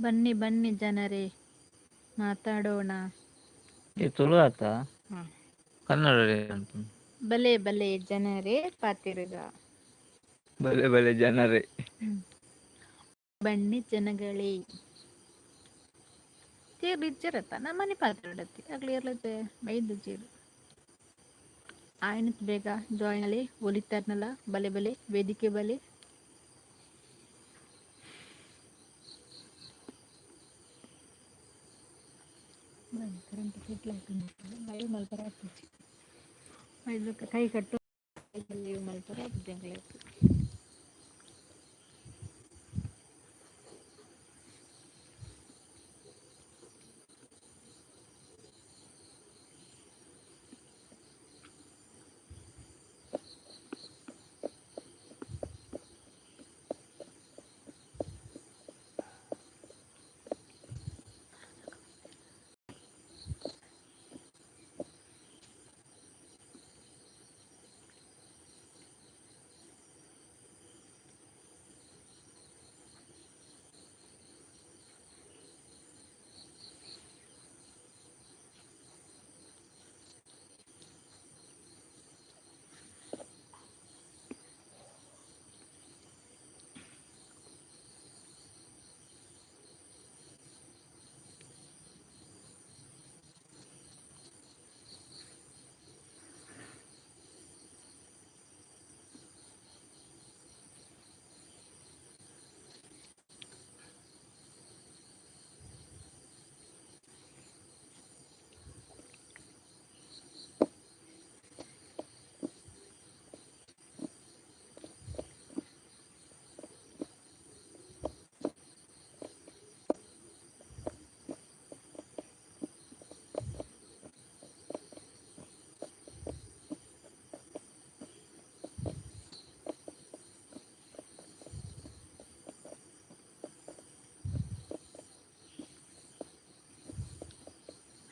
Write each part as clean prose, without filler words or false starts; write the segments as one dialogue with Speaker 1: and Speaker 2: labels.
Speaker 1: ಬನ್ನಿ ಬನ್ನಿ ಜನರೇ, ಮಾತಾಡೋಣ.
Speaker 2: ಈ ತುಳು ಆತ?
Speaker 1: ಹಾಂ.
Speaker 2: ಕನ್ನಡ.
Speaker 1: ಬಲೆ ಬಲೆ ಜನರೇ ಪಾತಿರುಗ.
Speaker 2: ಬಲೆ ಬಲೆ ಜನರೇ.
Speaker 1: ಬನ್ನಿ ಜನಗಳೇ. ತೇರು ಇಜ್ಜರತ್ತ ನಮ್ಮನೆ ಪಾತ್ರೆ ಆಗ್ಲಿ ಇರ್ಲತ್ತೆ ಬೈದು ಜೀರು ಆಯ್ನತ್ ಬೇಗ ಜಾಯಿನ್ ಅಲ್ಲಿ ಒಲಿತಾರ್ನಲ್ಲ. ಬಲೆ ಬಲೆ ವೇದಿಕೆ ಬಲೆ. ಕರೆಂಟ್ ಲೈವ್ ಮಲ್ಪರ ಆಪುಜಿ. ಕೈ ಕಟ್ಟು ಲೈವ್ ಮಲ್ಪರ ಆಪುಜಿ ಎಂಕ್ಲೆಗ್.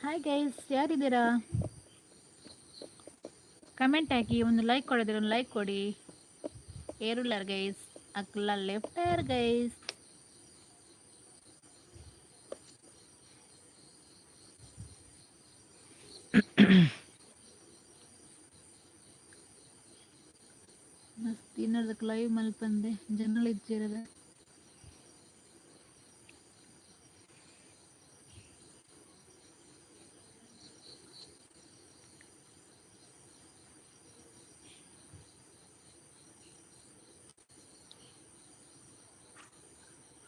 Speaker 1: ಹಾಯ್ ಗೈಸ್, ಯಾರಿದ್ದೀರಾ? ಕಮೆಂಟ್ ಹಾಕಿ. ಒಂದು ಲೈಕ್ ಕೊಡೋದಿರ, ಒಂದು ಲೈಕ್ ಕೊಡಿ. ಏರುಲ್ಲಾರ್ ಗೈಸ್? ಅಕ್ಲ ಲೆಫ್ಟ್ ಆರ್ ಗೈಸ್? ಮಸ್ತ್ ಇನ್ನೊಂದಕ್ಕೆ ಲೈವ್ ಮಲ್ಪಂದೆ ಜನಗಳು ಇಚ್ಚಿರದ.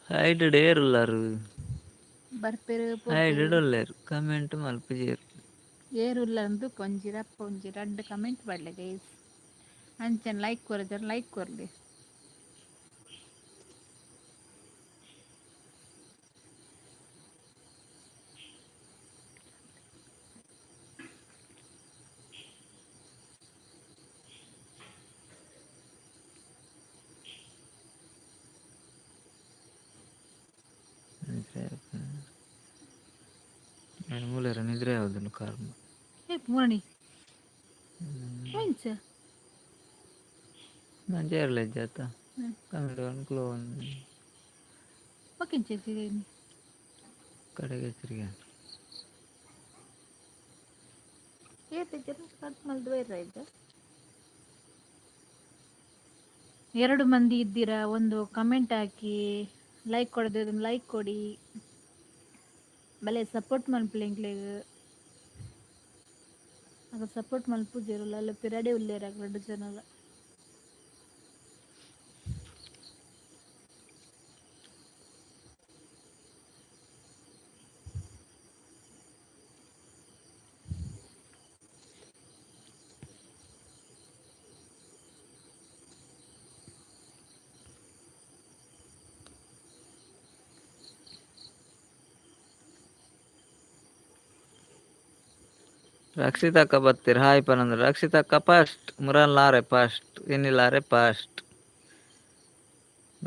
Speaker 2: ಹೈಡ್ ಏರುಲ್ಲಾರು?
Speaker 1: ಬರ್ಪೆರು.
Speaker 2: ಹೈಡ್
Speaker 1: ಪೋಪೆರು.
Speaker 2: ಉಲ್ಲೇರು, ಕಮೆಂಟ್ ಮಲ್ಪುಜೆರ್.
Speaker 1: ಏರುಲ್ಲ ಅಂದು ಒಂಜಿ ರಪ್ಪ ಒಂಜಿ ರಡ್ಡ್ ಕಮೆಂಟ್ ಪಾಡ್ಲೆ ಗೈಸ್. ಅಂಚನೆ ಲೈಕ್ ಕೊರ್ಜರ್, ಲೈಕ್ ಕೊರ್ಲೆ.
Speaker 2: ನಿದ್ರೆ ಆಪುಂಡು. ಮೂಲರ ನಿದ್ರೆ ಯಾವ್ದನ್ನು ಕರ್ಮ.
Speaker 1: ಏ ಪೂರ್ಣಿ ಎಂಚ?
Speaker 2: ನಂಜೇರ್ಲ ಇಜ್ಜಾತ.
Speaker 1: ಹ್ಮ್.
Speaker 2: ಕಮೆಂಟ್ ಅನ್ಕ್ಲೋ.
Speaker 1: ಬೊಕೆಂಚ?
Speaker 2: ಕಡೆಗೆ ಎಚ್ಚರಿಕೆ.
Speaker 1: ಏತ್ ಕಟ್ ಮಲ್ದ್ ಬೈರ ಇದ್ದ. ಎರಡು ಮಂದಿ ಇದ್ದೀರಾ, ಒಂದು ಕಮೆಂಟ್ ಹಾಕಿ. ಲೈಕ್ ಕೊಡದೆ ಲೈಕ್ ಕೊಡಿ. ಬಲೆ ಸಪೋರ್ಟ್ ಮನ್ಪುಲೆ ಎಂಕ್ಲೆಗ್. ಆಗ ಸಪೋರ್ಟ್ ಮನ್ಪುಜೆರ್ ಅಲ್ಲ, ಪಿರಡೆ ಉಲ್ಲೇರ್ ರಡ್ಡ್ ಜನಲ.
Speaker 2: ರಕ್ಷಿತಕ್ಕ ಬತ್ತೀರ್ ಹಾಯ್ ಪನಂದ್ರ. ರಕ್ಷಿತಕ್ಕ ಫಸ್ಟ್, ಮುರಲ್ಲಾರೆ ಫಸ್ಟ್, ಇನ್ನಿಲ್ಲಾರೆ ಫಸ್ಟ್.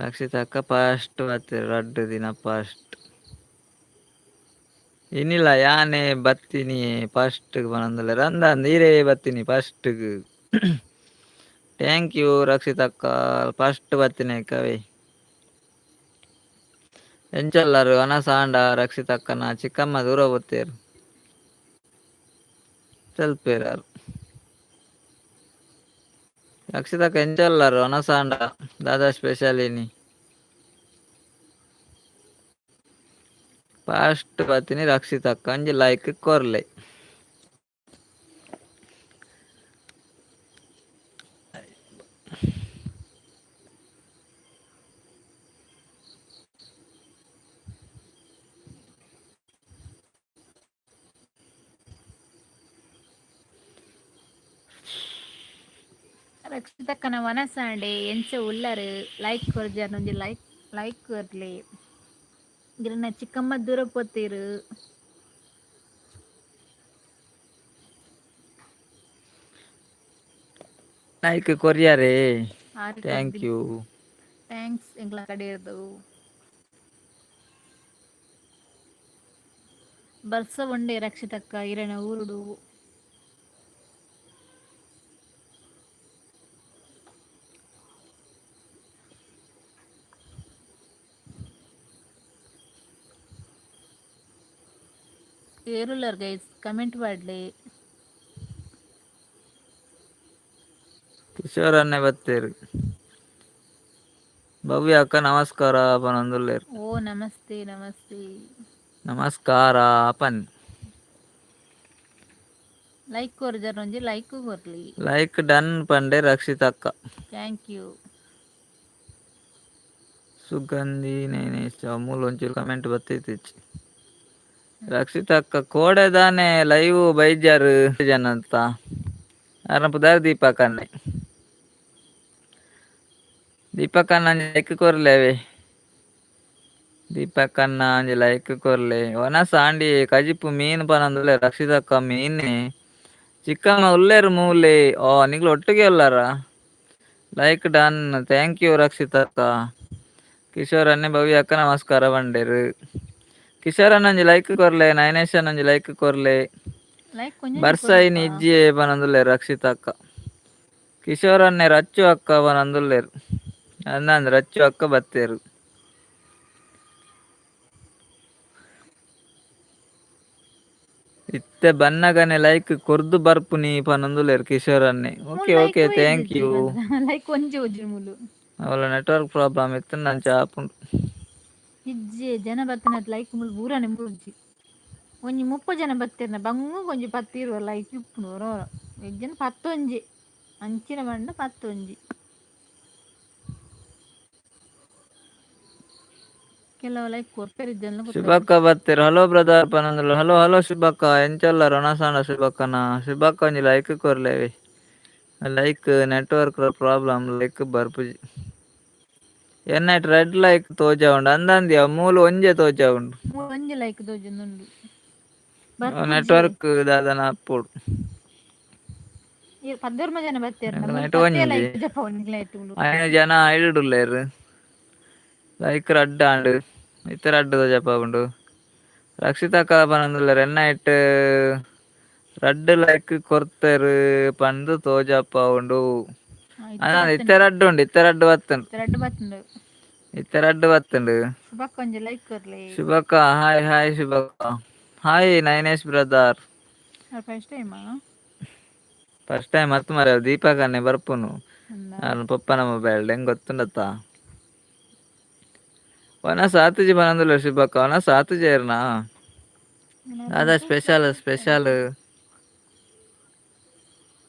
Speaker 2: ರಕ್ಷಿತಕ್ಕ ಫಸ್ಟ್ ಬತ್ತೀರ್, ರಡ್ಡು ದಿನ ಫಸ್ಟ್. ಇನ್ನಿಲ್ಲ ಯಾನೆ ಬತ್ತೀನಿ ಫಸ್ಟ್ ಪನಂದಲ್ಲ. ರಂದ ನೀರೇ ಬತ್ತೀನಿ ಫಸ್ಟ್. Thank you ರಕ್ಷಿತಕ್ಕ, ಫಸ್ಟ್ ಬತ್ತಿನ ಕವಿ. ಎಂಚಲ್ಲಾರು ಅನಸಾಂಡ ರಕ್ಷಿತಕ್ಕನ ಚಿಕ್ಕಮ್ಮ ದೂರ ಬತ್ತೇರು ತೆಲ್ಪೇರಾರು ರಕ್ಷಿತಕ್ಕ ಎಂಚಲ್ಲಾರು ಅನಸಾಂಡ ದಾದಾ ಸ್ಪೆಷಲ್ ಇನಿ ಫಾಸ್ಟ್ ಬತ್ತಿನಿ ರಕ್ಷಿತಕ್ಕ ಅಂಜಿ ಲೈಕ್ ಕೊರ್ಲೆ.
Speaker 1: ರಕ್ಷಿತಕ್ಕನ ವನಸಾಂಡೆ ಎಂಚ ಉಲ್ಲರು ಲೈಕ್ ಕೊರ್ಜಾರ್ ಒಂಜಿ ಲೈಕ್ ಲೈಕ್ ಕೊರ್ಲೆ ಗಿರನ ಚಿಕ್ಕಮ್ಮ ದೂರ ಪೋತೀರು.
Speaker 2: ಲೈಕ್ ಕೊರಿಯಾರೇ.
Speaker 1: ಆರು
Speaker 2: thank you.
Speaker 1: Thanks ಎಂಕ್ಲ ಕಡೆಯದು ಬರ್ಸ ಉಂಡೆ ರಕ್ಷಿತಕ್ಕ ಇರೆನ ಊರುಡು. ಏರುಲ್ಲರ್ ಗೈಸ್ ಕಮೆಂಟ್ ಮಾಡ್ಲಿ.
Speaker 2: ಕಿಶೋರ್ ಅನ್ನೆ ಬತ್ತೇರು. ಭವ್ಯ ಅಕ್ಕ ನಮಸ್ಕಾರ ಪನೊಂದುಲ್ಲೆರ್.
Speaker 1: ಓ ನಮಸ್ತೆ ನಮಸ್ತೆ.
Speaker 2: ನಮಸ್ಕಾರ ಪನ್.
Speaker 1: ಲೈಕ್ ಕೊರ್ಜರ್ ಒಂಜಿ like ಕೊರ್ಲಿ.
Speaker 2: Like done Pande ರಕ್ಷಿತಕ್ಕ.
Speaker 1: Thank you.
Speaker 2: ಸುಗಂಧಿ ನೇನೇಶ್ ಮೂಲು ಒಂಚೂರು ಕಮೆಂಟ್ ಬತ್ತೈತಿಚ್ಚಿ. ರಕ್ಷಿತಕ್ಕ ಕೋಡೆ ದಾನೆ ಲೈವ್ ಬೈಜಾರ್ ಜನ ಅಂತ ಅರ್ನ ಪುದರ್ ದೀಪಕ್ ಅಣ್ಣೆ. ದೀಪಕ್ ಅಣ್ಣ ಲೈಕ್ ಕೊರ್ಲೆವೆ. ದೀಪಕ್ ಅಣ್ಣ ಒಂಜಿ ಲೈಕ್ ಕೊರ್ಲೆ. ವನಸ್ ಆಂಡಿ ಕಜಿಪು ಮೀನ್ ಪನೊಂದುಲ್ಲೆ ರಕ್ಷಿತಕ್ಕ ಮೀನೆ. ಚಿಕ್ಕಮ್ಮ ಉಲ್ಲೇರು ಮೂಲೆ ಓ ನಿಗ್ಲು ಒಟ್ಟಿಗೆ ಉಲ್ಲಾರ. Like done thank you ರಕ್ಷಿತಕ್ಕ. Kishore ಅಣ್ಣೆ ಭವ್ಯ ಅಕ್ಕ ನಮಸ್ಕಾರ ಪಂಡೆರು. ಕಿಶೋರ್ ಅಣ್ಣ ಒಂಜಿ ಲೈಕ್ ಕೊರ್ಲೆ. ನಯನೇಶ್ ಅಣ್ಣ ಒಂಜಿ ಲೈಕ್ ಕೊರ್ಲೆ.
Speaker 1: ಲೈಕ್ ಒಂಜಿ
Speaker 2: ಬರ್ಸ ಇನಿ
Speaker 1: ಕೊರೊಡಪ್ಪ.
Speaker 2: ಇಜ್ಜಿಯೇ ಪನೊಂದುಲ್ಲೆರ್ ರಕ್ಷಿತಕ್ಕ. ಕಿಶೋರ್ ಅಣ್ಣೆ ರಚ್ಚು ಅಕ್ಕ ಪನೊಂದುಲ್ಲೆರ್. ಅಂದಂದ್ ರಚ್ಚು ಅಕ್ಕ ಬತ್ತೆರ್. ಇತ್ತೆ ಬನ್ನಗನೆ ಲೈಕ್ ಕೊರ್ದು ಬರ್ಪುನಿ ಪನೊಂದುಲ್ಲೆರ್ ಕಿಶೋರ್ ಅಣ್ಣೆ.
Speaker 1: ಮೂಲು
Speaker 2: okay
Speaker 1: like
Speaker 2: okay thank
Speaker 1: ಬೈದಿಜ್ಜಿ
Speaker 2: you.
Speaker 1: ಮಾತ್ರ ಲೈಕ್ ಒಂಜಿ ಒಂಜಿ ಮೂಲು.
Speaker 2: ಅವಲ ನೆಟ್ವರ್ಕ್ ಪ್ರಾಬ್ಲಮ್ ಇತ್ತ್ಂಡ ಅಂಚ ಆಪುಂಡು.
Speaker 1: ಇಜ್ಜಿ ಜನ ಬತ್ತಿನತ್ ಲೈಕ್ ಮೂಲು ಪೂರನೆ ಮೂಜಿ. ಒಂಜಿ 30 ಜನ ಬತ್ತೆರ್ನ ಬಂಗ ಒಂಜಿ 10 20 ಲೈಕ್ ಇಪ್ಪುಂಡು ಒರ ಒರ. ಇಜ್ಜಿಂಡ ಪತ್ತೊಂಜಿ ಅಂಚಿನ ಪಂಡ ಪತ್ತೊಂಜಿ. ಕೆಲವು ಲೈಕ್ ಕೊರ್ಪೆರ್ ಇಜ್ಜಂದ್ಲ ಗೊತ್ತಾಪುಜಿ.
Speaker 2: ಶುಭಕ್ಕ ಬತ್ತೆರ್ ಹಲೋ ಬ್ರದರ್ ಪನೊಂದುಲ್ಲೆರ್. ಹಲೋ ಹಲೋ ಶುಭಕ್ಕ ಎಂಚ ಉಲ್ಲರ್ ವನಸಾಂಡ ಶುಭಕ್ಕನ. ಶುಭಕ್ಕ ಒಂಜಿ ಲೈಕ್ ಕೊರ್ಲೆವೆ. Like network problem like ಬರ್ಪುಜಿ. ಎನ್ನೈಟ್ red like ತೋಜಾವುಂಡು ಅಂದಂದಿಯ ಮೂಲು ಒಂಜೆ ತೋಜಾವುಂಡು.
Speaker 1: ಮೂಲು ಒಂಜಿ ಲೈಕ್ ತೋಜೊಂದುಂಡು. ಬರ್ಪುಜಿ.
Speaker 2: ನೆಟ್ವರ್ಕ್ ದಾದನ ಆಪೊಡು.
Speaker 1: ಈ ಪದ್ದೊರ್ಮ ಜನ ಬತ್ತೆರ್ನ ಮೂಲು
Speaker 2: ನೈಟ್
Speaker 1: ಪತ್ತೇ
Speaker 2: ಒಂಜಿ
Speaker 1: ಲೈಕ್ ಜಪವುಂಡು ನಿಕ್ಲೆಟ್ ಮೂಲು.
Speaker 2: ಐನ್ ಜನ ಐಡುಲ್ಲೆರ್. ಲೈಕ್ ರಡ್ಡ್ ಆಂಡ್. ಇತ್ತೆ ರಡ್ಡ್ ತೋಜಪಾವುಂಡು. ರಕ್ಷಿತಕ್ಕ ಪನೊಂದುಲ್ಲೆರ್ ಎನ್ನೈಟ್ ರಡ್ಡ್ ಲೈಕ್ ಕೊರ್ತೆರ್ ಪಂದ್ ತೋಜಪಾವುಂಡು.
Speaker 1: ಇತ್ತೆ
Speaker 2: ಅಂದ್ ಇತ್ತೆ
Speaker 1: ಬತ್ತುಂಡು.
Speaker 2: ರಡ್ಡ್ ಉಂಡು ಇತ್ತೆ ರಡ್ಡ್ ಬತ್ತುಂಡು.
Speaker 1: ಇತ್ತೆ ರಡ್ಡ್ ಬತ್ತುಂಡು.
Speaker 2: ಇತ್ತೆ ರಡ್ಡ್ ಬತ್ತುಂಡು.
Speaker 1: ಶುಭಕ್ಕ ಒಂಜಿ ಲೈಕ್ ಕೊರ್ಲೆ.
Speaker 2: ಶುಭಕ್ಕ ಹಾಯ್ ಹಾಯ್ ಶುಭಕ್ಕ. Hi Nayanesh brother.
Speaker 1: ಆರ್ ಫಸ್ಟ್ ಟೈಮಾ?
Speaker 2: ಫಸ್ಟ್ ಟೈಮ್ ಅತ್ ಮಾರ್ರೆ ದೀಪಕ್ ಅಣ್ಣೆ ಬರ್ಪುನು.
Speaker 1: ಅಂದಾ.
Speaker 2: ಆರ್ನ ಪೊಪ್ಪನ ಮೊಬೈಲ್ ಎಂಕ್ ಗೊತ್ತುಂಡತ್ತ. ವನಸ್ ಆತುಜಿ ಪನೊಂದುಲ್ಲೆರ್ ಶುಭಕ್ಕ ವನಸ್ ಆತುಜಿ ಇರ್ನ. ದಾದಾ ಸ್ಪೆಷಲ್ ಸ್ಪೆಷಲ್.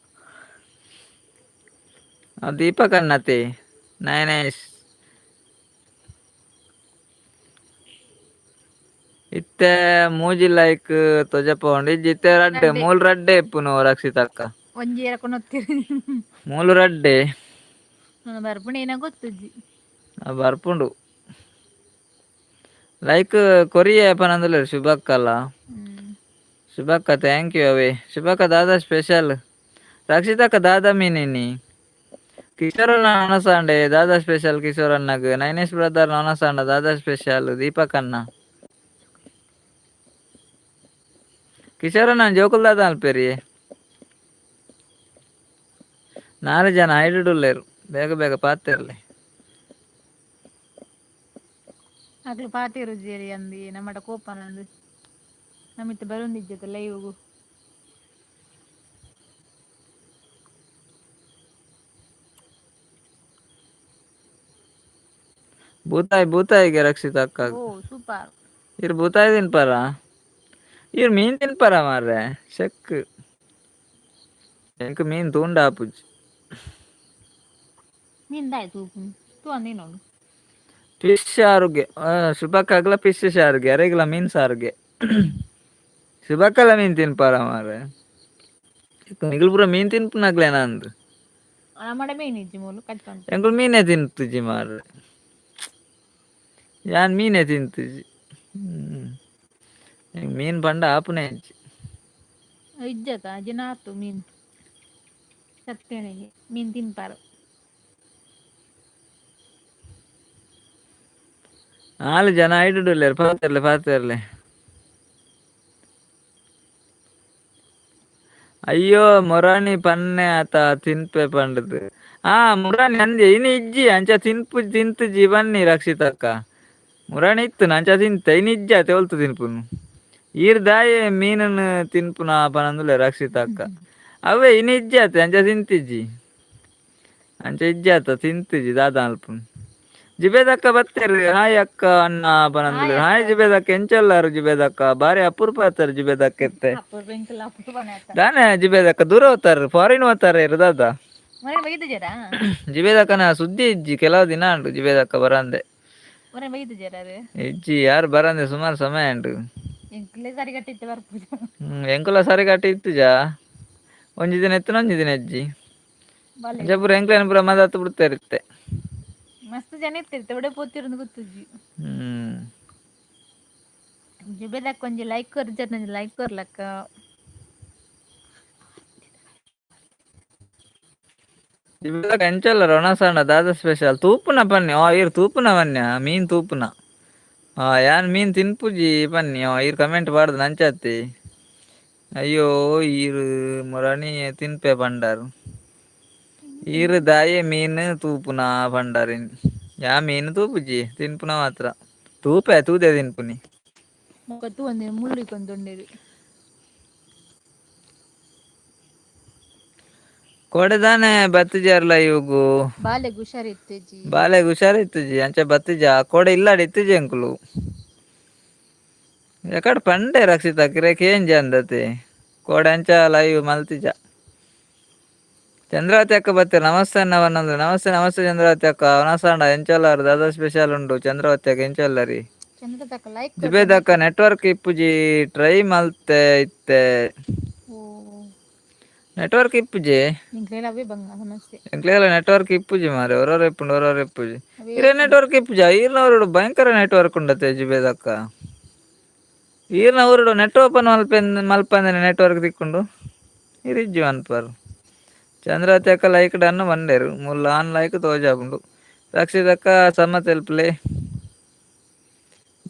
Speaker 2: ದೀಪಕ್ ಅಣ್ಣತೆ ನಯನೇಶ್. ಇತ್ತೆ ಮೂಜಿ ಲೈಕ್ ತೋಜಪಾವುಂಡು ಇಜ್ಜಿ ಇತ್ತೆ ರಡ್ಡ್
Speaker 1: ರಡ್ಡೆ.
Speaker 2: ಮೂಲು ರಡ್ಡೆ ಇಪ್ಪುನು ರಕ್ಷಿತಕ್ಕ.
Speaker 1: ಒಂಜಿ ಎರಕೊನೊತ್ತಿರಿ.
Speaker 2: ಮೂಲು ರಡ್ಡೆ.
Speaker 1: ಬರ್ಪುಂಡು ಏನ ಗೊತ್ತುಜ್ಜಿ.
Speaker 2: ಬರ್ಪುಂಡು. ಲೈಕ್ ಕೊರಿಯೆ ಪನೊಂದುಲ್ಲೆರ್ ಶುಭಕ್ಕಲ. ಶುಭಕ್ಕ thank you ಅವೇ. ಶುಭಕ್ಕ ದಾದಾ ಸ್ಪೆಷಲ್. ರಕ್ಷಿತಕ್ಕ ದಾದಾ ಮೀನಿನಿ. ಕಿಶೋರ್ ಅಣ್ಣ ವನಸಾಂಡೆ ದಾದಾ ಸ್ಪೆಷಲ್ ಕಿಶೋರ್ ಅಣ್ಣಗ್. ನಯನೇಶ್ ಬ್ರದರ್ ವನಸಾಂಡ ದಾದಾ ಸ್ಪೆಷಲ್ ದೀಪಕ್ ಅಣ್ಣ. ಕಿಶೋರ್ ಅಣ್ಣ ಜೋಕುಲು ದಾದ ಮಲ್ಪೆರಿ. ನಾಲ್ ಜನ ಐಡುಡುಲ್ಲೆರ್ ಬೇಗ ಬೇಗ ಪಾತೆರ್ಲೆ.
Speaker 1: ಅಕ್ಲು ಪಾತೆರುಜೆರ್ ಅಂದ್ ನಮ್ಮಡ ಕೋಪನಂದು ನಮಿತ್ ಬರೊಂದಿಜ್ಜತ ಲೈವ್ಗು.
Speaker 2: ಬೂತಾಯಿ ಬೂತಾಯಿಗೆ ರಕ್ಷಿತ ಅಕ್ಕ.
Speaker 1: ಓ ಸೂಪರ್.
Speaker 2: ಇರ್ ಬೂತಾಯಿ ತಿನ್ಪಾರ? ಇರ್ ಮೀನ್ ತಿನ್ಪಾರ ಮಾರ್ರೆ? ಶೆಕ್, ಎಂಕ್ ಮೀನ್ ತೂಂಡ ಆಪುಜಿ.
Speaker 1: ಮೀನ್ ದಾಯೆ ತೂಪುನು? ತೂವಂದೆ ತಿನೊಡು.
Speaker 2: ಫಿಶ್ ಸಾರುಗೆ ಶುಭಕ್ಕಾಗ್ಲ ಫಿಶ್ ಸಾರುಗೆ, ಅರೆಗ್ಲ ಮೀನ್ ಸಾರುಗೆ. ಶುಭಕ್ಕಲ ಮೀನ್ ತಿನ್ಪಾರ ಮಾರ್ರೆ? ನಿಗುಲು ಪೂರ ಮೀನ್ ತಿನ್ಪುನಕ್ಲೇನ ಅಂದ್.
Speaker 1: ನಮ್ಮಡ ಮೀನ್ ಇಜ್ಜಿ ಮೂಲು ಕಚ್ಕೊಂಡ್.
Speaker 2: ಎಂಕುಲು ಮೀನೇ ತಿಂತುಜಿ ಮಾರ್ರೆ. ಯಾನ್ ಮೀನೇ ತಿಂತುಜಿ. ಎಂಕ್ ಮೀನ್ ಪಂಡ ಆಪುನೇ ಇಜ್ಜಿ.
Speaker 1: ಇಜ್ಜತ ಅಜಿನಾತು ಮೀನ್ ಸತ್ಯನಿಗೆ ಮೀನ್ ತಿನ್ಪಾರು.
Speaker 2: ನಾಲ್ ಜನ ಐಡುಡುಲ್ಲೆರ್, ಪಾತೆರ್ಲೆ ಪಾತೆರ್ಲೆ. ಅಯ್ಯೋ ಮೊರಾನಿ ಪನ್ನೆ ಆತ ತಿನ್ಪೆ ಪಂಡುದು. ಆ ಮುರಾನಿ ಅಂದೆ ಇನಿ ಇಜ್ಜಿ ಅಂಚ ತಿನ್ಪು ತಿಂತುಜಿ ಬನ್ನಿ ರಕ್ಷಿತಕ್ಕ. ಮುರಾನಿ ಇತ್ತು ಅಂಚ ತಿಂತೆ, ಇನಿ ಇಜ್ಜಿ ಆತೆ ಒಲ್ತು ತಿನ್ಪುನು. ಈರ್ ದಾಯೆ ಮೀನನ್ನು ತಿನ್ಪುನ ಪನಂದುಲ್ಲೆ ರಕ್ಷಿತಕ್ಕ. ಅವೇ ಇನಿ ಇಜ್ಜಿ ಆತೆ ಅಂಚ ತಿಂತಿಜ್ಜಿ. ಅಂಚ ಇಜ್ಜಿ ಆತ ತಿಂತುಜಿ ದಾದ ಅಲ್ಪುನು. ಜಿಬೇದಕ್ಕ ಬತ್ತೆರ್, ಹಾಯ್ ಅಕ್ಕ ಅಣ್ಣ ಪನಂದುಲ್ಲೆರ್.
Speaker 1: ಹಾಯ್
Speaker 2: ಹಾಯ್
Speaker 1: ಅಕ್ಕ.
Speaker 2: ಜಿಬೇದಕ್ಕ, ಎಂಚಲ್ಲಾರು ಜಿಬೇದಕ್ಕ? ಬಾರಿ ಅಪರೂಪ ಆತರ್ ಜಿಬೇದಕ್ಕ ಇತ್ತೆ.
Speaker 1: ಅಪರೂಪ ಎಂಕಲ್ಲ ಅಪರೂಪನೇ ಆತ.
Speaker 2: ದಾನೆ ಜಿಬೇದಕ್ಕ ದೂರ ಹೋತಾರ, ಫಾರಿನ್ ಹೋತಾರ ಇರು ದಾದ?
Speaker 1: ಮೊನ್ನೆ ಬೈದಿಜರಾ?
Speaker 2: ಜಿಬೇದಕ್ಕನ ಸುದ್ದಿ ಇಜ್ಜಿ ಕೆಲವು ದಿನ ಉಂಟು ಜಿಬೇದಕ್ಕ ಬರಂದೆ.
Speaker 1: ಮೊನ್ನೆ ಬೈದಿಜರಾ ಅದು?
Speaker 2: ಇಜ್ಜಿ, ಯಾರು ಬರಂದೆ ಸುಮಾರು ಸಮಯ ಉಂಟು.
Speaker 1: ಎಂಕಲೆ ಸರಿ ಕಟ್ಟಿತ್ತೆ ಬರ್ಪುಜ.
Speaker 2: ಎಂಕುಲ ಸರಿ ಕಟ್ಟಿ ಇತ್ತುಜಾ, ಒಂಜಿ ದಿನ ಇತ್ತು ಒಂಜಿ ದಿನ ಇಜ್ಜಿ.
Speaker 1: ಬಲೆ.
Speaker 2: ಅಂಚ ಪೂರ ಎಂಕ್ಲೇನ ಪೂರ ಮದತ್ ಬಿಡ್ತಾರ ಇತ್ತೆ.
Speaker 1: ಮಸ್ತ್ ಜನ ಇತ್ತಿರ್ತೆ ಒಡೆ ಪೋತಿರಂದು ಗೊತ್ತುಜ್ಜಿ. ಜುಬೇದಕ್ಕ ಒಂಜಿ ಲೈಕ್ ಕೊರ್ಜರ್, ಒಂಜಿ ಲೈಕ್ ಕೊರ್ಲಕ್ಕ.
Speaker 2: ಜಿಬೇದಕ್ಕ ಎಂಚಲ್ಲ ರೊಣಸಣ್ಣ ದಾದ ಸ್ಪೆಷಲ್? ತೂಪುನ ಪನ್ನಿ. ಓ ಈರ್ ತೂಪುನ ಪನ್ಯ, ಮೀನ್ ತೂಪುನ. ಯಾನ್ ಮೀನ್ ತಿನ್ಪುಜಿ ಪನ್ನಿ. ಈರ್ ಕಮೆಂಟ್ ಪಾಡ್ದು ನಂಚಾತಿ. ಅಯ್ಯೋ ಈರ್ ಮುರಾನಿ ತಿನ್ಪೆ ಪಂಡಾರ್. ಈರ್ ದಾಯೆ ಮೀನ್ ತೂಪುನ ಪಂಡಾರ್. ಯಾ ಮೀನ್ ತೂಪುಜಿ, ತಿನ್ಪುನ ಮಾತ್ರ. ತೂಪೆ ತೂದೆ ತಿನ್ಪುನಿ.
Speaker 1: ಮೊಕ ತೂವಂದೆ ಮುಳ್ಳು ಇಕೊಂದುಂಡೇರು.
Speaker 2: ಕೊಡೆದಾನೆ ಬತ್ತಿಜಾರ್ಲ ಇವುಗು.
Speaker 1: ಬಾಲೆಗ್ ಹುಷಾರ್ ಇತ್ತಿಜಿ.
Speaker 2: ಬಾಲೆಗ್ ಹುಷಾರ್ ಇತ್ತುಜಿ ಅಂಚ ಬತ್ತಿಜ. ಕೋಡೆ ಇಲ್ಲಾಡ್ ಇತ್ತಿಜಿ ಎಂಕುಲು. ಎಕಡ್ ಪಂಡೆ ರಕ್ಷಿತಾ ಕಿರೆ ಕೇಂಜಿ ಅಂದತೆ. ಕೋಡೆ ಅಂಚ ಲೈವ್ ಮಲ್ತಿಜ. ಚಂದ್ರಾವತಿ ಅಕ್ಕ ಬತ್ತೆರ್, ನಮಸ್ತೆ ಅಣ್ಣ ಪನ್ನೊಂದು. ನಮಸ್ತೆ ನಮಸ್ತೆ ಚಂದ್ರಾವತಿ ಅಕ್ಕ. ವನಸಾಂಡ ಎಂಚಲ್ಲಾರ್? ದಾದಾ ಸ್ಪೆಷಲ್ ಉಂಡು ಚಂದ್ರಾವತಿ ಅಕ್ಕ, ಎಂಚಲ್ಲರಿ?
Speaker 1: ಚಂದ್ರತಕ್ಕ ಲೈಕ್.
Speaker 2: ಜಿಬೇದಕ್ಕ ನೆಟ್ವರ್ಕ್ ಇಪ್ಪುಜಿ, ಟ್ರೈ ಮಲ್ತೆ ಇತ್ತೆ.
Speaker 1: ಓ.
Speaker 2: ನೆಟ್ವರ್ಕ್ ಇಪ್ಪುಜಿ.
Speaker 1: ಎಂಕ್ಲೆಲ ಅವೇ ಬಂಗ ಸಮಸ್ಯೆ.
Speaker 2: ಎಂಕ್ಲೆಲ ನೆಟ್ವರ್ಕ್ ಇಪ್ಪುಜಿ ಮಾರೆ. ಒರೋರ ಇಪ್ಪುಂಡು ಒರೋರ ಇಪ್ಪುಜಿ.
Speaker 1: ಅವೇ.
Speaker 2: ಇರೆ ನೆಟ್ವರ್ಕ್ ಇಪ್ಪುಜ? ಈರ್ನ ಊರುಡು ಭಯಂಕರ ನೆಟ್ವರ್ಕ್ ಉಂಡತೆ ಜಿಬೇದಕ್ಕ. ಈರ್ನ ಊರುಡು ನೆಟ್ ಓಪನ್ ಮಲ್ಪೆನ್ ಮಲ್ಪಂದನೆ ನೆಟ್ವರ್ಕ್ ತಿಕ್ಕುಂಡು. ಇರಿಜ್ಜಿ ಮನ್ಪರು. ಚಂದ್ರಾವತಿ ಅಕ್ಕ ಲೈಕ್ ಡನ್ ಬಂದೇರು, ಮುಲ್ಲ ಆನ್ ಲೈಕ್ ತೋಜಾಪುಂಡು. ರಕ್ಷಿತಕ್ಕ ಸಮ ತೆಲ್ಪಲೆ.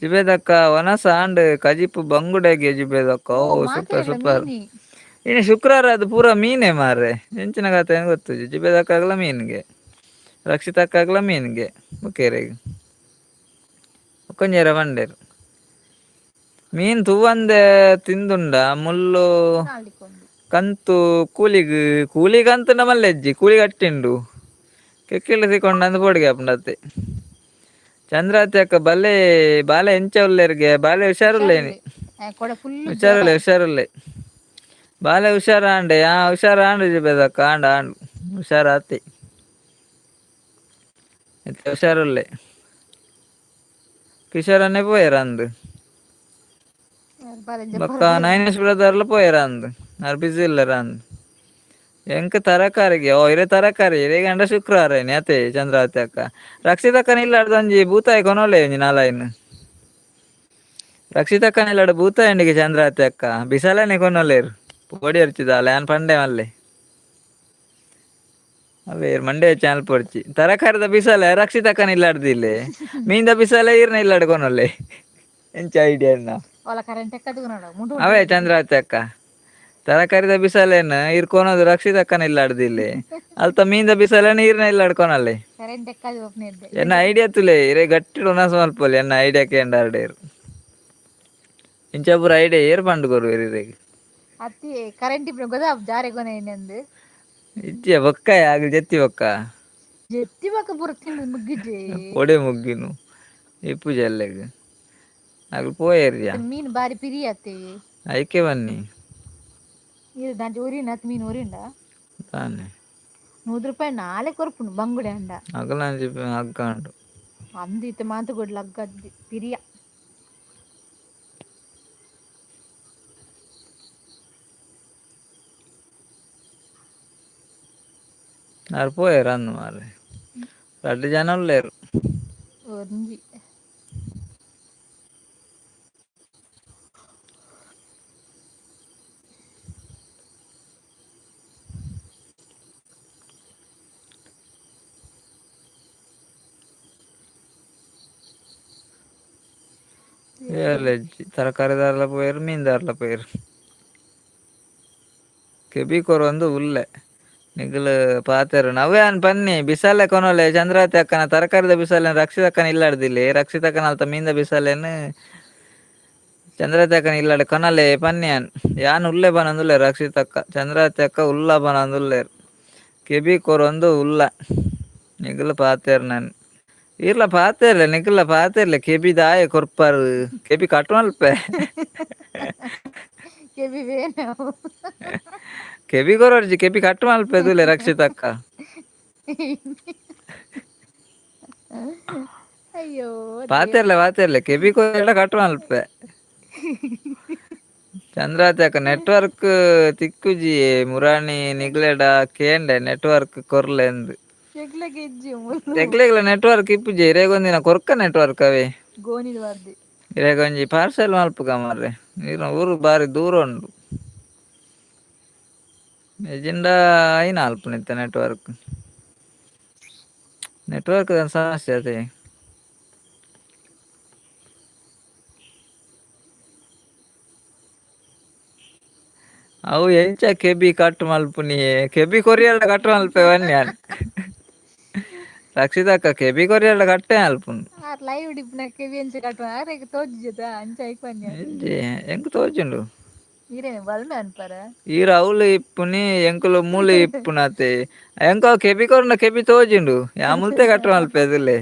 Speaker 2: ಜಿಬೇದಕ್ಕ ವನಸ ಆಂಡ್, ಕಜಿಪು ಬಂಗುಡೆಗೆ ಜಿಬೇದಕ್ಕ.
Speaker 1: ಓ
Speaker 2: ಓ ಸೂಪರ್.
Speaker 1: ಮಾತೆರೆಗ್ಲ
Speaker 2: ಸೂಪರ್.
Speaker 1: ಮೀನಿ.
Speaker 2: ಇನಿ ಶುಕ್ರವಾರ, ಅದು ಪೂರ ಮೀನೆ ಮಾರ್ರೆ. ಎಂಚಿನ ಕತೆ ಏನು ಗೊತ್ತುಜಿ. ಜಿಬೇದಕ್ಕಾಗ್ಲ ಮೀನ್ಗೆ, ರಕ್ಷಿತಕ್ಕಾಗ್ಲ ಮೀನ್ಗೆ, ಬುಕ್ಕೇರೆಗ್ ಒಂಜೇರ ಬಂಡೇರು. ಮೀನ್ ತೂವಂದೆ ತಿಂದುಂಡ ಮುಳ್ಳು
Speaker 1: ನಾಲ್ಕೊಂಡು.
Speaker 2: ಕಂತು ಕೂಲಿಗ್ ಕೂಲಿಗ್ ಅಂತಂಡ ಮಲ್ಲೆಜ್ಜಿ, ಕೂಲಿ ಕಟ್ಟಿಂಡು ಕೆಕ್ಕಿಲ್ ತಿಕೊಂಡಂದು ಪೋಡಿಗೆ ಆಪುಂಡತ್ತೆ. ಚಂದ್ರಾವತಿ ಅಕ್ಕ ಬಲ್ಲೆ ಬಾಲೆ ಎಂಚ ಉಲ್ಲೆರ್ಗೆ? ಬಾಲೆ ಹುಷಾರುಲ್ಲೇನಿ.
Speaker 1: ಕೊಡೆ ಫುಲ್.
Speaker 2: ಹುಷಾರುಲ್ಲೆ ಹುಷಾರುಲ್ಲೆ. ಬಾಲೆ ಹುಷಾರ ಆಂಡೆ. ಆ ಹುಷಾರ ಆಂಡು ಜಿಬೇದಕ್ಕ, ಆಂಡ ಆಂಡು, ಹುಷಾರಾತಿ ಇತ್ತೆ, ಹುಷಾರುಲ್ಲೆ. ಕಿಶೋರನ್ನೇ ಪೋಯೆರ ಅಂದು. ಬೊಕ್ಕ ನೈನೇಶ್ ಬ್ರದರ್ಲ ಪೋಯೆರ ಅಂದು, ಆರ್ ಬಿಸಿ ಇಲ್ಲರ ಅಂದು. ಎಂಕ್ ತರಕಾರಿಗೆ. ಓ ಇರೆ ತರಕಾರಿ ಇರೆಗ್ ಅಂಡ ಶುಕ್ರವಾರ ಏನಿ ಅತೆ. ಚಂದ್ರಾವತಿ ಅಕ್ಕ, ರಕ್ಷಿತಕ್ಕನ ಇಲ್ಲಾಡ್ದ ಒಂಜಿ ಬೂತಾಯಿ ಕೊನೊಲೆ ಒಂಜಿ ನಾಲಾಯಿನ್. ರಕ್ಷಿತಕ್ಕನ ಇಲ್ಲಾಡ ಬೂತಾಯಿ ಅಂಡಿಗೆ ಚಂದ್ರಾವತಿ ಅಕ್ಕ ಬಿಸಲನೆ ಕೊನೊಲೇರು. ಪೋಡಿ ಅರ್ಚಿದಾಲ ಯಾನ್ ಪಂಡೆ ಮಲ್ಲೆ ಅವೇ ಮಂಡೆ ಚಾನಲ್ ಪೊಡ್ಚಿ. ತರಕಾರಿದ ಬಿಸಲೆ ರಕ್ಷಿತಕ್ಕನ ಇಲ್ಲಾಡ್ದಿಲ್ಲೆ, ಮೀನ್ದ ಬಿಸಲೆ ಈರ್ನ ಇಲ್ಲಾಡ್ ಕೊನೊಲೆ. ಎಂಚ ಐಡಿಯಾ ಅಣ್ಣ?
Speaker 1: ಅವಳ ಕರೆಂಟ್ ಎಕ್ಕದು ನೋಡ ಮುಂಡು.
Speaker 2: ಅವೇ ಚಂದ್ರಾವತಿ ಅಕ್ಕ ತರಕಾರಿದ ಬಿಸಾಲೇನ ಇರ್ಕೊನೋದು ರಕ್ಷಿತಕ್ಕನ ಇಲ್ಲಾಡ್ದಿಲ್ಲಿ ಅಲ್ತ ಮೀನ್ದ ಬಿಸಾಲೇನ ಈರ್ನ ಇಲ್ಲಾಡ್ಕೊನಲ್ಲಿ.
Speaker 1: ಕರೆಂಟ್ ಎಕ್ಕಾದಿ ಒಪ್ಪನೆ.
Speaker 2: ಎನ್ನ ಐಡಿಯಾ ತುಲೆ ಇರೇ ಗಟ್ಟಿ ಉಣಸ ಮಲ್ಪೊಲಿ ಎನ್ನ ಐಡಿಯಾ ಕೇಂಡಾರ್ಡೇರು ಇಂಚಪುರ ಐಡಿಯಾ ಏರ್ ಪಂಡು ಕೊರು ಇರೇಗ್.
Speaker 1: ಅತ್ತಿ ಕರೆಂಟ್ ಇಪ್ಪು ಗೊತ್ತಾ ಜಾರೆ ಕೊನೆ ಅಂದು.
Speaker 2: ಇಜ್ಜೆ ಬೊಕ್ಕ ಆಗಲಿ ಜೆತ್ತಿ ಬೊಕ್ಕ.
Speaker 1: ಜೆತ್ತಿ ಬೊಕ್ಕ ಪೂರ ತಿಂದು ಮುಗ್ಗಿಜೆ.
Speaker 2: ಒಡೆ ಮುಗ್ಗಿನು ಇಪ್ಪುಜಿ ಅಲ್ಲೆಗ್ ಅಗಲ್ ಪೋಯೆರ್ಯ.
Speaker 1: ಮೀನು ಬಾರಿ ಪಿರಿ ಅತ್ತೆ.
Speaker 2: ಐಕೆ ಬನ್ನಿ.
Speaker 1: ಇದು ದಾಂಚಿ ಒರಿನ ಮೀನು ಒರಿಂಡ.
Speaker 2: ತಾನೆ.
Speaker 1: 100 ರೂಪಾಯಿ ನಾಳೆ ಕೊರ್ಪುಂಡು ಬಂಗುಡೆ ಅಂಡ.
Speaker 2: ಅಗಲಾಂಜಿ ಹಗ್ಗ ಉಂಡು.
Speaker 1: ಅಂದು ಇತ್ತೆ ಮಾತು ಕೊಡ್ಲ ಹಗ್ಗದ್ದಿ ಪಿರಿಯ.
Speaker 2: ಆರ್ ಪೋಯೆರ್ ಅಂದ್ ಮಾರ್ರೆ ರಡ್ಡ್ ಜನ ಉಲ್ಲೆರ್.
Speaker 1: ಒಂಜಿ.
Speaker 2: ಏರ್ಲೆಜ್ಜಿ ತರಕಾರಿದಾರ್ಲ ಪೋಯೆರ್ ಮೀನ್ದಾರ್ಲ ಪೋಯೆರ್. ಕೆಬಿ ಕೊರೊಂದು ಉಲ್ಲೆ ನಿಗುಲು ಪಾತೆರು ನವ್ಯೆ ಅನ್ ಪನ್ನಿ ಬಿಸಾಲೆ ಕೊನೊಲೆ ಚಂದ್ರಾವತಿ ಅಕ್ಕನ ತರಕಾರಿದ ಬಿಸಾಲೆನ್ ರಕ್ಷಿತಕ್ಕನ ಇಲ್ಲಾಡ್ದಿಲ್ಲಿ ರಕ್ಷಿತಕ್ಕನ ಅಲ್ತ ಮೀನ್ದ ಬಿಸಾಲೆನ್ ಚಂದ್ರಾವತಿ ಅಕ್ಕನ ಇಲ್ಲಾಡ್ ಕೊನೊಲೆ ಪನ್ನಿ ಯಾನ್ ಯಾನ್ ಉಲ್ಲೆ ಪನೊಂದುಲ್ಲೆ ರಕ್ಷಿತಕ್ಕ ಚಂದ್ರಾವತಿ ಅಕ್ಕ ಉಲ್ಲ ಪನೊಂದುಲ್ಲೆರ್ ಕೆಬಿ ಕೊರೊಂದು ಉಲ್ಲ ನಿಗುಲು ಪಾತೆರ್ ನನ್ ಈರ್ಲ ಪಾತೆರ್ಲೆ ನಿಕುಲ್ಲ ಪಾತೆರ್ಲೆ ಕೆಬಿ ದಾಯೆ ಕೊರ್ಪರ್ ಕೆಬಿ ಕಟ್ ಮಲ್ಪೆ.
Speaker 1: ಕೆಬಿ ಬೇನೆ.
Speaker 2: ಕೆಬಿ ಕೊರೊರ್ಜಿ ಕೆಬಿ ಕಟ್ ಮಲ್ಪೆ ತೂಲೆ ರಕ್ಷಿತಕ್ಕ.
Speaker 1: ಅಯ್ಯೋ.
Speaker 2: ಪಾತೆರ್ಲೆ ಪಾತೆರ್ಲೆ ಕೆಬಿ ಕೊರ್ಯಡ ಕಟ್ ಮಲ್ಪೆ. ಚಂದ್ರಾವತಿ ಅಕ್ಕ ನೆಟ್ವರ್ಕ್ ತಿಕ್ಕುಜಿ ಮುರಾಣಿ ನಿಗ್ಲೆಡ ಕೇಂಡೆ ನೆಟ್ವರ್ಕ್ ಕೊರ್ಲೆಂದ್.
Speaker 1: ಎಂಕ್ಲೆಗ್ ಇಜ್ಜಿ.
Speaker 2: ಎಂಕ್ಲೆಗ್ಲ ನೆಟ್ವರ್ಕ್ ಇಪ್ಪುಜಿ ಇರೆಗೊಂದಿನ ಕೊರ್ಕ ನೆಟ್ವರ್ಕ್ ಅವೇ.
Speaker 1: ಗೋಣಿದ ವಾರ್ದಿ.
Speaker 2: ಇರೆಗೊಂಜಿ ಪಾರ್ಸೆಲ್ ಮಲ್ಪುಗ ಮಾರ್ರೆ ಈರ್ನ ಊರು ಬಾರಿ ದೂರ ಉಂಡು. ಇಜ್ಜಿಂಡ ಐನ ಅಲ್ಪನಿತ್ತ ನೆಟ್ವರ್ಕ್ ನೆಟ್ವರ್ಕ್ ಸಮಸ್ಯೆ ಅದೇ. ಅವು ಎಂಚ ಕೆಬಿ ಕಟ್ ಮಲ್ಪುನಿಯೇ ಕೆಬಿ ಕೊರಿಯಲ್ಡ ಕಟ್ ಮಲ್ಪೆ ಬನ್ನಿ ಯಾನ್. ರಕ್ಷಿತಕ್ಕ ಕೆಬಿ ಕೊರಿಯಲ್ಡ ಕಟ್ಟೆ ಮಲ್ಪುನು.
Speaker 1: ಆರ್ ಲೈವ್ ಡಿಪ್ಪುನ ಕೆಬಿ ಎಂಚ ಕಟ್ಟುವ ಆರೆಗ್ ತೋಜುಜತ ಅಂಚ ಐಪನ್ಯ.
Speaker 2: ಎಂಜಿ ಎಂಕ್ ತೋಜುಂಡು.
Speaker 1: ಈರೇನು ಬಲ್ಮೆ ಅನ್ಪರ.
Speaker 2: ಈರ್ ಅವ್ಲು ಇಪ್ಪುನಿ ಎಂಕುಲು ಮೂಲು ಇಪ್ಪುನತೆ ಎಂಕ್ ಅವು ಕೆಬಿ ಕೊರ್ಂಡ ಕೆಬಿ ತೋಜುಂಡು ಯಾ ಮುಲ್ತೆ ಕಟ್ ಮಲ್ಪೆ ತೂಲೆ.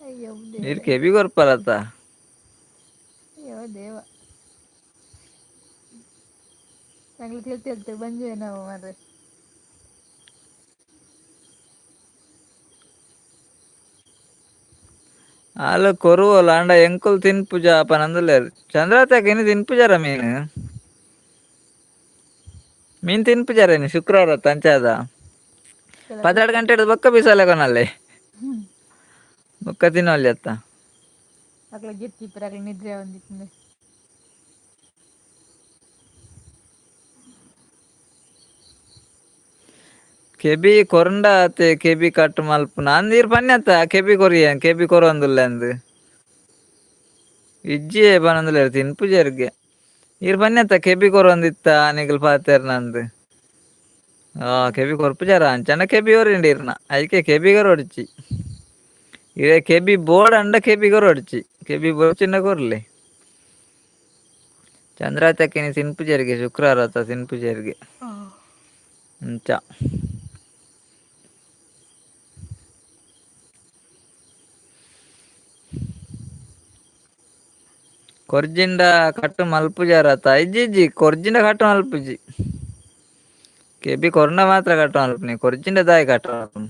Speaker 1: ಅಯ್ಯೋ.
Speaker 2: ಈರ್ ಕೆಬಿ ಕೊರ್ಪರತ.
Speaker 1: ಅಯ್ಯೋ ದೇವ. ಎಂಕ್ಲು ತೆಲ್ತ್ ತೆಲ್ತ್ ಬಂಜೆ ನಾವು ಮಾರ್ರೆ.
Speaker 2: ಆಲ್ ಕೊರುವೊಲು ಆಂಡ ಎಂಕುಲು ತಿನ್ಪುಜ ಪನೊಂದುಲ್ಲೆರ್ ಚಂದ್ರಾವತಿ ಇನಿ ತಿನ್ಪುಜರ ಮೀನ್ ಮೀನ್ ತಿನ್ಪುಜರ ಇನಿ ಶುಕ್ರವಾರ ಅತ್ತ ಅಂಚಾದ 12 ಗಂಟೆಡ್ ಬೊಕ್ಕ ಬಿಸಾಲೆ ಕೊನಲ್ಲೆ ಬೊಕ್ಕ ತಿನೊಲಿ ಅತ್ತ.
Speaker 1: ಅಕ್ಲ ಜೆತ್ತಿ ಇಪ್ಪೆರ್ ಅಕ್ಲ ನಿದ್ರೆ ಆವೊಂದಿತ್ತುಂಡು.
Speaker 2: ಕೆಬಿ ಕೊರಂಡ ಅತೆ ಕೆಬಿ ಕಟ್ ಮಲ್ಪುನ ಅಂದ್ ಈರ್ ಪನ್ಯತ್ತ ಕೆಬಿ ಕೊರಿಯೆ ಕೆಬಿ ಕೊರೊಂದುಲ್ಲೆ ಅಂದ್. ಇಜ್ಜಿಯೇ ಪನೊಂದುಲ್ಲೆರ್ ತಿನ್ಪುಜೆರ್ಗೆ ಈರ್ ಪನ್ಯತ್ತ ಕೆಬಿ ಕೊರೊಂದಿತ್ತ ನಿಕುಲು ಪಾತೆರ್ನಂದ್. ಆ ಕೆಬಿ ಕೊರ್ಪುಜಾರ ಅಂಚನ ಕೆಬಿ ಒರಿಂಡ್ ಇರ್ನ ಐಕೆ ಕೆಬಿ ಕೊರೊಡ್ಚಿ ಇರೆ ಕೆಬಿ ಬೋಡಂಡ ಕೆಬಿ ಕೊರೊಡ್ಚಿ ಕೆಬಿ ಬೊರ್ಚಿಂಡ ಕೊರ್ಲೆ. ಚಂದ್ರಾವತಿ ಇನಿ ತಿನ್ಪುಜೆರ್ಗೆ ಶುಕ್ರವಾರ ಅತ್ತ ತಿನ್ಪುಜೆರ್ಗೆ ಅಂಚ. ಕೊರ್ಜಿಂಡ ಕಟ್ ಮಲ್ಪುಜಾರತ ಇಜ್ಜಿ ಇಜ್ಜಿ ಕೊರ್ಜಿಂಡ ಕಟ್ ಮಲ್ಪುಜಿ ಕೆಬಿ ಕೊರ್ಂಡ ಮಾತ್ರ ಕಟ್ ಮಲ್ಪುನಿ ಕೊರ್ಜಿಂಡ ದಾಯೆ ಕಟ್ ಮಲ್ಪುನು.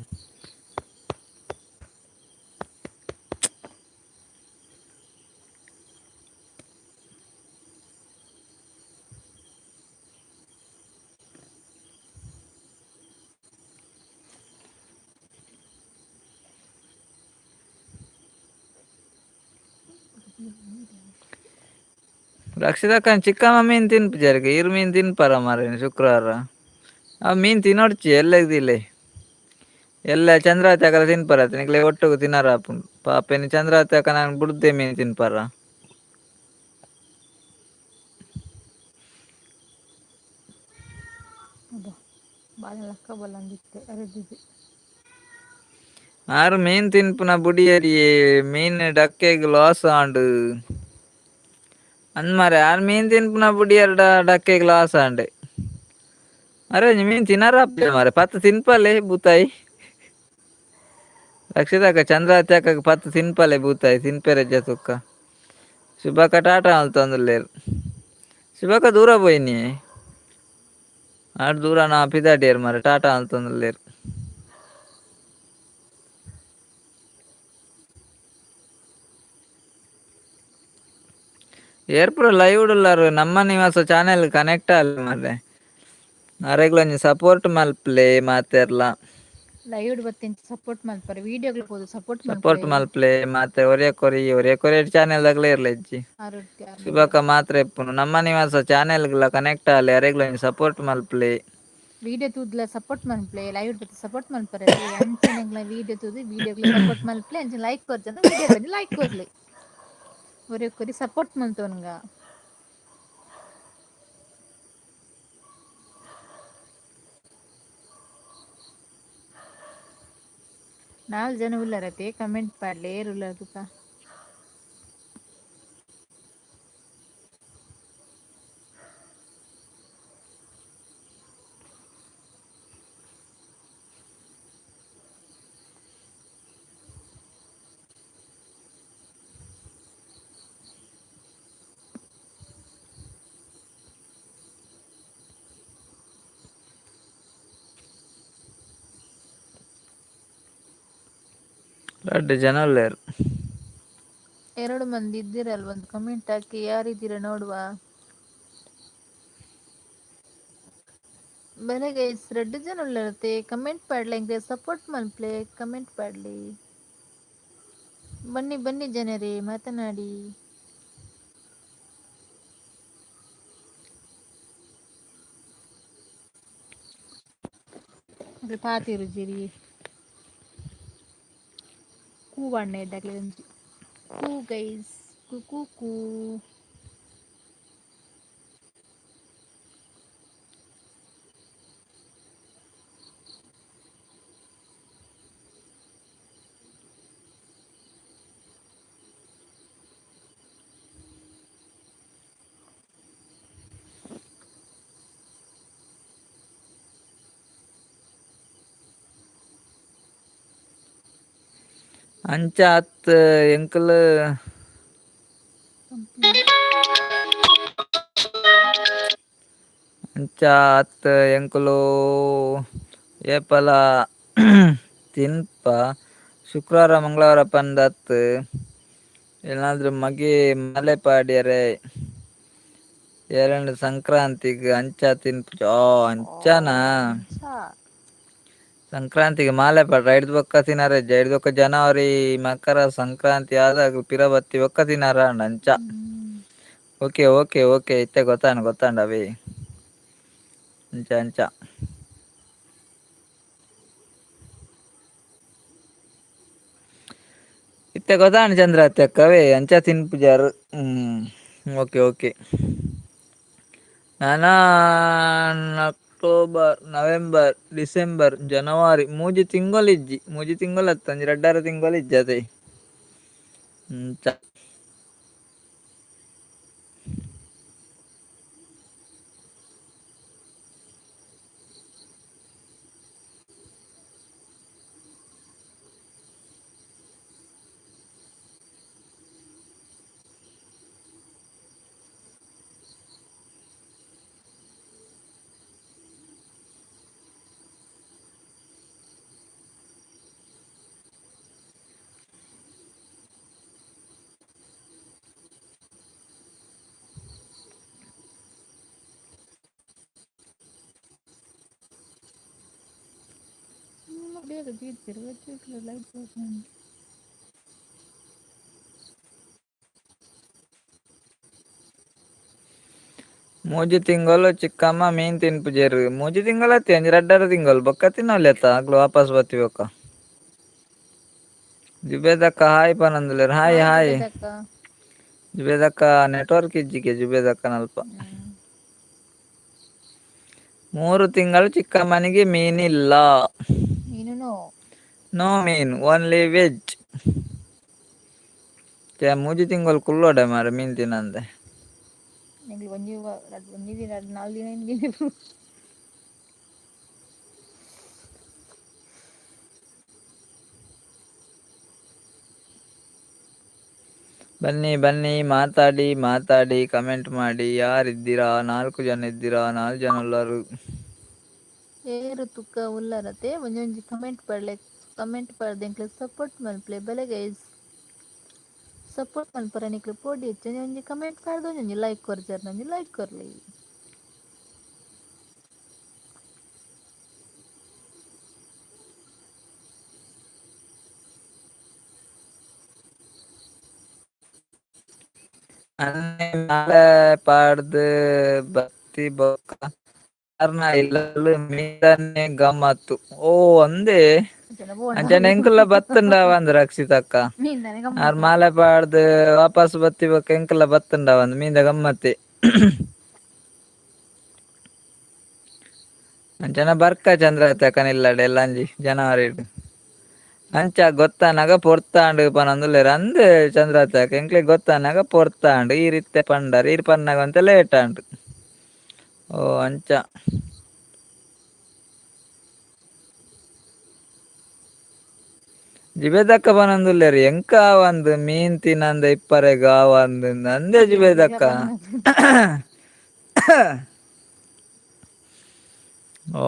Speaker 2: ರಕ್ಷಿತಕ್ಕನ ಚಿಕ್ಕಮ್ಮ ಮೀನ್ ತಿನ್ಪುಜೆರ್ಗೆ ಈರ್ ಮೀನ್ ತಿನ್ಪರ ಮಾರ್ರೆ ಶುಕ್ರವಾರ ಆ ಮೀನ್ ತಿನೊಡ್ಚಿ ಎಲ್ಲೆಗ್ ದಿಲೆ ಎಲ್ಲೆ ಚಂದ್ರಾವತಿ ಅಕಲ ತಿನ್ಪರತ್ತೆ ನಿಕ್ಲೆ ಒಟ್ಟುಗು ತಿನರ ಆಪುಂಡು ಪಾಪ ಇನಿ ಚಂದ್ರಾವತಿ ಅಕ್ಕ ನಾನ್ ಬುಡ್ದೆ ಮೀನ್ ತಿನ್ಪರ.
Speaker 1: ಬಾಳ ಲಕ್ಕ ಬಲ್ಲಂದಿತ್ತೆ ಅರೆದಿದ್ದು.
Speaker 2: ಆರು ಮೀನ್ ತಿನ್ಪುನ ಬುಡಿಯರಿಯೇ ಮೀನ್ ಡಕ್ಕೆಗ್ ಲಾಸ್ ಆಂಡ್. ಅಂದ್ ಮಾರೆ ಆರ್ ಮೀನ್ ತಿನ್ಪುನ ಬುಡಿಯರ್ಡ ಡಕ್ಕೆಗ್ ಲಾಸ್ ಆಂಡ್. ಅರೆ ಮೀನ್ ತಿನ್ನಾರ ಮಾರೆ ಪತ್ತು ತಿನ್ಪಲೆ ಬೂತಾಯಿ. ರಕ್ಷಿತಕ್ಕ ಚಂದ್ರಾತ್ಯಕ್ಕ ಪತ್ತು ತಿನ್ಪಲೆ ಬೂತಾಯಿ ತಿನ್ಪೆರೆಜ್ಜ ತುಕ್ಕ. ಶುಭಕ್ಕ ಟಾಟಾ ಮಲ್ತೊಂದುಲ್ಲೆರ್. ಶುಭಕ್ಕ ದೂರ ಪೋಯಿನಿ. ಆರ್ ದೂರ ನಾ ಪಿದಾಡಿಯರ್ ಮಾರೆ ಟಾಟಾ ಮಲ್ತೊಂದುಲ್ಲೆರ್. ಏರ್ಪುರ ಲೈವ್ ಉಲ್ಲಾರು ನಮ್ಮ ನಿವಾಸ ಚಾನೆಲ್ ಕನೆಕ್ಟ್ ಆಲ್ ಮಾರ್ರೆ. ಅರೆಗ್ಲ ಒಂಜಿ ಸಪೋರ್ಟ್ ಮಲ್ಪಲೆ ಮಾತೆರ್ಲ.
Speaker 1: ಲೈವ್ ಬತ್ತಿಂಚ ಸಪೋರ್ಟ್ ಮಲ್ಪರೆ ವಿಡಿಯೋಗಳು ಪೋದು ಸಪೋರ್ಟ್
Speaker 2: ಸಪೋರ್ಟ್
Speaker 1: ಮಲ್ಪಲೆ.
Speaker 2: ಮಲ್ಪಲೆ ಮಾತೆ ಒರಿಯ ಕೊರಿ ಒರಿಯ ಕೊರಿ ಚಾನೆಲ್ ದಾಗಲೇ ಇರ್ಲೆಜ್ಜಿ.
Speaker 1: ಆರೋಗ್ಯ
Speaker 2: ಶುಭಕ್ಕ ಮಾತ್ರ ಇಪ್ಪುನು ನಮ್ಮ ನಿವಾಸ ಚಾನೆಲ್ಗ್ಲ ಕನೆಕ್ಟ್ ಆಲೆ ಅರೆಗ್ಲ ಒಂಜಿ ಸಪೋರ್ಟ್ ಮಲ್ಪಲೆ.
Speaker 1: ವಿಡಿಯೋ ತೂದ್ಲ ಸಪೋರ್ಟ್ ಮನ್ಪಲೆ ಲೈವ್ ಬತ್ತಿ ಸಪೋರ್ಟ್ ಮನ್ಪರೆ ಅಂಚನೆಗ್ಲ ವಿಡಿಯೋ ತೂದು ವಿಡಿಯೋಗ್ಲ ಸಪೋರ್ಟ್ ಮನ್ಪಲೆ ಅಂಚ ಲೈಕ್ ಕೊರ್ಜಂದ ವಿಡಿಯೋ ಲೈಕ್ ಕೊರ್ಲಿ. ಒರಿ ಕೊರಿ ಸಪೋರ್ಟ್ ಮಲ್ತೊನ್ಗ. ನಾಲ್ ಜನ ಉಲ್ಲರತೆ ಕಮೆಂಟ್ ಪಾಡ್ಲೆ ಏರ್ ಉಲ್ಲರ್ ತುಕ.
Speaker 2: ರಡ್ಡ್ ಜನ ಉಲ್ಲೆರ್.
Speaker 1: ಎರಡು ಮಂದಿ ಇದ್ದೀರಲ್ವ ಒಂದು ಕಮೆಂಟ್ ಹಾಕಿ ಯಾರಿದ್ದೀರಾ ನೋಡುವ. ಬಲೆ ಗೈಸ್ ರಡ್ಡ್ ಜನ ಉಲ್ಲರತೆ ಕಮೆಂಟ್ ಪಾಡ್ಲೆ ಎಂಕ್ ಸಪೋರ್ಟ್ ಮನ್ಪಲೆ ಕಮೆಂಟ್ ಪಾಡ್ಲೆ. ಬನ್ನಿ ಬನ್ನಿ ಜನರೇ ಮಾತನಾಡಿ. ಪಾತೆರುಜಿರಿ ಕೂ ಪಾಡ್ನೆ ಎಡ್ಡೆ ಕೂ ಗೈಸ್ ಕು ಕು ಕೂ.
Speaker 2: ಅಂಚ ಅತ್ ಎಂಕುಲು ಅಂಚ ಅತ್ ಎಂಕುಲು ಏಪಲ ತಿನ್ಪ ಶುಕ್ರವಾರ ಮಂಗಳವಾರ ಪಂದ್ ಅತ್ ಏನಾದ್ರು ಮಗೆ ಮಲೆ ಪಾಡ್ಯರೆ ಏರಂಡ ಸಂಕ್ರಾಂತಿಗ್ ಅಂಚ ತಿನ್ಪುಜ
Speaker 1: ಓ
Speaker 2: ಅಂಚನಾ.
Speaker 1: ಅಂಚ.
Speaker 2: ಸಂಕ್ರಾಂತಿಗೆ ಮಾಲೆ ಪಾಡ್ರ ಐಡ್ದ್ ಬೊಕ್ಕ ತಿನರೆ ಇಜ್ಜಿ ಐಡ್ದ್ ಬೊಕ್ಕ ಜನವರಿ ಮಕರ ಸಂಕ್ರಾಂತಿ ಆದಾಗ ಪಿರ ಬತ್ತಿ ಬೊಕ್ಕ ತಿನರ ಆಂಡ್ ಅಂಚ.
Speaker 1: ಹ್ಮ್.
Speaker 2: Okay okay okay ಇತ್ತೆ ಗೊತ್ತಾಂಡ್ ಗೊತ್ತಾಂಡ್ ಅವೇ. ಅಂಚ ಅಂಚ. ಇತ್ತೆ ಗೊತ್ತಾಂಡ್ ಚಂದ್ರಾತ್ಯ ಅಕ್ಕವೇ ಅಂಚ ತಿನ್ಪುಜಾರ್ ಹ್ಮ್ ಓಕೆ ಓಕೆ. ನನ October November December ಜನವರಿ ಮೂಜಿ ತಿಂಗೊಲು ಇಜ್ಜಿ ಮೂಜಿ ತಿಂಗೊಲು ಅತ್ತ್ ಒಂಜಿ ರಡ್ಡರ ತಿಂಗೊಲು ಇಜ್ಜಿ ಅತೆ. ಅಂಚ.
Speaker 1: ಬೇಗ ತೀರ್ತೀರ ಲೈಟ್.
Speaker 2: ಮೂಜಿ ತಿಂಗೊಲು ಚಿಕ್ಕಮ್ಮ ಮೀನ್ ತಿನ್ಪುಜೆರ್ ಮೂಜಿ ತಿಂಗೊಲು ಅತ್ತಿ ಒಂಜಿ ರಡ್ಡರ ತಿಂಗೊಲು ಬೊಕ್ಕ ತಿನ್ನೊಲಿ ಅತ್ತ ಅಕ್ಲು ವಾಪಸ್ ಬತ್ತಿ ಬೊಕ್ಕ. ಜುಬೇದಕ್ಕ ಹಾಯ್ ಪನೊಂದುಲ್ಲೆರ್ ಹಾಯ್
Speaker 1: ಹಾಯ್
Speaker 2: ಹಾಯ್.
Speaker 1: ಜುಬೇದಕ್ಕ.
Speaker 2: ಜುಬೇದಕ್ಕ ನೆಟ್ವರ್ಕ್ ಇಜ್ಜಿಗೆ ಜುಬೇದಕ್ಕನಲ್ಪ.
Speaker 1: ಹ್ಮ್.
Speaker 2: 3 ತಿಂಗಳು ಚಿಕ್ಕಮ್ಮನಿಗೆ ಮೀನಿಲ್ಲ.
Speaker 1: ಮೀನು.
Speaker 2: ನೋ ಮೀನ್, ಓನ್ಲಿ ವೆಜ್. 3 ತಿಂಗಳು ಕುಲ್ಲೋಡೆ ಮಾರ ಮೀನ್ ತಿನ್ನಂದೆ.
Speaker 1: ಎಂಕ್ಲು ಒಂಜಿ ಒಂಜಿ ದಿನ 4 ದಿನ ದಿನ.
Speaker 2: ಬನ್ನಿ ಬನ್ನಿ, ಮಾತಾಡಿ ಮಾತಾಡಿ, ಕಮೆಂಟ್ ಮಾಡಿ. ಯಾರಿದ್ದೀರಾ? ನಾಲ್ಕು ಜನ ಇದ್ದೀರಾ, ನಾಲ್ಕು ಜನ ಉಲ್ಲರು.
Speaker 1: ಏರು ತುಕ್ಕ ಉಲ್ಲರತೆ, ಒಂಜೊಂಜಿ ಕಮೆಂಟ್ ಪಡ್ಲೆ, ಕಮೆಂಟ್ ಪಾಡ್ದ್ ಎಂಕ್ಲೆಗ್ ಸಪೋರ್ಟ್ ಮಲ್ಪಲೆ. ಬಲೆ ಗೈಸ್, ಸಪೋರ್ಟ್ ಮನ್ಪರೆ ನಿಕ್ಲು ಪೋಡಿ ಒಂಜೊಂಜಿ ಕಮೆಂಟ್ ಪಾಡ್ದ್ ಒಂಜೊಂಜಿ ಲೈಕ್ ಕೊರ್ಜರ್, ಒಂಜಿ ಲೈಕ್ ಕೊರ್ಲೆ.
Speaker 2: ಅನ್ನೆ ಮಾಲೆ ಪಾಡ್ದು ಬತ್ತಿ ಬೊಕ್ಕ ಆರ್ನ ಇಲ್ಲಲ್ ಮೀನ್ದನೆ ಗಮ್ಮತ್ತು. ಓ ಅಂದೆ. ಅಂಚನೆ ಎಂಕುಲ ಬತ್ತುಂಡಾವಂದ್ ರಕ್ಷಿತಕ್ಕ.
Speaker 1: ಮೀನ್ದನೆ.
Speaker 2: ಆರ್
Speaker 1: ಗಮ್ಮತ್ತು.
Speaker 2: ಮಾಲೆ ಪಾಡ್ದು ವಾಪಸ್ ಬತ್ತಿ ಬೊಕ್ಕ ಎಂಕುಲ ಬತ್ತುಂಡಾವಂದ್ ಮೀನ್ದ ಗಮ್ಮತ್ತೆ. ಅಂಚನ ಬರ್ಕ ಚಂದ್ರತಕನ ಇಲ್ಲಡೆ ಎಲ್ಲಂಜಿ ಜನವರಿ. ಅಂಚ ಗೊತ್ತಾನಾಗ ಪೊರ್ತಾಂಡ್ ಪನೊಂದುಲ್ಲೆರ್. ಅಂದ್ ಚಂದ್ರತಕ, ಎಂಕ್ಲೆಗ್ ಗೊತ್ತಾನಾಗ ಪೊರ್ತಾಂಡ್. ಈರ್ ಇತ್ತೆ ಪಂಡರ್, ಈರ್ ಪನ್ನಾಗ ಒಂತೆ ಲೇಟ್ ಆಂಡ್. ಓ ಅಂಚ. ಜಿಬೇದಕ್ಕ ಪನೊಂದುಲ್ಲೆರ್ ಎಂಕ್ ಆವಂದ್ ಮೀನ್ ತಿನಂದೆ ಇಪ್ಪರೆಗ್ ಆವಂದ್ ಅಂದೆ ಜಿಬೇದಕ್ಕ. ಓ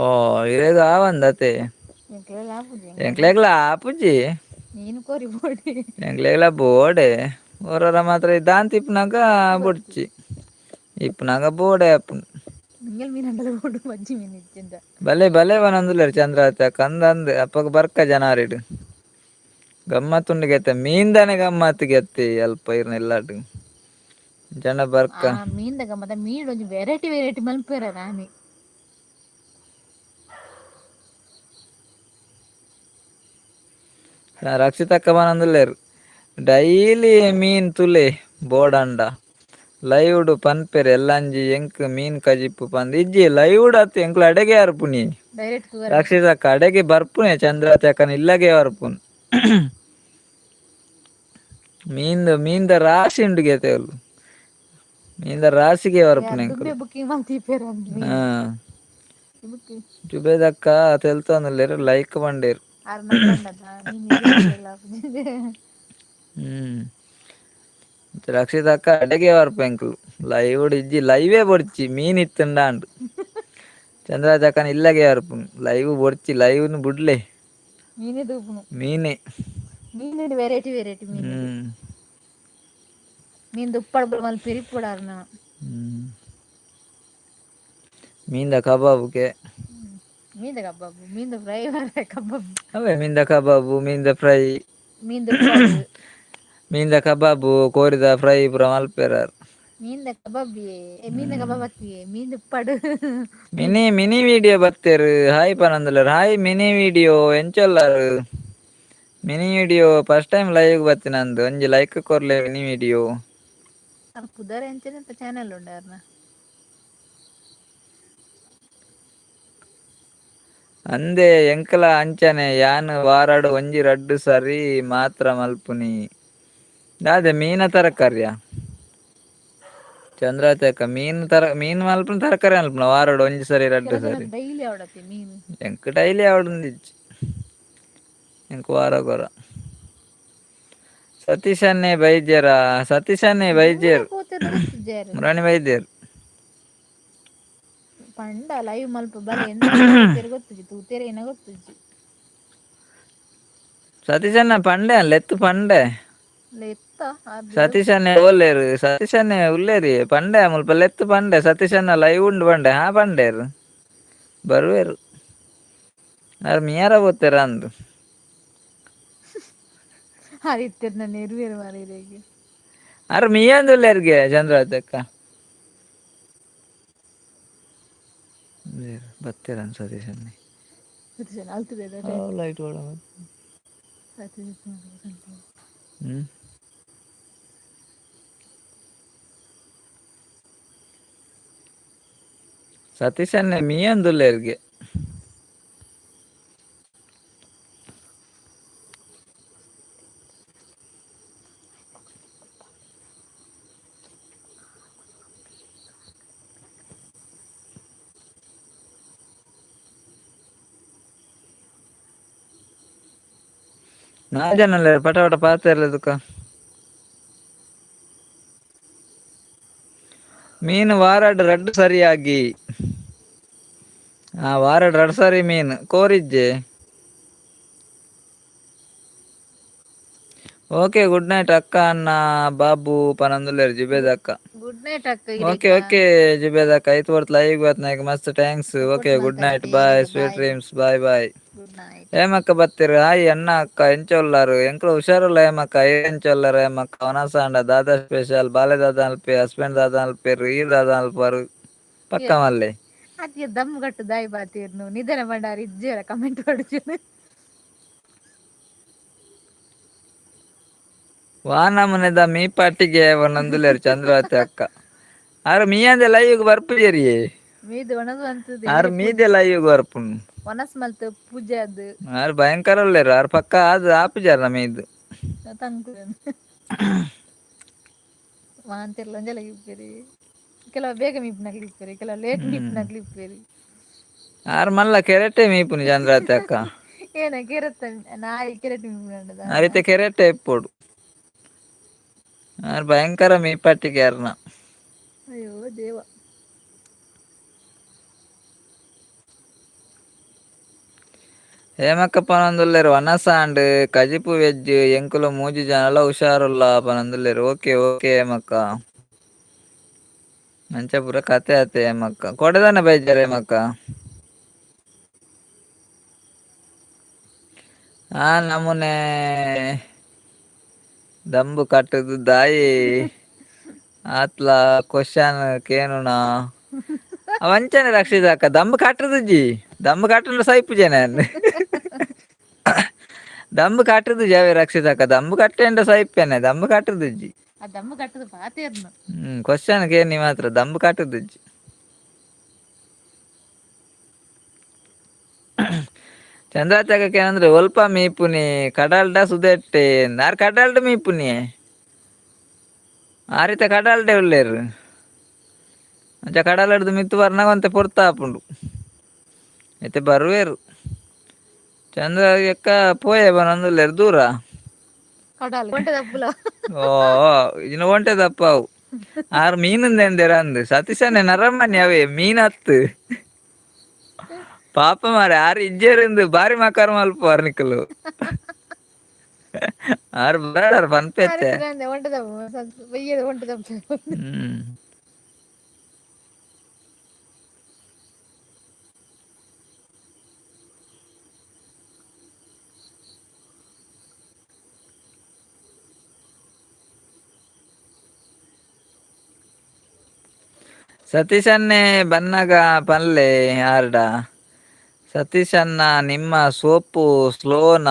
Speaker 2: ಇರೆಗ್ ಆವಂದ್ ಅತೆ.
Speaker 1: ಎಂಕ್ಲೆಗ್ ಆಪುಜಿ.
Speaker 2: ಎಂಕ್ಲೆಗ್ಲ ಆಪುಜಿ.
Speaker 1: ಮೀನು ಕೋರಿ ಬೋಡೆ.
Speaker 2: ಎಂಕ್ಲೆಗ್ಲ ಬೋಡೆ, ಒರೊರ ಮಾತ್ರ ದಾಂತಿಪ್ಪನಗ
Speaker 1: ಬೊರ್ಚಿ.
Speaker 2: ಬೊಡ್ಚಿ ಇಪ್ಪುನಗ ಬೋಡೆ ಆಪುಂಡು.
Speaker 1: ನಿಂಗೆಲ್ ಮೀನ್ ಅಂಡಲ ಬೋಡು, ಬಂಜಿ ಮೀನ್ ಇಜ್ಜಿಂಡ.
Speaker 2: ಬಲೆ ಬಲೆ ಪನೊಂದುಲ್ಲೆರ್ ಚಂದ್ರಾವತಿ ಅಕ್ಕ. ಅಂದ್ ಅಂದ್, ಅಪಗ ಬರ್ಕ ಜನವರಿಡ್ ಗಮ್ಮತ್ ಉಂಡು ಗೆತ್ತೆ, ಮೀನ್ದನೆ ಗಮ್ಮತ್ ಗೆತ್ತೆ ಅಲ್ಪ ಇರ್ನ ಇಲ್ಲಾಡ್ ಜನ ಬರ್ಕ.
Speaker 1: ಆ ಮೀನ್ದ ಗಮ್ಮತ, ಮೀನ್ ಒಂಜಿ ವೆರೈಟಿ ವೆರೈಟಿ ಮನ್ಪುವೆರ ನಾನಿ.
Speaker 2: ರಕ್ಷಿತಕ್ಕ ಪನೊಂದುಲ್ಲೆರ್ ಡೈಲಿ ಮೀನ್ ತುಲೆ ಬೋಡಂಡ ಲೈವ್ ಡು ಪನ್ಪೆರ್ ಎಲ್ಲಂಜಿ ಎಂಕ್ ಮೀನ್ ಕಜಿಪು ಪಂದ್. ಇಜ್ಜಿ, ಲೈವ್ ಡು ಅತ್ತ್, ಎಂಕ್ಲ ಅಡೆಗೆ ಬರ್ಪುನಿ.
Speaker 1: ಡೈರೆಕ್ಟ್ ತೂವರೆ.
Speaker 2: ರಕ್ಷಿತಕ್ಕ ಅಡೆಗೆ ಬರ್ಪುನೆ, ಚಂದ್ರಾವತಿ ಅಕ್ಕನ ಇಲ್ಲಗೆ ಬರ್ಪುನ್. ಮೀನ್ದ ಮೀನ್ದ ರಾಶಿ ಉಂಡು ಗೆತೆವ್ಲು, ಮೀನ್ದ ರಾಶಿಗೆ ಬರ್ಪುನೆ
Speaker 1: ದುಂಬೆ
Speaker 2: ಎಂಕುಲು.
Speaker 1: ಬುಕ್ಕಿಂಗ್ ಮಲ್ತಿಪ್ಪೆರ್ ಅಂದ್ ಮೀನ್. ಬುಕ್ಕಿಂಗ್.
Speaker 2: ಜುಬೇದಕ್ಕ ತೆಲ್ತೊಂದುಲ್ಲೆರ್, ಲೈಕ್ ಪಂಡೆರ್.
Speaker 1: ಆರ್ನ ಪಂಡದ ಮೀನ್ ಇಜ್ಜಿಂಡ ಆಪುಜಿ.
Speaker 2: ರಕ್ಷಿತಕ್ಕ ಅಡೆಗೆ ಬರ್ಪ ಎಂಕುಲು, ಲೈವ್ ಇಜ್ಜಿ, ಲೈವೇ ಬೊಡ್ಚಿ, ಮೀನ್ ಇತ್ತುಂಡ ಅಂಡ್. ಚಂದ್ರಾವತಿ ಇಲ್ಲಗೆ ಬರ್ಪುನು, ಲೈವ್ ಬೊಡ್ಚಿ, ಲೈವ್ ನು ಬುಡ್ಲೆ.
Speaker 1: ಮೀನೇ ತೂಪುನು.
Speaker 2: ಮೀನೆ.
Speaker 1: ಮೀನ್ ವೆರೈಟಿ ವೆರೈಟಿ ಮೀನ್. ಮೀನ್ ದುಪ್ಪಡ್ ಮಲ್ಪೆರ್ ಇಪ್ಪೊಡು ಆರ್ನ.
Speaker 2: ಮೀನ್ದ ಕಬಾಬುಗೆ.
Speaker 1: ಮೀನ್ದ ಕಬಾಬ್, ಮೀನ್ದ ಫ್ರೈ ಮಾರ್ರೆ ಕಬಾಬ್.
Speaker 2: ಅವೇ ಮೀನ್ದ ಕಬಾಬು, ಮೀನ್ದ ಫ್ರೈ.
Speaker 1: ಮೀನ್ ದುಪ್ಪಾಡು.
Speaker 2: ಮೀನ್ದ ಕಬಾಬು, ಕೋರಿದ ಫ್ರೈ ಪೂರ ಮಲ್ಪೆರಾರ್.
Speaker 1: ಮೀನ್ದ ಕಬಾಬ್, ಮೀನ್ದ ಕಬಾಬ್ ಅತ್ತಿ, ಮೀನ್ ದುಪ್ಪಾಡು.
Speaker 2: ಮಿನಿ ಮಿನಿ ವಿಡಿಯೋ ಬತ್ತೇರು, ಹಾಯ್ ಪನೊಂದುಲ್ಲೆರ್. ಹಾಯ್ ಮಿನಿ ವಿಡಿಯೋ, ಎಂಚೊಲ್ಲಾರು? Mini video first time live ಬತ್ತಿನಂದು, ಒಂಜಿ ಲೈಕ್ ಕೊರ್ಲೆ ಮಿನಿ ವಿಡಿಯೋ.
Speaker 1: ಅರ್ ಪುದರ್ ಎಂಚನೆ ಚಾನೆಲ್ ಉಂಡು ಅರ್ನ.
Speaker 2: ಅಂದೆ, ಎಂಕಲ ಅಂಚನೆ, ಯಾನ್ ವಾರಡ್ ಒಂಜಿ ರಡ್ಡ್ ಸರಿ ಮಾತ್ರ ಮಲ್ಪುನಿ. ದಾದೆ ಮೀನ ತರಕಾರಿಯ ಚಂದ್ರಾವತಿ ಮೀನ್ ತರ ಮೀನ್ ಮಲ್ಪುನ ತರಕಾರಿ ಮಲ್ಪುನ ವಾರಡ್ ಒಂಜಿ ಸರಿ ರಡ್ಡ್
Speaker 1: ಕೆಲವು
Speaker 2: ಸರಿ.
Speaker 1: ಜನಕ್ಕೆ ಡೈಲಿ ಅವಡತ್ತೆ ಮೀನು.
Speaker 2: ಎಂಕ್ ಡೈಲಿ ಆವೊಡೊಂದಿಜ್ಜಿ, ಎಂಕ್ ವಾರಗೊರ. ಸತೀಶನ್ನೇ ಬೈದ್ಯರಾ? ಸತೀಶನ್ನೇ
Speaker 1: ಮೂಡೆ
Speaker 2: ಬೈದ್ಯರು.
Speaker 1: ಪೋತೆರ್ನ ಗೊತ್ತಿಜ್ಜಾರು.
Speaker 2: ಮುರಾಣಿ ವೈದ್ಯರು.
Speaker 1: ಪಂಡ ಲೈವ್ ಮಲ್ಪ ಬಲೆ ಎಂದ ಪೋತೆರ್ ಗೊತ್ತುಜಿ, ತೂತೆರ್ ಏನ ಗೊತ್ತುಜಿ.
Speaker 2: ಸತೀಶಣ್ಣ ಪಂಡೆ ಲೆತ್ತು ಪಂಡೆ.
Speaker 1: ಲೆತ್ತ.
Speaker 2: ಸತೀಶನ್ನೇ ಓಲ್ಲೇರು? ಸತೀಶನ್ನೇ ಉಲ್ಲೇರಿ ಪಂಡೆ, ಮುಲ್ಪ ಲೆತ್ತು ಪಂಡೆ, ಸತೀಶಣ್ಣ ಲೈವ್ ಉಂಡು ಪಂಡೆ. ಹಾ ಪಂಡೇರು, ಬರುವೆರು ಆರ್ ಮಿಯಾರ ಪೋತೆರ ಅಂದು.
Speaker 1: ಆದಿತ್ಯರ್ನ ನೆರುವೆರ್ ಮಾರ್ರೆ.
Speaker 2: ಅರ್ ಮೀಯಂದುಲ್ಲೇರ್ಗೆ ಚಂದ್ರಾವತಕ್ಕ ಬತ್ತೆರನ್ ಸತೀಶನ್ನೇ.
Speaker 1: ಸತೀಶಣ್ಣ ಅಲ್ತುದೆ.
Speaker 2: ಲೈಟ್. ಹ್ಮ್ ಸತೀಶನ್ನೇ ಮೀಯಂದುಲ್ಲೆರ್ಗೆ. ನಾಲ್ ಜನ ಉಲ್ಲೆರ್ ಪಟ ಪಟ ಪಾತೆರ್ಲೆ ತುಕ. ಮೀನು ವಾರಡ್ ರಡ್ಡ್ ಸರಿಯಾಗಿ. ಆ ವಾರಡ್ ರಡ್ಡ್ ಸರಿ ಮೀನು ಕೋರಿಜ್ಜೆ. Okay, good night ಅಕ್ಕ ಅಣ್ಣ ಬಾಬು ಪನೊಂದುಲ್ಲೆರ್ ಜುಬೇದ್ ಅಕ್ಕ.
Speaker 1: ಗುಡ್ ನೈಟ್ ಅಕ್ಕ.
Speaker 2: ಓಕೆ
Speaker 1: ಇರೆಗ್ಲಾ.
Speaker 2: ಓಕೆ ಜುಬೇದ್ ಅಕ್ಕ, ಐತ್ ವರ್ತ್ ಲೈವ್ ಬತ್ನಾಕ್ ಮಸ್ತ್ thanks.
Speaker 1: Support
Speaker 2: okay, good night.
Speaker 1: ಮಲ್ತನೈಕ್
Speaker 2: ಬಾಯ್.
Speaker 1: ಇರೆಗ್.
Speaker 2: Sweet
Speaker 1: bye.
Speaker 2: Dreams, bye bye.
Speaker 1: Good night.
Speaker 2: ಹೇಮಕ್ಕ ಬತ್ತೆರ್. ಹಾಯ್ ಅಣ್ಣ ಅಕ್ಕ ಎಂಚ ಉಲ್ಲರ್? ಎಂಕ್ಲ ಹುಷಾರುಲ್ಲ ಹೇಮಕ್ಕ, ಎಂಚ ಉಲ್ಲರ್ ಹೇಮಕ್ಕ? ವನಸಾಂಡ ದಾದಾ ಸ್ಪೆಷಲ್? ಬಾಲೆ ದಾದ ಅನ್ಪೆ? ಹಸ್ಬೆಂಡ್ ದಾದ ಅನ್ಪೆರ್? ಈರ್ ದಾದ ಅನ್ಪರ್? ಪಕ್ಕ ಮಲ್ಲೆ.
Speaker 1: ಅತ್ಯ ದಮ್ ಕಟ್ಟು ದಾಯಿ ಬಾತಿರ್ನು ನಿಧನ ಭಂಡಾರ ಇಜ್ಜೇರ ಕಮೆಂಟ್ ಪಡುಚೇನು.
Speaker 2: ವಾನಮನೆದ ಮೀ ಪಾಟಿಗೆ ಒಂದೊಂದುಲ್ಲೆರ್ ಚಂದ್ರಾವತಿ ಅಕ್ಕ. ಆರ್ ಮೀಯಂದೆ ಲೈವ್ ಬರ್ಪುಜೆರಿಯೇ.
Speaker 1: ಮೀದ್ ಒಣಸ್ ಮಂತುದು.
Speaker 2: ಆರ್ ಮೀದೆ ಲೈವ್ ಬರ್ಪುನು.
Speaker 1: ಒಣಸ್ ಮಲ್ತ್ ಪೂಜೆ ಅದು.
Speaker 2: ಆರ್ ಭಯಂಕರ ಉಲ್ಲೆರ್ ಆರ್, ಪಕ್ಕ ಆದ್ ಆಪುಜಾರ್ ನಮ್ಮ ಇದು.
Speaker 1: ತಂಕು ಮಾಂತೆರ್ಲ ಒಂಜೆಲ ಇಪ್ಪೆರಿ, ಕೆಲವು ಬೇಗ ಮೀಪುನಕ್ಲ್ ಇಪ್ಪೆರಿ, ಕೆಲವು ಲೇಟ್ ಮೀಪುನಕ್ಲ್ ಇಪ್ಪೆರಿ.
Speaker 2: ಆರ್ ಮಲ್ಲ ಕೆರೆಟೆ ಮೀಪುನಿ ಚಂದ್ರಾವತಿ ಅಕ್ಕ.
Speaker 1: ಏನ ಕೆರೆತ್ತ ನಾಯಿ ಕೆರೆಟ್ ಮೀಪುನಂಡದ?
Speaker 2: ಆರಿತೆ ಕೆರೆಟೆ ಇಪ್ಪೊಡು. ಆರ್ ಭಯಂಕರ ಮೀಪಟ್ಟಿಗೆ ಆರ್ನ.
Speaker 1: ಅಯ್ಯೋ ದೇವ.
Speaker 2: ಹೇಮಕ್ಕ ಪನೊಂದುಲ್ಲೆರ್ ವನಸಾಂಡ್ ಕಜಿಪು ವೆಜ್, ಎಂಕುಲು ಮೂಜಿ ಜನಲ ಹುಷಾರುಲ್ಲ ಪನೊಂದುಲ್ಲೆರ್. Okay okay ಹೇಮಕ್ಕ. ಅಂಚ ಪೂರ ಕತೆ ಆತೆ ಹೇಮಕ್ಕ. ಕೊಡೆದಾನೆ ಬೈಜಾರ್ ಹೇಮಕ್ಕ? ಆ ನಮೂನೆ ದಂಬು ಕಟ್ಟುದು ದಾಯಿ ಆತ್ಲ ಕ್ವಶನ್ ಕೇನುಣ ಅವಂಚನೆ ರಕ್ಷಿತ ಅಕ್ಕ. ದಂಬು ಕಟ್ಟುದುಜಿ, ದಂಬು ಕಟ್ಟುಂಡ ಸೈಪುಜೆ ನಾನು. ದಂಬು ಕಟ್ಟುದುಜಿ ಅವೇ ರಕ್ಷಿತಕ್ಕ, ದಂಬು ಕಟ್ಟೆಂಡ ಸೈಪೇನೆ, ದಂಬು ಕಟ್ಟುದುಜಿ.
Speaker 1: ಆ ದಮ್ಮು ಕಟ್ಟುದು ಪಾತೆರ್ನು.
Speaker 2: ಕ್ವಶನ್ ಕೇನಿ ಮಾತ್ರ, ದಂಬು ಕಟ್ಟುದುಜಿ. ಚಂದ್ರಾಚಕಕ್ಕೆ ಏನಂದ್ರೆ ಒಲ್ಪ ಮೀಪುನಿ, ಕಡಲ್ಡ ಸುದೆಟ್ಟೆ? ನಾರ್ ಕಡಲ್ಡ ಮೀಪುನಿ. ಆರಿತ ಕಡಲ್ಡೆ ಉಲ್ಲೇರು. ಅಂಚ ಕಡಲಡ್ದು ಮಿತ್ತು ಬರ್ನಾಗ ಒಂತೆ ಪೊರ್ತ ಆಪುಂಡು. ಇತ್ತೆ ಬರುವೆರು. ಚಂದ್ರ ಎಕ್ಕ ಪೋಯೆ ಬನೊಂದುಲ್ಲೆರ್ ದೂರ.
Speaker 1: ಕಡಲ್ ಒಂಟೆ ತಪ್ಪುಲ.
Speaker 2: ಓ ಇನ್ನು ಒಂಟೆ ತಪ್ಪಾವು. ಆರ್ ಮೀನುಂದೆಂದೆರ ಅಂದ್ ಸತೀಶನೇ ನರಮನಿ ಅವೇ ಮೀನತ್ತು. ಪಾಪ ಮಾರೆ, ಆರ್ ಇಜ್ಜೇರಿಂದು ಬಾರಿ ಮಕಾರ ಮಲ್ಪುವಾರ್ ನಿಕುಲು. ಆರ್ ಬರಡಾರ್ ಪನ್ಪೆತ್ತೆ.
Speaker 1: ಒಂಟೆ ತಪ್ಪು ಬಯ್ಯದ ಒಂಟೆ ತಪ್ಪು.
Speaker 2: ಸತೀಶನ್ನೇ ಬನ್ನಗ ಪನ್ಲೆ ಆರ್ಡ. ಸತೀಶನ್ನ ನಿಮ್ಮ ಸೋಪು ಸ್ಲೋನ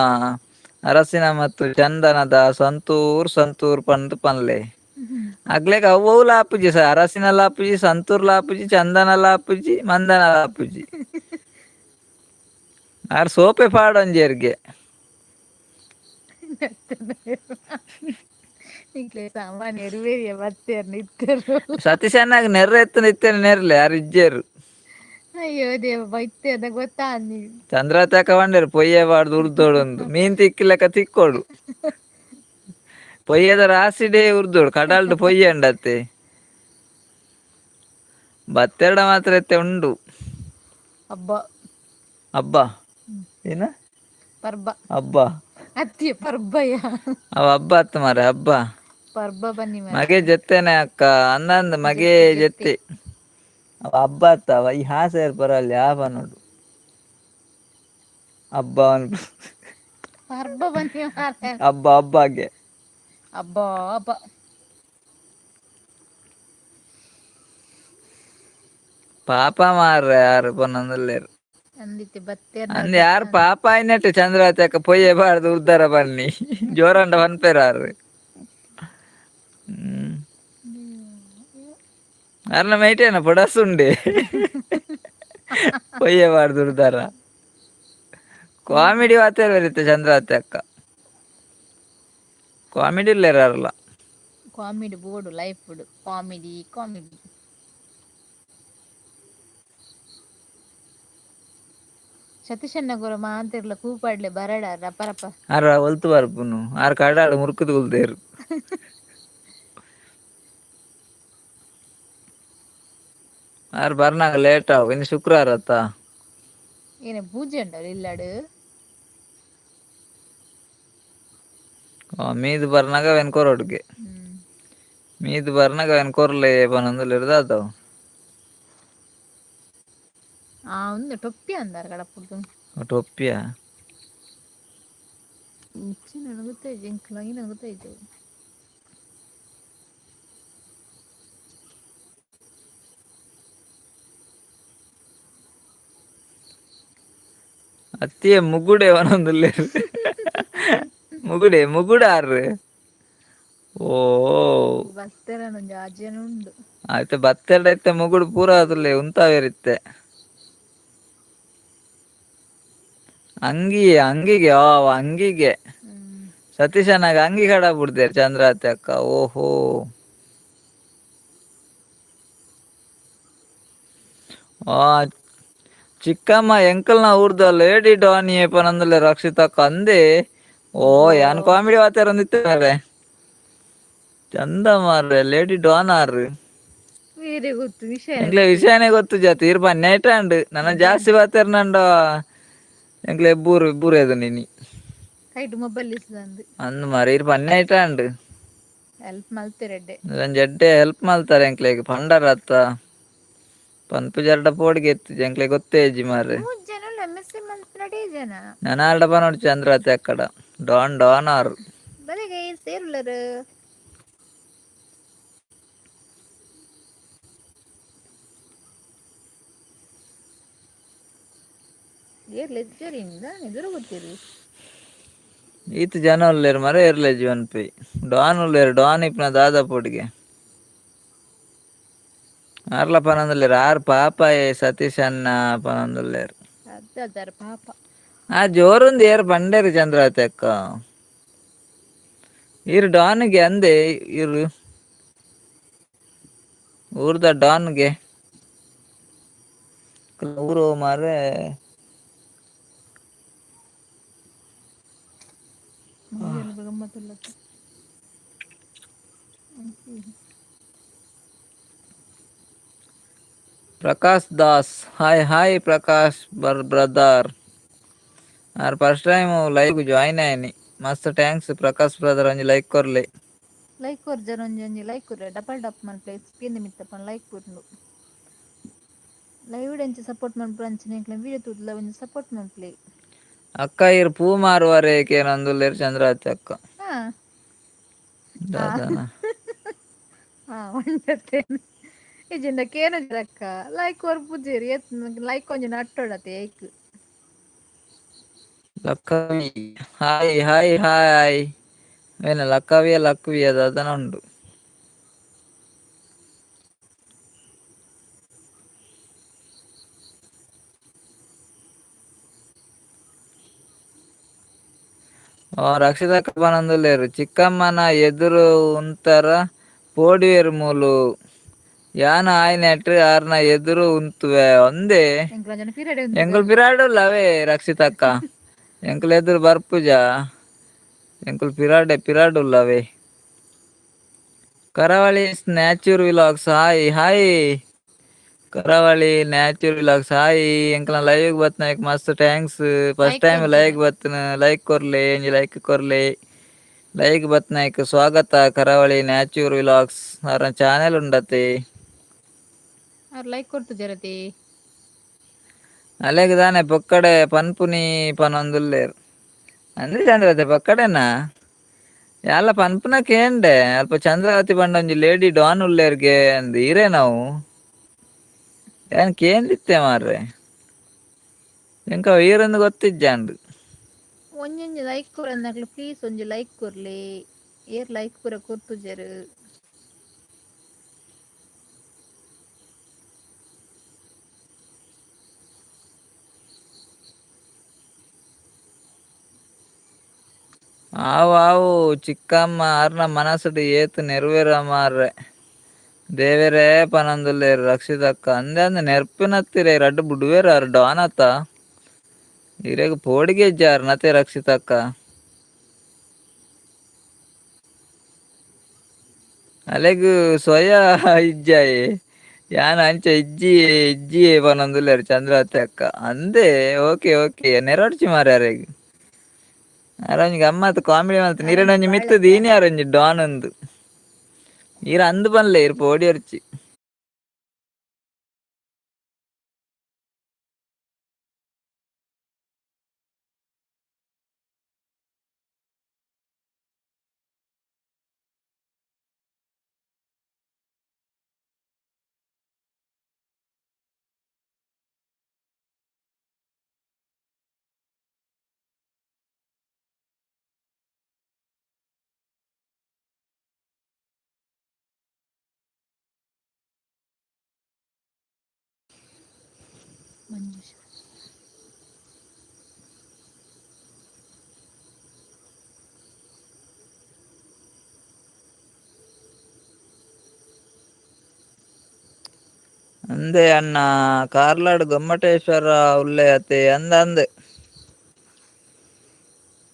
Speaker 2: ಅರಸಿನ ಮತ್ತು ಚಂದನದ ಸಂತೂರ್ ಸಂತೂರ್ ಪಂದ್ ಪನ್ಲೆ. ಅಗ್ಲೇಕ ಅವು ಲಾಪುಜಿ ಸ ಅರಸಿನ ಲಾಪುಜಿ, ಸಂತೂರ್ ಲಾಪುಜಿ, ಚಂದನ ಲಾಪುಜಿ, ಮಂದನ ಲಾಪುಜಿ. ಆರ್ ಸೋಪೆ ಪಾಡೊಂಜೆರ್ಗೆ.
Speaker 1: ನಿಕ್ಲೆ ಸಾಮಾನ್ಯರು ಬೇರಿಯ ಬತ್ತೇರ್ನ ಇತ್ತೆರು.
Speaker 2: ಸತೀಶನ್ನಾಗ ನೆರ್ರ ಎತ್ತನ ಇತ್ತೇನೆ ನೆರ್ಲೆ, ಆರ್ ಇಜ್ಜೇರು.
Speaker 1: ಅಯ್ಯೋ ದೇವ, ಬೈತೇರ್ನ ಗೊತ್ತಾ ನೀ.
Speaker 2: ಚಂದ್ರತಕ ಪಂಡೇರು ಪೊಯ್ಯೆ ಪಾಡ್ದು ಉರ್ದೋಡೊಂದು ಮೀನ್ ತಿಕ್ಕಿಲೆಕ್ಕ ತಿಕ್ಕೋಡು. ಪೊಯ್ಯೆದ ರಾಸಿಡೇ ಉರ್ದೋಡು, ಕಡಲ್ಡ್ ಪೊಯ್ಯೆ ಉಂಡತ್ತೆ. ಬತ್ತೆರಡ ಮಾತ್ರ ಎತ್ತೆ ಉಂಡು.
Speaker 1: ಹಬ್ಬ.
Speaker 2: ಹಬ್ಬ ಏನ?
Speaker 1: ಪರ್ಬ.
Speaker 2: ಹಬ್ಬ.
Speaker 1: ಅತ್ತಿ ಪರ್ಬಯ್ಯ.
Speaker 2: ಅವ ಹಬ್ಬ ಅತ್ತ ಮಾರೆ, ಹಬ್ಬ.
Speaker 1: ಪರ್ಬ ಬನ್ನಿ ಮಾರೆ.
Speaker 2: ಮಗೆ ಜೆತ್ತೇನೆ ಅಕ್ಕ ಅಂದಂದು ಮಗೆ.
Speaker 1: ಜೆತ್ತಿ ಜೆತ್ತಿ.
Speaker 2: ಜೆತ್ತೆ ಅವ ಹಬ್ಬ ಅತ್ತ ಅವ ಈ ಹಾಸೇರ್ ಪರಲ್ಲಿ ಆ ನೋಡು ಹಬ್ಬ ಅನ್ಪು.
Speaker 1: ಪರ್ಬ ಬನ್ನಿ ಮಾರೆ.
Speaker 2: ಹಬ್ಬ ಹಬ್ಬಗೆ.
Speaker 1: ಹಬ್ಬ ಹಬ್ಬ.
Speaker 2: ಪಾಪ ಮಾರ್ರೆ ಯಾರು ಪನ್ನೊಂದುಲ್ಲೆರ್.
Speaker 1: ಅಂದಿತ್ತೆ ಬತ್ತೇರ್ನ.
Speaker 2: ಅಂದ್ ಯಾರ್ ಪಾಪ ಆಯ್ನಟ್ಟು ಚಂದ್ರಾವತಿ ಅಕ್ಕ ಪೊಯ್ಯೆ ಬಾರ್ದು ಉದ್ದಾರ ಬನ್ನಿ ಜೋರಂಡ ಪನ್ಪೆರ್ ಆರ್. ಅರ್ನ ಮೈಟೇನ ಪೊಡಸುಂಡೆ. ಪೊಯ್ಯೆ ಪಾಡ್ದು ಉಡ್ದಾರ. ಕಾಮಿಡಿ ವಾತೆ ಬರುತ್ತೆ ಚಂದ್ರಾವತಿ ಅಕ್ಕ. ಕಾಮಿಡಿ ಇಲ್ಲೇರಲ್ಲ.
Speaker 1: Comedy board life comedy comedy. ಸತೀಶಣ್ಣ ಗುರು ಮಾಂತಿರ್ಲ ಕೂಪಾಡ್ಲೆ ಬರಡ ರಪ ರಪ.
Speaker 2: ಆರ ಒಲ್ತು ಬರ್ಪುನು ಆರ್ ಕಡಾಡು ಮುರುಕುದು ಕುಲ್ದೇರು. ಆರ್ ಬರ್ನಾಗ ಲೇಟ್ ಆವು, ಇನ್ನು ಶುಕ್ರವಾರ ಅತ್ತ.
Speaker 1: ಏನ ಪೂಜೆ ಉಂಡಲ್ಲ ಇಲ್ಲಾಡು.
Speaker 2: ಮೀದು ಬರ್ನಾಗ ವೆನ್ಕೋರೊಡ್ಗೆ. ಮೀದು ಬರ್ನಾಗ ವೆನ್ಕೋರ್ಲೆ ಪನೊಂದುಲ್ಲೆರ್ ದಾದಾವು.
Speaker 1: ಆ ಒಂದು ಟೊಪ್ಪಿ ಅಂದಾರ ಕಡಪುಡ್ದು.
Speaker 2: ಟೊಪ್ಪಿಯಾ?
Speaker 1: ಇಂಚಿನ ಗೊತ್ತಾಯ್ತು, ಎಂಕ್ಲ ಗೊತ್ತಾಯ್ತು.
Speaker 2: ಅತ್ತಿಯೇ ಮುಗುಡೆ ಪನೊಂದುಲ್ಲೆರ್. ಮುಗುಡೆ ಮುಗುಡಾರ್ ಓ.
Speaker 1: ಬತ್ತೆರನ ಒಂಜಿ ಆಜನ ಉಂಡು.
Speaker 2: ಆಯ್ತು, ಬತ್ತೆರಡ ಇತ್ತೆ ಮುಗುಡು ಪೂರ ಅದುಲ್ಲೆ ಉಂತಾವೇರಿತ್ತೆ. ಅಂಗಿ ಅಂಗಿಗೆ ಆ ಅಂಗಿಗೆ. ಸತೀಶನಾಗ ಅಂಗಿ ಕಡ ಬಿಡ್ತೇವೆ ಚಂದ್ರಾವತಿ ಅಕ್ಕ. ಓಹೋ, ಆ ಚಿಕ್ಕಮ್ಮ ಎಂಕಲ್ನ ಊರ್ದ ಲೇಡಿ ಡಾನಿ ಪನಂದಲೆ ರಕ್ಷಿತಕ್ಕ ಅಂದೆ. ಓ ಯಾನ್ ಕಾಮಿಡಿ ವಾತಾರ ಮಾರ್ರೆ, ಚಂದ ಮಾರ್ರೆ, ಲೇಡಿ ಡಾನ್ ಆರ್.
Speaker 1: ಬೇರೆ ಗೊತ್ತು ವಿಷಯ.
Speaker 2: ಎಂಕ್ಲೆ ವಿಷಯನೇ ಗೊತ್ತು ಜಾತಿ ಇರ್ ಪನ್ನೆ ಅಂಡ್ ನನ್ನ ಜಾಸ್ತಿ ಬಾತೇರ್ನಂಡ ಎಂಕ್ಲೆ ಬೂರು ಬೂರು ಎದು ನಿನಿ.
Speaker 1: ಕೈಟ್ ಮೊಬೈಲ್ ಇಸ್ದಂದು.
Speaker 2: ಅಂದ್ ಮಾರಿ ಇರ್ ಪನ್ನೆ ಅಂಡ್.
Speaker 1: ಹೆಲ್ಪ್ ಮಲ್ತೆರೆಡ್ಡೆ.
Speaker 2: ಒಂಜಿ ಎಡ್ಡೆ ಹೆಲ್ಪ್ ಮಲ್ತಾರೆ ಎಂಕ್ಲೆಗ್ ಪಂಡರತ್ತ ಪನ್ಪು ಜರಡ ಪೋಡಿಗೆ ಎತ್ತು ಎಂಕ್ಲೆ ಗೊತ್ತೇ ಇಜ್ಜಿ ಮಾರ್ರೆ.
Speaker 1: ಮೂರು ಜನ ಮೆಸೇಜ್ ಮಲ್ಪನಡೇ ಜನ.
Speaker 2: ನನಾಲ್ಡ ಪನೋಡು ಚಂದ್ರಾವತಿ ಅಕ್ಕಡ ಡಾನ್ ಡಾನ್ ಆರ್.
Speaker 1: ಬರೆಗೆ ಸೇರುಲರು. ಏರ್ ಲೆಜ್ಜರಿಂದ ಎದುರು ಗೊತ್ತೀರಿ.
Speaker 2: ಈತ ಜನ ಉಲ್ಲೇರು ಮರ ಏರ್ಲೆ ಜೀವನ್ ಪಿ ಡಾನ್ ಉಲ್ಲೇರು, ಡಾನ್ ಇಪ್ನ ದಾದಾ ಪೋಡಿಗೆ ಆರ್ಲ ಪನೊಂದುಲ್ಲೇರು. ಆರ್ ಪಾಪ ಸತೀಶ್ ಅಣ್ಣ ಪನೊಂದುಲ್ಲೇರು.
Speaker 1: ಅದಾರ ಪಾಪ.
Speaker 2: ಆ ಜೋರುಂದು ಏರ್ ಪಂಡೇರು ಚಂದ್ರಾವತಿ ಅಕ್ಕ. ಇರು ಡಾನ್ಗೆ ಅಂದೆ, ಇರು ಊರ್ದ ಡಾನ್ಗೆ ಊರು ಮಾರ್ರೆ.
Speaker 1: ಗಮ್ಮತ್ತುಲ್ಲತ್ತ.
Speaker 2: ಪ್ರಕಾಶ್ ದಾಸ್ ಹಾಯ್ ಹಾಯ್ ಪ್ರಕಾಶ್ ಬರ್ ಬ್ರದರ್. ಆರ್ ಫಸ್ಟ್ ಟೈಮ್ ಲೈವ್ join ಆಯ್ನಿ, ಮಸ್ತ್ thanks Prakash brother. ಒಂಜಿ ಲೈಕ್ ಕೊರ್ಲೆ.
Speaker 1: ಲೈಕ್ ಕೊರ್ ಜನ, ಒಂಜಿ ಒಂಜಿ ಲೈಕ್ ಕೊರ್ರೆ. ಡಬಲ್ ಡಪ್ ಮನ್ಪಲೆ, ಸ್ಕ್ರೀನ್ ಮಿತ್ತಪ್ಪ ಲೈಕ್ ಕೊರ್ಲು. ಲೈವ್ ಅಂಚೆ ಸಪೋರ್ಟ್ ಮನ್ಪು ಅಂಚನೆ ಎಂಕ್ಲೆ ವಿಡಿಯೋ ತೂತುಲ ಒಂಜಿ ಸಪೋರ್ಟ್ ಮನ್ಪಲೆ.
Speaker 2: ಅಕ್ಕ ಇರ್ ಪೂ ಮಾರುವರೆ ಕೇನೊಂದುಲ್ಲೆರ್ ಚಂದ್ರಾವತಿ ಅಕ್ಕ.
Speaker 1: ಹಾ.
Speaker 2: ದಾದನ.
Speaker 1: ಹಾ ಒಂಡತ್ತೇನೆ ಇಜಿಂಡ ಕೇನಜಕ್ಕ ಲೈಕ್ ಕೊರ್ಪುಜೆರ್ ಏತ್ ಲೈಕ್ ಒಂಜಿ ನಟ್ಟೊಡತೆ ಏಕ್.
Speaker 2: ಲಕ್ಕವಿ ಹಾಯ್ ಹಾಯ್ ಹಾಯ್. ವೇನ ಲಕ್ಕವಿಯ ಲಕ್ವಿಯ ದಾದನ ಉಂಡು. ರಕ್ಷಿತಕ್ಕ ಪನೊಂದುಲ್ಲೆರ್ ಚಿಕ್ಕಮ್ಮನ ಎದುರು ಉಂತರ ಪೋಡಿಯೆರ್ ಮೂಲು, ಯಾನ್ ಆಯಿನೆಟ್ ಆರ್ನ ಎದುರು ಉಂತುವೆ ಒಂದೇ.
Speaker 1: ಎಂಕ್ಲ ಜನ ಪಿರಡೆ
Speaker 2: ಎಂಕುಲು
Speaker 1: ಉಂತುವೆರ್.
Speaker 2: ಪಿರಾಡುಲ್ಲ ಅವೇ ರಕ್ಷಿತಕ್ಕ, ಎಂಕುಲು ಎದುರು ಬರ್ಪುಜ, ಎಂಕುಲು ಪಿರಾಡೆ ಪಿರಾಡುಲ್ಲವೇ. Karavali nature vlogs hi hi. Karavali nature vlogs hi. ಎಂಕಲ್ನ ಲೈವ್ ಬತ್ನಾಕ್ ಮಸ್ತ್ thanks. First
Speaker 1: like
Speaker 2: time
Speaker 1: ಕೊರ್ಜೆರ್.
Speaker 2: ಲೈವ್ ಬತ್ನ ಲೈಕ್ ಕೊರ್ಲೆ, ಒಂಜಿ ಲೈಕ್ ಕೊರ್ಲೆ. ಲೈಕ್ ಬತ್ನಾಕ್ ಸ್ವಾಗತ ಕರಾವಳಿ ನ್ಯಾಚುರ್ ವಿಲಾಗ್ಸ್ ಅರ ಚಾನೆಲ್ ಉಂಡತೆ.
Speaker 1: ಆರ್ ಲೈಕ್ ಕೊರ್ತುಜರತೆ.
Speaker 2: ಅಲೆಗ್ ದಾನೆ ಪೊಕ್ಕಡೆ ಪನ್ಪುನಿ ಪನೊಂದುಲ್ಲೆರ್. ಅಂದ್ರೆ ಚಂದ್ರಾವತಿ ಪೊಕ್ಕಡೆನಾ ಯಾನ್ಲ ಪನ್ಪುನ ಕೇಂಡೆ, ಅಲ್ಪ ಚಂದ್ರಾವತಿ ಪಂಡ ಒಂಜಿ ಲೇಡಿ ಡಾನ್ ಉಲ್ಲೆರ್ಗೆ ಅಂದ್ ಇರೇನವು ಯಾನ್ ಕೇಂದಿತ್ತೆ ಮಾರ್ರೆ, ಎಂಕ ಈರಂದು ಗೊತ್ತಿಜ್ಜಾಂಡ್.
Speaker 1: ಒಂಜೊಂಜಿ ಲೈಕ್ ಕೊರಂದಕ್ಲು ಪ್ಲೀಸ್ ಒಂಜಿ ಲೈಕ್ ಕೊರ್ಲೆ. ಏರ್ ಲೈಕ್ ಪೂರ ಕೊರ್ತುಜೆರ್.
Speaker 2: ಆವು ಆವು ಚಿಕ್ಕಮ್ಮ ಆರ್ನ ಮನಸ್ಸುಡು ಏತ್ ನೆರವೇರ ಮಾರ್ರೆ ದೇವೆರೇ ಪನೊಂದುಲ್ಲೆರ್ ರಕ್ಷಿತಕ್ಕ ಅಂದೆ ಅಂದ್ ನೆರ್ಪಿನತ್ತಿರೆ ರಡ್ಡ್ ಬುಡುವೆರ್ ಆರ್ ಡಾನ್ ಅತ್ತ ಇರೆಗ್ ಪೋಡಿಗೆ ಇಜ್ಜಾರ್ ನತೆ ರಕ್ಷಿತಕ್ಕ. ಅಲೆಗ್ ಸ್ವಯ ಇಜ್ಜಾಯೆ ಯಾನ್ ಅಂಚ ಇಜ್ಜಿ ಇಜ್ಜಿ ಪನೊಂದುಲ್ಲೆರ್ ಚಂದ್ರಾವತಿ ಅಕ್ಕ ಅಂದೆ ಓಕೆ ಓಕೆ ನೆರೊಡ್ಚಿ ಮಾರ್ರೆ ಅರೆಗ್. ಅರೊಂಜಿ ಗಮ್ಮತ್ ಕಾಮಿಡಿ ಮಲ್ತ್
Speaker 1: ಅರೊಂಜಿ
Speaker 2: ನೀರೆನೊಂಜಿ ಮಿತ್ತ್
Speaker 1: ಬಾಳೆತ್ತೆ
Speaker 2: ದೀನಿ ಅರೊಂಜಿ ಡಾನ್ ಅಂದ್. ಈರ್ ಅಂದ್ ಪನ್ಲೆ ಈರ್ ಪೋಡಿಯೊರ್ಚಿ.
Speaker 1: ಮಂಜುಷ.
Speaker 2: ಅಂದೆ ಅಣ್ಣ ಕಾರ್ಲಾಡ್ ಗೊಮ್ಮಟೇಶ್ವರ ಉಲ್ಲೆ ಅತೆ ಅಂದ್ ಅಂದ್.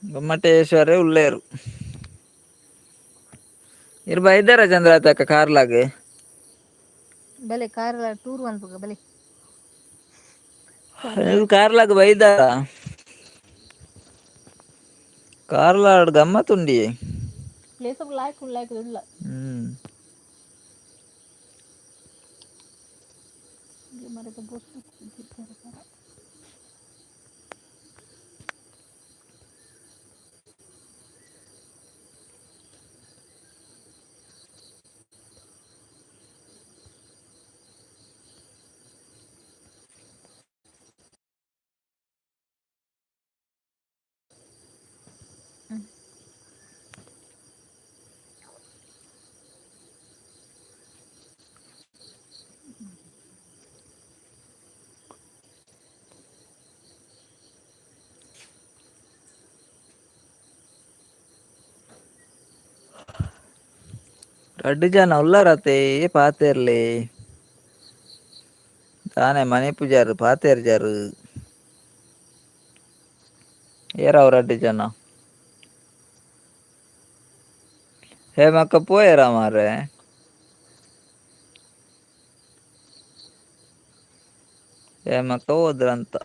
Speaker 2: ಗೊಮ್ಮಟೇಶ್ವರೇ ಉಲ್ಲೇರು. ಇರ್ ಬೈದಾರ ಚಂದ್ರಾವತಿ ಅಕ್ಕ ಕಾರ್ಲಾಗ್.
Speaker 1: ಬಲೆ ಕಾರ್ಲ ಟೂರ್ ಮನ್ಪುಗ ಬಲೆ. ಕಾರ್ಲ
Speaker 2: ಕಾರ್ಲಾಗ್ ಬೈದಾರ. ಕಾರ್ಲಾಡ್ ಗಮ್ಮತ್ ಉಂಡಿಯೇ.
Speaker 1: ಪ್ಲೇಸ್ ಲಾಯ್ಕ್ ಲಾಯ್ಕ್ ಉಲ್ಲ.
Speaker 2: ಹ್ಮ್.
Speaker 1: ಮರದ ಬೋಸ್.
Speaker 2: ರಡ್ಡ್ ಜನ ಉಲ್ಲರತೆ ಪಾತೆರ್ಲೆ. ದಾನೆ ಮನಿಪುಜರ್ ಪಾತೆರ್ಜರ್. ಏರವು ರಡ್ಡ್ ಜನ. ಹೇಮಕ್ಕ ಪೋಯೆರಾ ಮಾರ್ರೆ. ಹೇಮಕ್ಕ ಹೋದ್ರಂತ.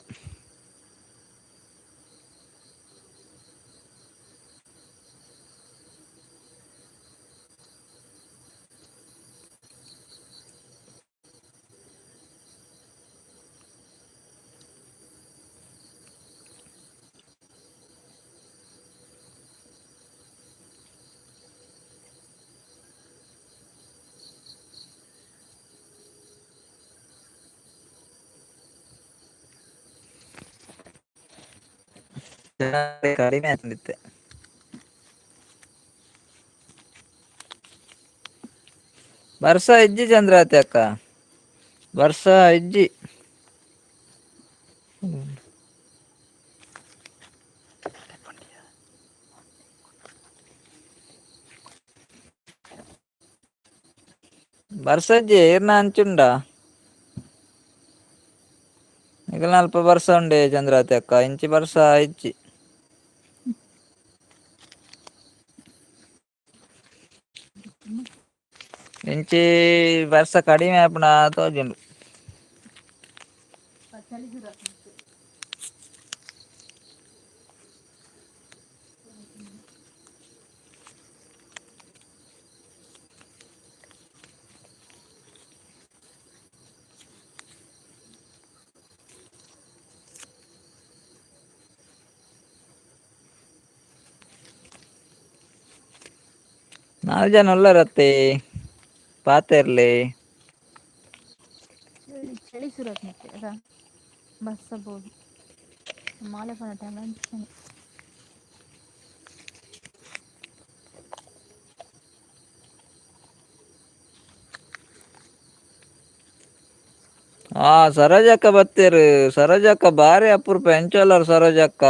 Speaker 2: ಕಡಿಮೆ ಆತಂದಿತ್ತೆ. ಬರ್ಸ ಇಜ್ಜಿ ಚಂದ್ರಾವತಿ ಅಕ್ಕ ಬರ್ಸ ಇಜ್ಜಿ. ಬರ್ಸ ಇಜ್ಜಿ ಈರ್ನ ಅಂಚುಂಡ. ನಿಕಲ್ನ ಅಲ್ಪ ಬರ್ಸ ಉಂಡೆ ಚಂದ್ರಾವತಿ ಅಕ್ಕ ಇಂಚಿ ಬರ್ಸ ಇಜ್ಜಿ. ಇಂಚಿ ಬರ್ಸ ಕಡಿಮೆ ಆಪುನ ತೋಜುಂಡು.
Speaker 1: ಚಳಿ ಶುರು.
Speaker 2: ನಾಲ್ ಜನ ಉಲ್ಲರತ್ತೆ ಪಾತೆರ್ಲೆ.
Speaker 1: ಚಳಿ ಚಳಿ ಶುರು ಆತ್ಮತ್ತೆ ಅದ ಬರ್ಸ ಬೋದು ಮಾಲೆ ಪೋನ ಟೈಮ್ ಅಂಚನೆ.
Speaker 2: ಆ ಸರೋಜಕ್ಕ ಬತ್ತೆರ್ ಸರೋಜಕ್ಕ ಬಾರಿ ಅಪರೂಪ ಎಂಚ ಉಲ್ಲರ್ ಸರೋಜಕ್ಕ.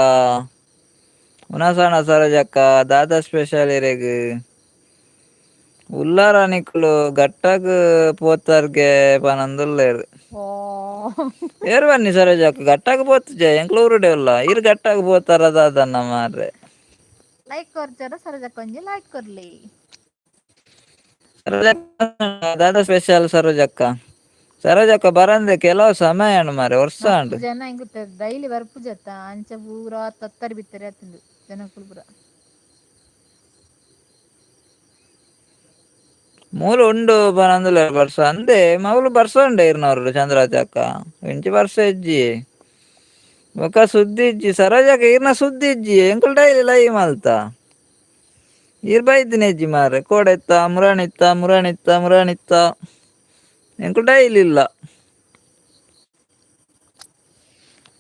Speaker 2: ಉನಸಣ ಸರೋಜಕ್ಕ ದಾದಾ ಸ್ಪೆಷಲ್ ಇರೆಗ್ ಉಲ್ಲಾರ ನಿಕ್ಲು ಗಟ್ಟಾಗ್ ಪೋತಾರ್ಗೆ ಪನಂದುಲ್ಲೆರ್.
Speaker 1: ಓ.
Speaker 2: ಏರ್ ಬನ್ನಿ ಸರೋಜಕ್ಕ ಗಟ್ಟಾಗ್ ಪೋತುಜೆ ಎಂಕ್ಲು ಊರುಡೆ ಉಲ್ಲ ಇರ್ ಗಟ್ಟಾಗ್ ಪೋತಾರ ದಾದನ್ನ ಮಾರ್ರೆ.
Speaker 1: ಲೈಕ್ ಕೊರ್ಜಾರ ಸರೋಜಕ್ಕ ಒಂಜಿ ಲೈಕ್ ಕೊರ್ಲಿ.
Speaker 2: ಸರೋಜಕ್ಕ ದಾದಾ ಸ್ಪೆಷಲ್ ಸರೋಜಕ್ಕ. ಸರೋಜಕ್ಕ ಬರಂದೆ ಕೆಲವು ಸಮಯ ಉಂಡು ಮಾರ್ರೆ ವರ್ಷ
Speaker 1: ಮಸ್ತ್
Speaker 2: ಉಂಡು.
Speaker 1: ಜನ ಇಂಗ್ ಡೈಲಿ ಬರ್ಪುಜತ್ತ ಅಂಚ ಪೂರ ತತ್ತರಿ ಬಿತ್ತರಿ ಆತುಂಡು ಜನಕುಲು ಪೂರ.
Speaker 2: ಮೂಲು ಉಂಡು ಪನಂದುಲ್ಲೆರ್ ಬರ್ಸ ಅಂದೆ ಮೌಲು ಬರ್ಸ ಉಂಡೆ ಇರ್ನವರು ಚಂದ್ರಾವತಿ ಅಕ್ಕ ಇಂಚಿ ಬರ್ಸ ಇಜ್ಜಿ ಬೊಕ ಸುದ್ದಿ ಇಜ್ಜಿ ಸರೋಜಕ್ಕ ಇರ್ನ ಸುದ್ದಿ ಇಜ್ಜಿ ಎಂಕುಲು ಡೈಲಿ ಲೈವ್ ಮಲ್ತ ಈರ್ ಬೈದಿನ ಇಜ್ಜಿ ಮಾರ್ರೆ ಕೋಡೆತ್ತ ಮುರಾಣಿತ್ತ ಮುರಾಣಿತ್ತ ಮುರಾಣಿತ್ತ ಎಂಕುಲು ಡೈಲಿ ಇಲ್ಲ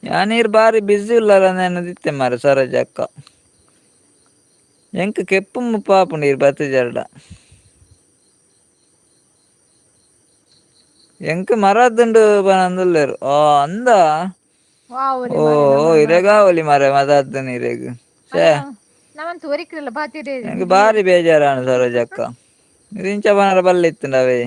Speaker 2: ಯಾನ್ ಈರ್ ಬಾರಿ ಬ್ಯುಸಿ ಉಲ್ಲರ ನೆನದಿತ್ತೆ ಮಾರ್ರೆ ಸರೋಜಕ್ಕ ಎಂಕ್ ಕೆಪ್ಪು ಮುಪ್ಪ ಆಪುಂಡು ಈರ್ ಬತ್ತಿಜರ್ಡ ಎಂಕ್ ಮರದ್ದುಂಡು ಪನಂದುಲ್ಲೆರ್ ಓ ಅಂದ.
Speaker 1: ವಾವೊಲಿ
Speaker 2: ಓ
Speaker 1: ಮಾರ್ರೆ ನಮನ್
Speaker 2: ಇರೆಗ್
Speaker 1: ಮರತ್.
Speaker 2: ಆವೊಲಿ ಮಾರ್ರೆ ಮದದ್ದುನು ಇರೆಗ್ ಛೇ.
Speaker 1: ನಮನ್ ತೋರಿಕ್ರಲ್ಲ ಪಾತೆರೇರಿ
Speaker 2: ಎಂಕ್
Speaker 1: ನಿಕ್ಲು
Speaker 2: ಬಾರಿ ಬೇಜಾರಾಂಡ್ ಸರೋಜಕ್ಕ ಇರ್ ಇಂಚ ಪನರ ಬಲ್ಲಿ ಇತ್ತ್ಂಡವೇ.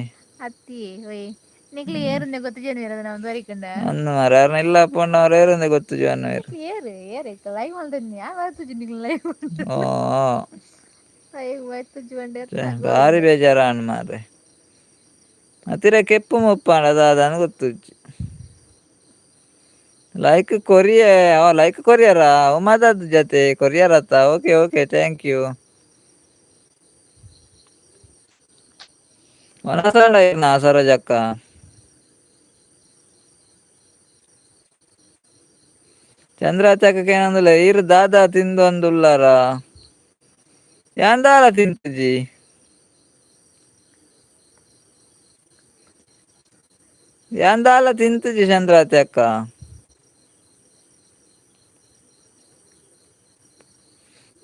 Speaker 1: ಅತ್ತಿ ಒಯ್ ನಿಕ್ಲು ಏರುಂದೆ ಗೊತ್ತುಜೆನ್ ನಮನ್ ತೋರಿಕುಂಡ.
Speaker 2: ಅಂದ್ ಮಾರ್ರೆ ಅರ್ನ ಇಲ್ಲ ಪೋಂಡ ಏರುಂದೆ ಗೊತ್ತುಜಿ ಪನ್ನುವೆರ್.
Speaker 1: ನಿಕ್ಲು ಏರು ಏರು ಇತ್ತೆ ಲೈವ್ ಮಲ್ತೊಂದು ಯಾನ್ ಮಲ್ತುಜಿ ನಿಕ್ಲು ಲೈವ್.
Speaker 2: ಓ
Speaker 1: ಲೈವ್ ಮಲ್ತುಜಿ ಪಂಡ
Speaker 2: ಛೇ
Speaker 1: ಏರ್ಲ
Speaker 2: ಬಾರಿ
Speaker 1: ಗೋವಿಂದ.
Speaker 2: ಬೇಜಾರಾಂಡ್ ಮಾರ್ರೆ. ಅತಿರ ಕೆಪ್ಪು ಮುಪ್ಪಾಂಡ ದಾದಾಂದ್ ಗೊತ್ತುಜ್ಜಿ. ಲೈಕ್ ಕೊರಿಯೆ ಓ ಲೈಕ್ ಕೊರಿಯರಾ ಅವು ಮದದ್ ಜತೆ ಕೊರಿಯರತ್ತ okay okay thank you. ವನಸಂಡ ಇರ್ನ ಸರೋಜಕ್ಕ. ಚಂದ್ರಾವತಿ ಏನಂದಿಲ್ಲ ಈರ್ ದಾದಾ ತಿಂದೊಂದುಲ್ಲಾರ ಯಾನ್ ದಾಲ ತಿಂತುಜಿ. ಯಾನ್ ದಾಲ ತಿಂತುಜಿ ಚಂದ್ರಾವತಿ ಅಕ್ಕ.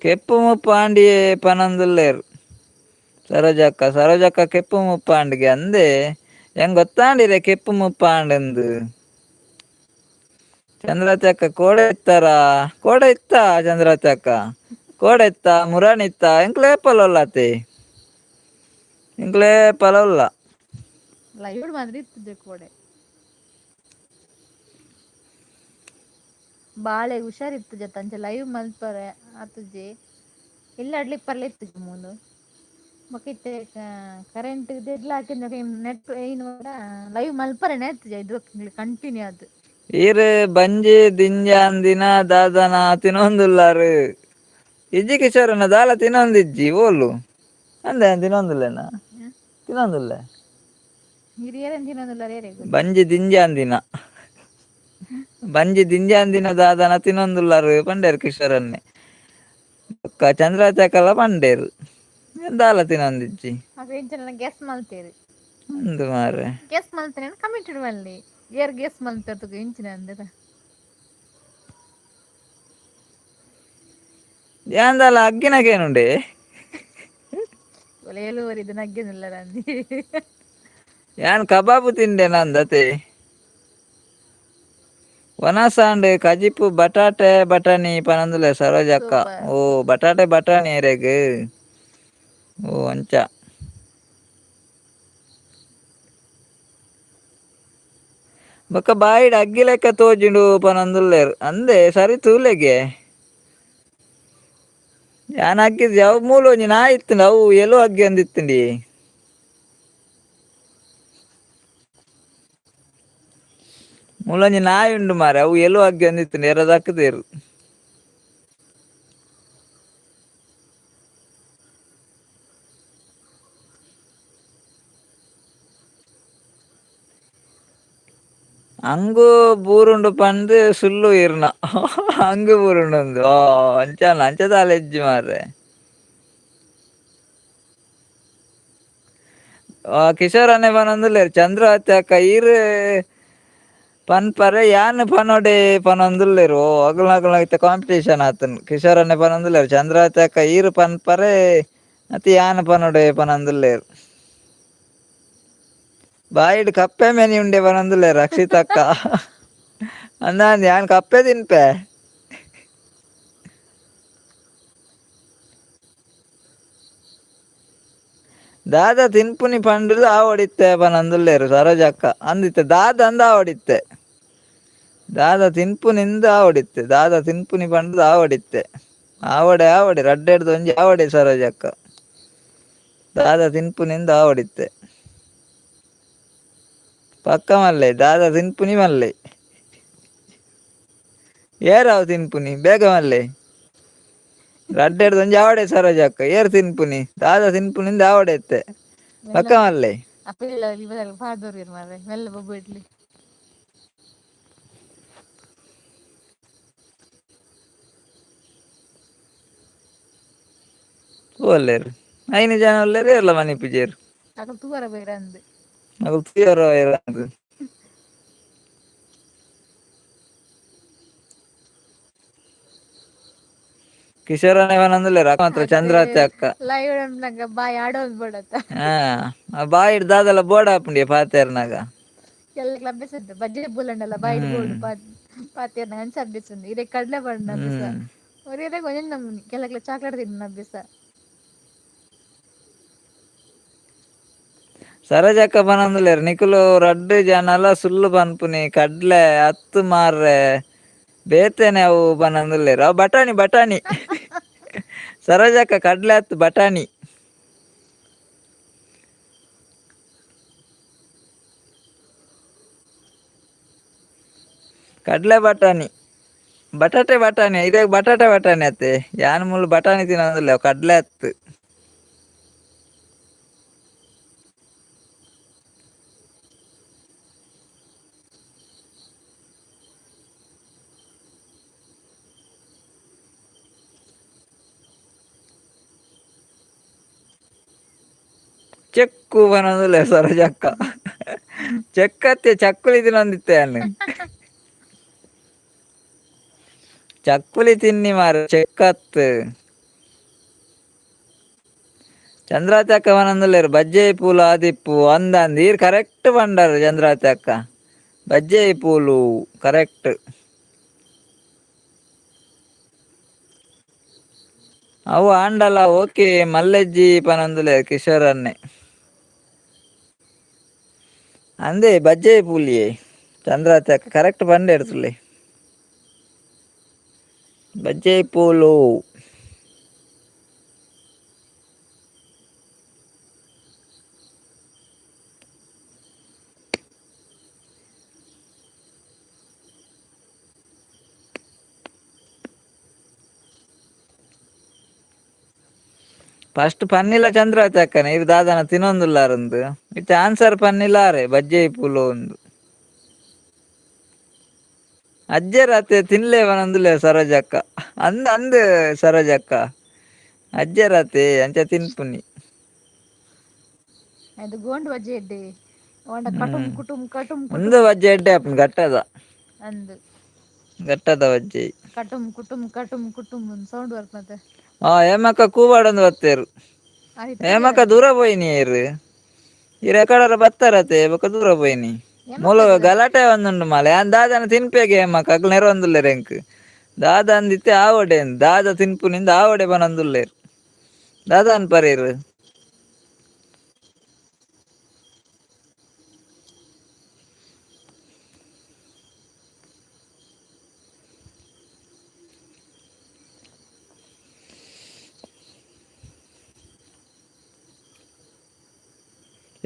Speaker 2: ಕೆಪ್ಪು ಮುಪ್ಪಾಂಡಿಯೇ ಪನಂದುಲ್ಲೆರ್ ಸರೋಜಕ್ಕ ಸರೋಜಕ್ಕ ಕೆಪ್ಪು ಮುಪ್ಪಾಂಡಿಗೆ ಅಂದೆ ಎಂಗ್ ಗೊತ್ತಾಂಡಿರೆ ಕೆಪ್ಪು ಮುಪ್ಪಾಂಡುಂದು. ಚಂದ್ರಾವತಿ ಅಕ್ಕ ಕೋಡೆ ಇತ್ತಾರ ಕೋಡೆ ಇತ್ತ ಚಂದ್ರಾವತಿ ಅಕ್ಕ ಕೋಡೆ ಇತ್ತ ಮುರಾಣಿ ಇತ್ತ ಎಂಕ್ಲು ಏಪಲ ಉಲ್ಲತೆ ಎಂಕ್ಲು ಏಪಲ ಉಲ್ಲ.
Speaker 1: ಲೈವ್ ಮಾತ್ರ ಇತ್ತುಜೆ ಕೋಡೆ. ಬಾಳೆ ಹುಷಾರಿತ್ತುಜತ್ತ ಅಂಚ ಲೈವ್ ಮಲ್ಪರೆ ಆತುಜಿ ಇಲ್ಲ ಅಡ್ಲಿ ಪರ್ಲೆ ಇತ್ತುಜಿ ಮೂಲು. ಬೊಕ ಇತ್ತೆ ಕರೆಂಟ್ ದೆಡ್ಲ ಹಾಕಿಂದ ನೆಟ್ ಲೈವ್ ಮಲ್ಪರೆನೆ ಆತುಜಿ ಐದು ಕಂಟಿನ್ಯೂ ಆದ್.
Speaker 2: ಈರ್ ಬಂಜಿ ದಿಂಜಾಂದಿನ ದಾದನ ತಿನೊಂದುಲ್ಲಾರ್ ಇಜ್ಜಿ ಕಿಶೋರನ್ನ ದಾಲ ತಿನೊಂದಿಜ್ಜಿ ಓಲು ಅಂದೆ ತಿನೊಂದುಲ್ಲೆನ ತಿನೊಂದುಲ್ಲೆ.
Speaker 1: ಹಿರಿಯರನ್ ತಿನ್ನೊಂದುಲ್ಲಾರ್ ಏರೆಗ್ ಗೊತ್ತು.
Speaker 2: ಬಂಜಿ ದಿಂಜಾಂದಿನ ಬಂಜಿ ದಿಂಜಾಂದಿನ ದಾದನ ತಿನೊಂದುಲ್ಲಾರ್ ಪಂಡೇರ್ ಕಿಶೋರನ್ನೆ ಬೊಕ್ಕ ಚಂದ್ರಾವತಿ ಅಕ್ಕಲ ಪಂಡೇರ್ ದಾಲ ತಿನೊಂದಿಜ್ಜಿ.
Speaker 1: ಅವು ಎಂಚನ ಗೆಸ್ ಮಲ್ತೇರು.
Speaker 2: ಅಂದ್ ಮಾರ್ರೆ.
Speaker 1: ಗೆಸ್ ಮಲ್ತೇನೆ ಕಮೆಂಟ್ ಮಲ್ಲಿ ಏರ್ ಗೆಸ್ ಮಲ್ತೇರ್ ತೂಕ ಎಂಚಿನ ಅಂದ್.
Speaker 2: ಯಾನ್ ದಾಲ ಅಗ್ಗಿನಕೇನುಂಡೆ.
Speaker 1: ಒಲೆ ಏಳುವರೆ ನಗ್ಗೆನುಲ್ಲಾರ ಅಂದಿ.
Speaker 2: ಯಾನ್ ಕಬಾಬ್ ತಿಂಡೆ ನಂದತೆ. ವನಸಾಂಡ್ ಕಜಿಪು ಬಟಾಟೆ ಬಟಾಣಿ ಪನಂದುಲ್ಲೆ ಸರೋಜಕ್ಕ.
Speaker 1: ಸೂಪರ್.
Speaker 2: ಓ ಬಟಾಟೆ ಬಟಾಣಿ ಇರೆಗ್ ಓ ಅಂಚ. ಬೊಕ್ಕ ಬಾಯಿಡ್ ಅಗ್ಗಿ ಲೆಕ್ಕ ತೋಜುಂಡು ಪನಂದುಲ್ಲೆರ್ ಅಂದೆ ಸರಿ ತೂಲೆಗೆ. ಯಾನ್ ಅಗ್ಗಿದ್ಜಿ ಅವು ಮೂಲು ಒಂಜಿ ನಾಯಿ ಇತ್ತ್ಂಡ್ ಅವು ಎಲು ಅಗ್ಗಿ ಅಂದಿತ್ತ್ಂಡಿ. ಮೂಲೊಂಜಿ ನಾಯಿ ಉಂಡು ಮಾರ್ರೆ ಅವು ಎಲು ಅಗ್ಗಿ ಅಂದಿತ್ತ್ಂಡ್ ಏರ ದಕ್ಕ್ದೆರ್. ಅಂಗು ಬೂರುಂಡು ಪಂದ್ ಸುಳ್ಳು ಇರ್ನ ಅಂಗು ಬೂರುಂಡು ಓ ಅಂಚ ಅಂಚ ದಾಲ ಇಜ್ಜಿ ಮಾರ್ರೆ. ಕಿಶೋರ್ ಅಣ್ಣೆ ಪನೊಂದುಲ್ಲೆರ್ ಚಂದ್ರಾವತಿ ಅಕ್ಕ ಈರ್ ಪನ್ಪರೆ ಯಾನ್ ಪನೋಡೆ ಪನೊಂದುಲ್ಲೆರ್ ಓ ಅಗುಲ್ನ ಇತ್ತೆ ಕಾಂಪಿಟೇಷನ್ ಆತುಂಡು ಕಿಶೋರ್ ಅಣ್ಣೆ ಪನೊಂದುಲ್ಲೆರ್ ಚಂದ್ರಾವತಿ ಅಕ್ಕ ಈರ್ ಪನ್ಪರೆ ಅತ್ ಯಾನ್ ಪನೋಡೆ ಪನೊಂದುಲ್ಲೆರ್. ಬಾಯಿಡ್ ಕಪ್ಪೆ ಮೆನಿ ಉಂಡೆ ಪನೊಂದುಲ್ಲೆರ್ ರಕ್ಷಿತ್ ಅಕ್ಕ ಅಂದ ಯಾನ್ ಕಪ್ಪೆ ತಿನ್ಪೆ. ದಾದ ತಿನ್ಪುನಿ ಪಂಡುದು ಆವಡಿತ್ತೆ ಪನಂದುಲ್ಲೇರು ಸರೋಜಕ್ಕ ಅಂದಿತ್ತೆ ದಾದ ಅಂದ ಆವಡಿತ್ತೆ ದಾದ ತಿನ್ಪುನಿಂದ ಆವಡಿತ್ತೆ ದಾದ ತಿನ್ಪುನಿ ಪಂಡುದು ಆವಡಿತ್ತೆ ಆವಡೆ ಆವಡೆ ರಡ್ಡೆಡ್ದು ಒಂಜಿ ಆವಡೆ ಸರೋಜಕ್ಕ ದಾದ ತಿನ್ಪುನಿಂದ ಆವಡಿತ್ತೆ ಪಕ್ಕ ಮಲ್ಲೆ ದಾದ ತಿನ್ಪುನಿ ಮಲ್ಲೆ ಏರಾವ್ ತಿನ್ಪುನಿ ಬೇಗ ಮಲ್ಲೆ ರಡ್ಡೆಡ್ದು ಒಂಜಿ ಆವಡೆ ಸರೋಜಕ್ಕ ಏರ್ ತಿನ್ಪುನಿ ದಾದ ತಿನ್ಪುನಿಂದ ಆವಡೆ ಇತ್ತೆ ಪಕ್ಕ ಮಲ್ಲೆ
Speaker 1: ಅಪ್ಪ ಪಾಡ್ದೋರು ಮಾರ್ರೆ ಮೆಲ್ಲ ಬೊಬ್ಬು ಇಡ್ಲಿ.
Speaker 2: ಒಲ್ಲೇರು ಐನು ಜನ ಒಲ್ಲೇರು ಏರ್ಲ ಮನಿಪುಜೇರು.
Speaker 1: ಅಕಲ್ ತೂವರ ಬೇರೆ ಅಂದ್.
Speaker 2: ಅಕುಲು ತೂಯರ ಅಂದ್. ಕಿಶೋರನೇ ಪನೊಂದುಲ್ಲೆರ್ ಮಾತ್ರ ಚಂದ್ರಾತೆ ಅಕ್ಕ.
Speaker 1: ಲೈವ್ ನಂಗ ಬಾಯ್ ಆಡೋದು ಬೋಡತ್ತ.
Speaker 2: ಹಾ ಬಾಯಿಡ್ ದಾದಲ ಬೋಡ ಆಪುಂಡಿಯ ಪಾತೆರ್ನಾಗ.
Speaker 1: ಎಲ್ಲ ಅಭ್ಯಾಸ ಉಂಟು ಬಜ್ಜೆ ಬುಲಂಡಲ್ಲ ಬಾಯಿಡ್ ಬೋಡು ಪಾತೆರ್ನಾಗ ಅಂಚ ಅಭ್ಯಾಸ ಉಂಟು ಇರೆ ಕಡಲೆ ಬಣ್ಣ ಅಭ್ಯಾಸ. ಒರಿಯರೆ ಕೊಂಚ ನಮ್ಮನಿ ಕೆಲಕ್ಲ ಚಾಕ್ಲೇಟ್ ತಿನ್ನ ಅಭ್ಯಾಸ.
Speaker 2: ಸರೋಜಕ್ಕ ಪನೊಂದುಲ್ಲೆರ್ ನಿಕುಲು ರಡ್ಡ್ ಜನಲ ಸುಳ್ಳು ಪನ್ಪುನಿ ಕಡ್ಲೆ ಅತ್ತ್ ಮಾರ್ರೆ ಬೇತೆನೆ ಅವು ಪನೊಂದುಲ್ಲೆರ್ ಅವು ಬಟಾಣಿ ಬಟಾಣಿ ಸರೋಜಕ್ಕ ಕಡ್ಲೆ ಅತ್ತ್ ಬಟಾಣಿ. ಕಡ್ಲೆ ಬಟಾಣಿ ಬಟಾಟೆ ಬಟಾಣಿ ಇರೆಗ್ ಬಟಾಟೆ ಬಟಾಣಿ ಅತ್ತೆ ಯಾನ್ ಮೂಲು ಬಟಾಣಿ ತಿನೊಂದುಲ್ಲೆ ಅವು ಕಡ್ಲೆ ಅತ್ತ್. ಚೆಕ್ಕು ಪನೊಂದುಲ್ಲೆ ಸರೋಜಕ್ಕ ಚೆಕ್ಕತ್ತೆ ಚಕ್ಕುಲಿ ತಿನೊಂದಿತ್ತೆ ಯಾನ್. ಚಕ್ಕುಲಿ ತಿನ್ನಿ ಮಾರ್ರೆ ಚೆಕ್ಕತ್. ಚಂದ್ರಾತಿ ಅಕ್ಕ ಪನೊಂದುಲ್ಲೆರ್ ಬಜ್ಜೈ ಪೂಲು ಆದಿಪ್ಪು ಅಂದ್ ಅಂದ್ ಈರ್ ಕರೆಕ್ಟ್ ಪಂಡರ್ ಚಂದ್ರಾತಿ ಅಕ್ಕ ಬಜ್ಜೈ ಪೂಲು ಕರೆಕ್ಟ್. ಅವು ಆಂಡಲ ಓಕೆ ಮಲ್ಲೆಜ್ಜಿ ಪನೊಂದುಲ್ಲೆರ್ ಕಿಶೋರ್ ಅಣ್ಣೆ. ಅಂದೇ ಬಜ್ಜೈ ಪೂಲಿಯೇ ಚಂದ್ರಾತಿ ಅಕ್ಕ ಕರೆಕ್ಟ್ ಪಂಡೆರ್ ತೂಲೆ. ಬಜ್ಜೈ ಪೂಲು. ಫಸ್ಟ್ ಪನ್ನಿಲ ಚಂದ್ರಾತಿ ಅಕ್ಕನೆ ಇರ್ ದಾದನ ತಿನೊಂದುಲ್ಲಾರಂದು ಇತ್ತೆ ಆನ್ಸರ್ ಪನ್ನಿಲಾರೆ ಬಜ್ಜೈ ಪೂಲು ಉಂದು. ಅಜ್ಜೆರ್ ಅತ್ತೆ ತಿನ್ಲೆ ಪನೊಂದುಲ್ಲೆರ್ ಸರೋಜಕ್ಕ ಅಂದ್ ಅಂದ್ ಸರೋಜಕ್ಕ ಅಜ್ಜೆರ್ ಅತ್ತೆ ಅಂಚ ತಿನ್ಪುನಿ.
Speaker 1: ಅದು ಗೋಂಡು ಬಜ್ಜೆ ಎಡ್ಡೆ ಒಂಡ ಕಟುಂ ಕುಟುಂ ಕಟುಂ
Speaker 2: ಉಂದು
Speaker 1: ಕುಟುಂ.
Speaker 2: ಬಜ್ಜೆ ಎಡ್ಡೆ ಆಪುಂಡು ಗಟ್ಟದ.
Speaker 1: ಅಂದ್.
Speaker 2: ಗಟ್ಟದ ಬಜ್ಜೈ.
Speaker 1: ಕಟುಂ ಕುಟುಂ ಕಟುಂ ಕುಟುಂ ಸೌಂಡ್ ಬರ್ಪುನತೆ.
Speaker 2: ಆ ಹೇಮಕ್ಕ ಕೂವಾಡೊಂದು ಬತ್ತೇರು. ಹೇಮಕ್ಕ ದೂರ ಪೋಯಿನಿ ಏರ್ ಈರ್ ಎಕಡರ ಬತ್ತಾರತೆ ಬೊಕ ದೂರ ಪೋಯಿನಿ. ಮೂಲು ಗಲಾಟೆ ಒಂದುಂಡು ಮಾಲೆ ಯಾನ್ ದಾದನ ತಿನ್ಪೆಗೆ ಹೇಮಕ್ಕ ಅಕ್ಲು ನೆರೊಂದುಲ್ಲೆರ್ ಎಂಕ್ ದಾದ ಅಂದಿತ್ತೆ ಆವಡೆ ದಾದ ತಿನ್ಪುನಿಂದ ಆವಡೆ ಪನೊಂದುಲ್ಲೆರ್ ದಾದ ಅನ್ಪರೇರ್.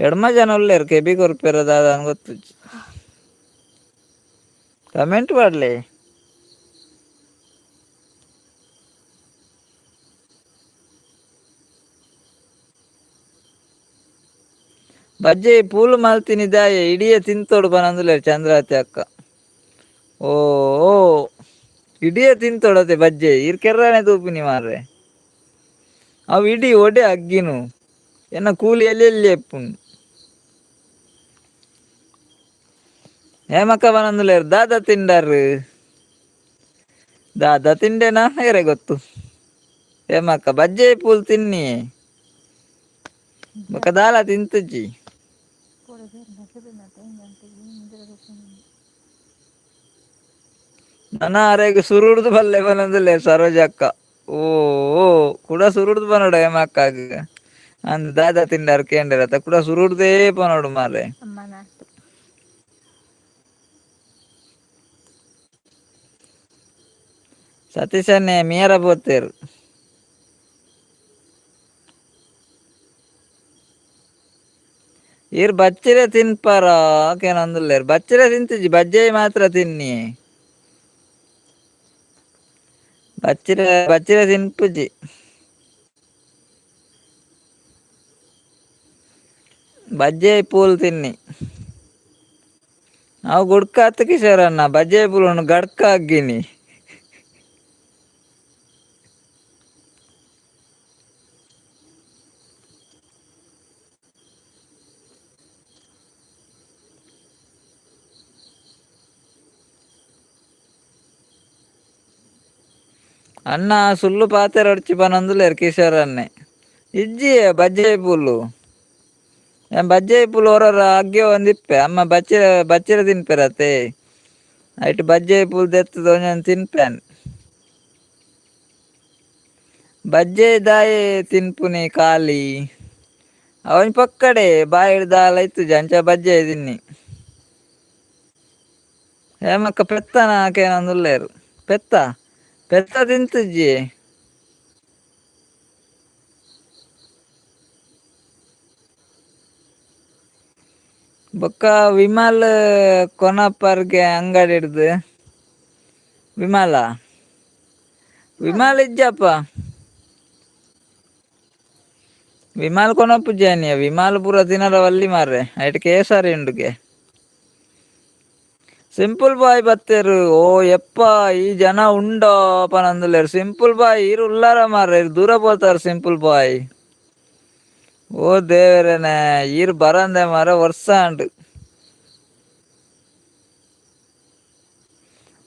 Speaker 2: ಎಡ್ಮ ಜನ ಉಲ್ಲೆರ್ ಕೆಬಿ ಕೊರ್ಪೆರ ದಾದ ಗೊತ್ತುಜ್ಜಿ. ಕಮೆಂಟ್ ಪಾಡ್ಲೆ. ಬಜ್ಜೆ ಪೂಲು ಮಲ್ತಿನಿ ದಾಯೆ ಇಡಿಯ ತಿಂತೋಡು ಪನೊಂದುಲ್ಲೆರ್ ಚಂದ್ರಾತಿ ಅಕ್ಕ. ಓ ಇಡಿಯ ತಿಂತೋಡತೆ ಬಜ್ಜೆ ಈರ್ ಕೆರ್ರಾನೆ ತೂಪಿನಿ ಮಾರ್ರೆ. ಅವು ಇಡೀ ಒಡೆ ಅಗ್ಗಿನು ಎನ್ನ ಕೂಲಿ ಎಲ್ಲಿ ಎಲ್ಲಿ ಎಪ್ಪುಂಡು. ಹೇಮಕ್ಕ ಪನೊಂದುಲ್ಲೆರ್ ದಾದ ತಿಂಡರ್ ದಾದ ತಿಂಡೆನಾ ಏರೆ ಗೊತ್ತು. ಹೇಮಕ್ಕ ಬಜ್ಜೆ ಪೂಲ್ ತಿನ್ನಿ ಬೊಕ ದಾಲ ತಿಂತುಜಿ. ನನ ಅರೆಗ್ ಸುರುಡ್ದು ಬಲ್ಲೆ ಪನೊಂದುಲ್ಲೆರ್ ಸರೋಜಕ್ಕ. ಓ ಓ ಕುಡ ಸುರುಡ್ದು ಪನೊಡ ಹೇಮಕ್ಕಗ್. ಅಂದ್ ದಾದ ತಿಂಡಾರ ಕೇಂದ್ರ ಕೂಡ ಸುರುಡ್ದೇ ಪನೋಡು ಮಾರ್ರೆ.
Speaker 1: ಅಮ್ಮನಾತು.
Speaker 2: ಸತೀಶನ್ನೇ ಮೀರ ಪೋತೇರು. ಈರ್ ಬಚ್ಚಿರೆ ತಿನ್ಪಾರ ಕೇನೊಂದುಲ್ಲೆರ್ ಬಚ್ಚಿರೆ ತಿಂತಿಜಿ, ಬಜ್ಜೈ ಮಾತ್ರ ತಿನ್ನಿ. ಬಚ್ಚಿರೆ ಬಚ್ಚಿರೆ ತಿನ್ಪುಜಿ. ಬಜ್ಜೈ ಪೂಲ್ ತಿನ್ನಿ. ನಾವು ಗುಡ್ಕ ಹತ್ತು ಕಿಶೋರಣ್ಣ, ಬಜ್ಜೈ ಪೂಲ್ ಗಡ್ಕ ಅಗ್ಗಿನಿ. ಅಣ್ಣ ಸುಳ್ಳು ಪಾತೆರ ಒಡ್ಚಿ ಪನೊಂದುಲ್ಲೆರ್ ಕಿಶೋರ್ ಅಣ್ಣೆ. ಇಜ್ಜಿ ಬಜ್ಜೈ ಪೂಲು, ಬಜ್ಜೈ ಪೂಲು ಒರೊರ ಅಗ್ಗ್ಯೊ ಒಂದಿಪ್ಪೆ ಅಮ್ಮ ಬಚ್ಚಿರ ಬಚ್ಚಿರ ತಿನ್ಪೆರತೆ, ಐಟ್ ಬಜ್ಜೈ ಪೂಲು ದೆತ್ತುದು ಒಂಜೊಂಜಿ ತಿನ್ಪೆನ್. ಬಜ್ಜೈ ದಾಯೆ ತಿನ್ಪುನಿ ಖಾಲಿ ಅವೊಂಜಿ ಪೊಕ್ಕಡೆ ಬಾಯಿಡ್ ದಾಲ ಇತ್ತುಜಿ ಅಂಚ ಬಜ್ಜೈ ತಿನ್ನಿ. ಹೇಮಕ್ಕ ಪೆತ್ತನ ಕೇನೊಂದುಲ್ಲೆರ್. ಪೆತ್ತ ಪೆತ್ತ ತಿಂತುಜಿ. ಬೊಕ್ಕ ವಿಮಲ್ ಕೊನಪರ್ಗೆ ಅಂಗಡಿ ಹಿಡ್ದು ವಿಮಲ ವಿಮಲ್ ಇಜ್ಜಪ್ಪ, ವಿಮಲ್ ಕೊನಪುಜಾನಿಯ ವಿಮಲ್ ಪೂರ ತಿನರ ವಲ್ಲಿ ಮಾರ್ರೆ, ಐಟ್ ಕೇಸರಿ ಉಂಡುಗೆ. Simple boy ಬತ್ತೇರು. ಓ ಯಪ್ಪ ಈ ಜನ ಉಂಡೋ ಪನೊಂದುಲ್ಲೆರ್. ಸಿಂಪಲ್ ಬಾಯ್ ಈರ್ ಉಲ್ಲಾರ ಮಾರ್ರೆ, ಈರ್ ದೂರ ಪೋತಾರ್ ಸಿಂಪಲ್ ಬಾಯ್. ಓ ದೇವರೇನೆ ಈರ್ ಬರಂದೆ ಮಾರ್ರೆ ವರ್ಷ ಆಂಡ್.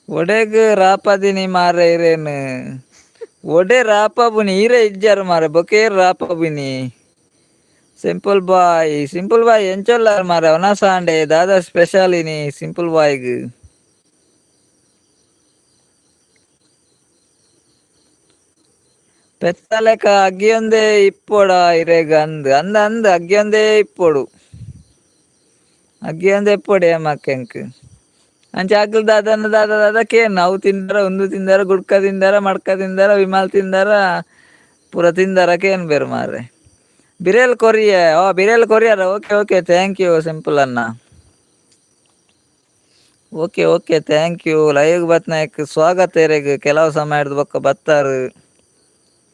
Speaker 2: ಒಡೆಗ್ ರಾಪದಿನಿ ಮಾರ್ರೆ ಇರೇನು, ಒಡೆ ರಾಪಬುನಿ ಈರೇ ಇಜ್ಜಾರ್ ಮಾರ್ರೆ, ಬೊಕ ಏರ್ ರಾಪಬುನಿ. Simple boy simple boy ಎಂಚೊಲ್ಲಾರ್ ಮಾರ್ರೆ, ಒನಸಾಂಡೆ ದಾದಾ ಸ್ಪೆಷಲ್ ಇನಿ ಸಿಂಪಲ್ ಬಾಯ್ಗ್. ಪೆತ್ತಲೆಕ ಅಗ್ಗಿಯೊಂದೇ ಇಪ್ಪೊಡ ಇರೆಗ್ ಅಂದ್ ಅಂದ್ ಅಂದ್ ಅಗ್ಗಿಯೊಂದೇ ಇಪ್ಪೊಡು, ಅಗ್ಗಿಯೊಂದೇ ಇಪ್ಪೊಡು ಏಮಕ್ಕ ಎಂಕ್. ಅಂಚ ಅಗ್ಲ್ ದಾದನ ದಾದ ದಾದ ಕೇನ್, ಅವು ತಿಂದಾರ ಉಂದು ತಿಂದಾರ, ಗುಡ್ಕ ತಿಂದಾರ ಮಡ್ಕ ತಿಂದಾರ ವಿಮಲ್ ತಿಂದಾರ ಪೂರ ತಿಂದಾರ ಕೇನ್ ಬೇರ್ ಮಾರ್ರೆ. ಬಿರೇಲ್ ಕೊರಿಯೆ, ಓ ಬಿರೇಲ್ courier, okay okay thank you simple ಅಣ್ಣ. Okay okay thank you. Live ಬತ್ನಾಯಕ್ ಸ್ವಾಗತ ಇರೆಗ್. ಕೆಲವು ಸಮಯ ಹಿಡ್ದು ಬೊಕ್ಕ ಬತ್ತಾರು.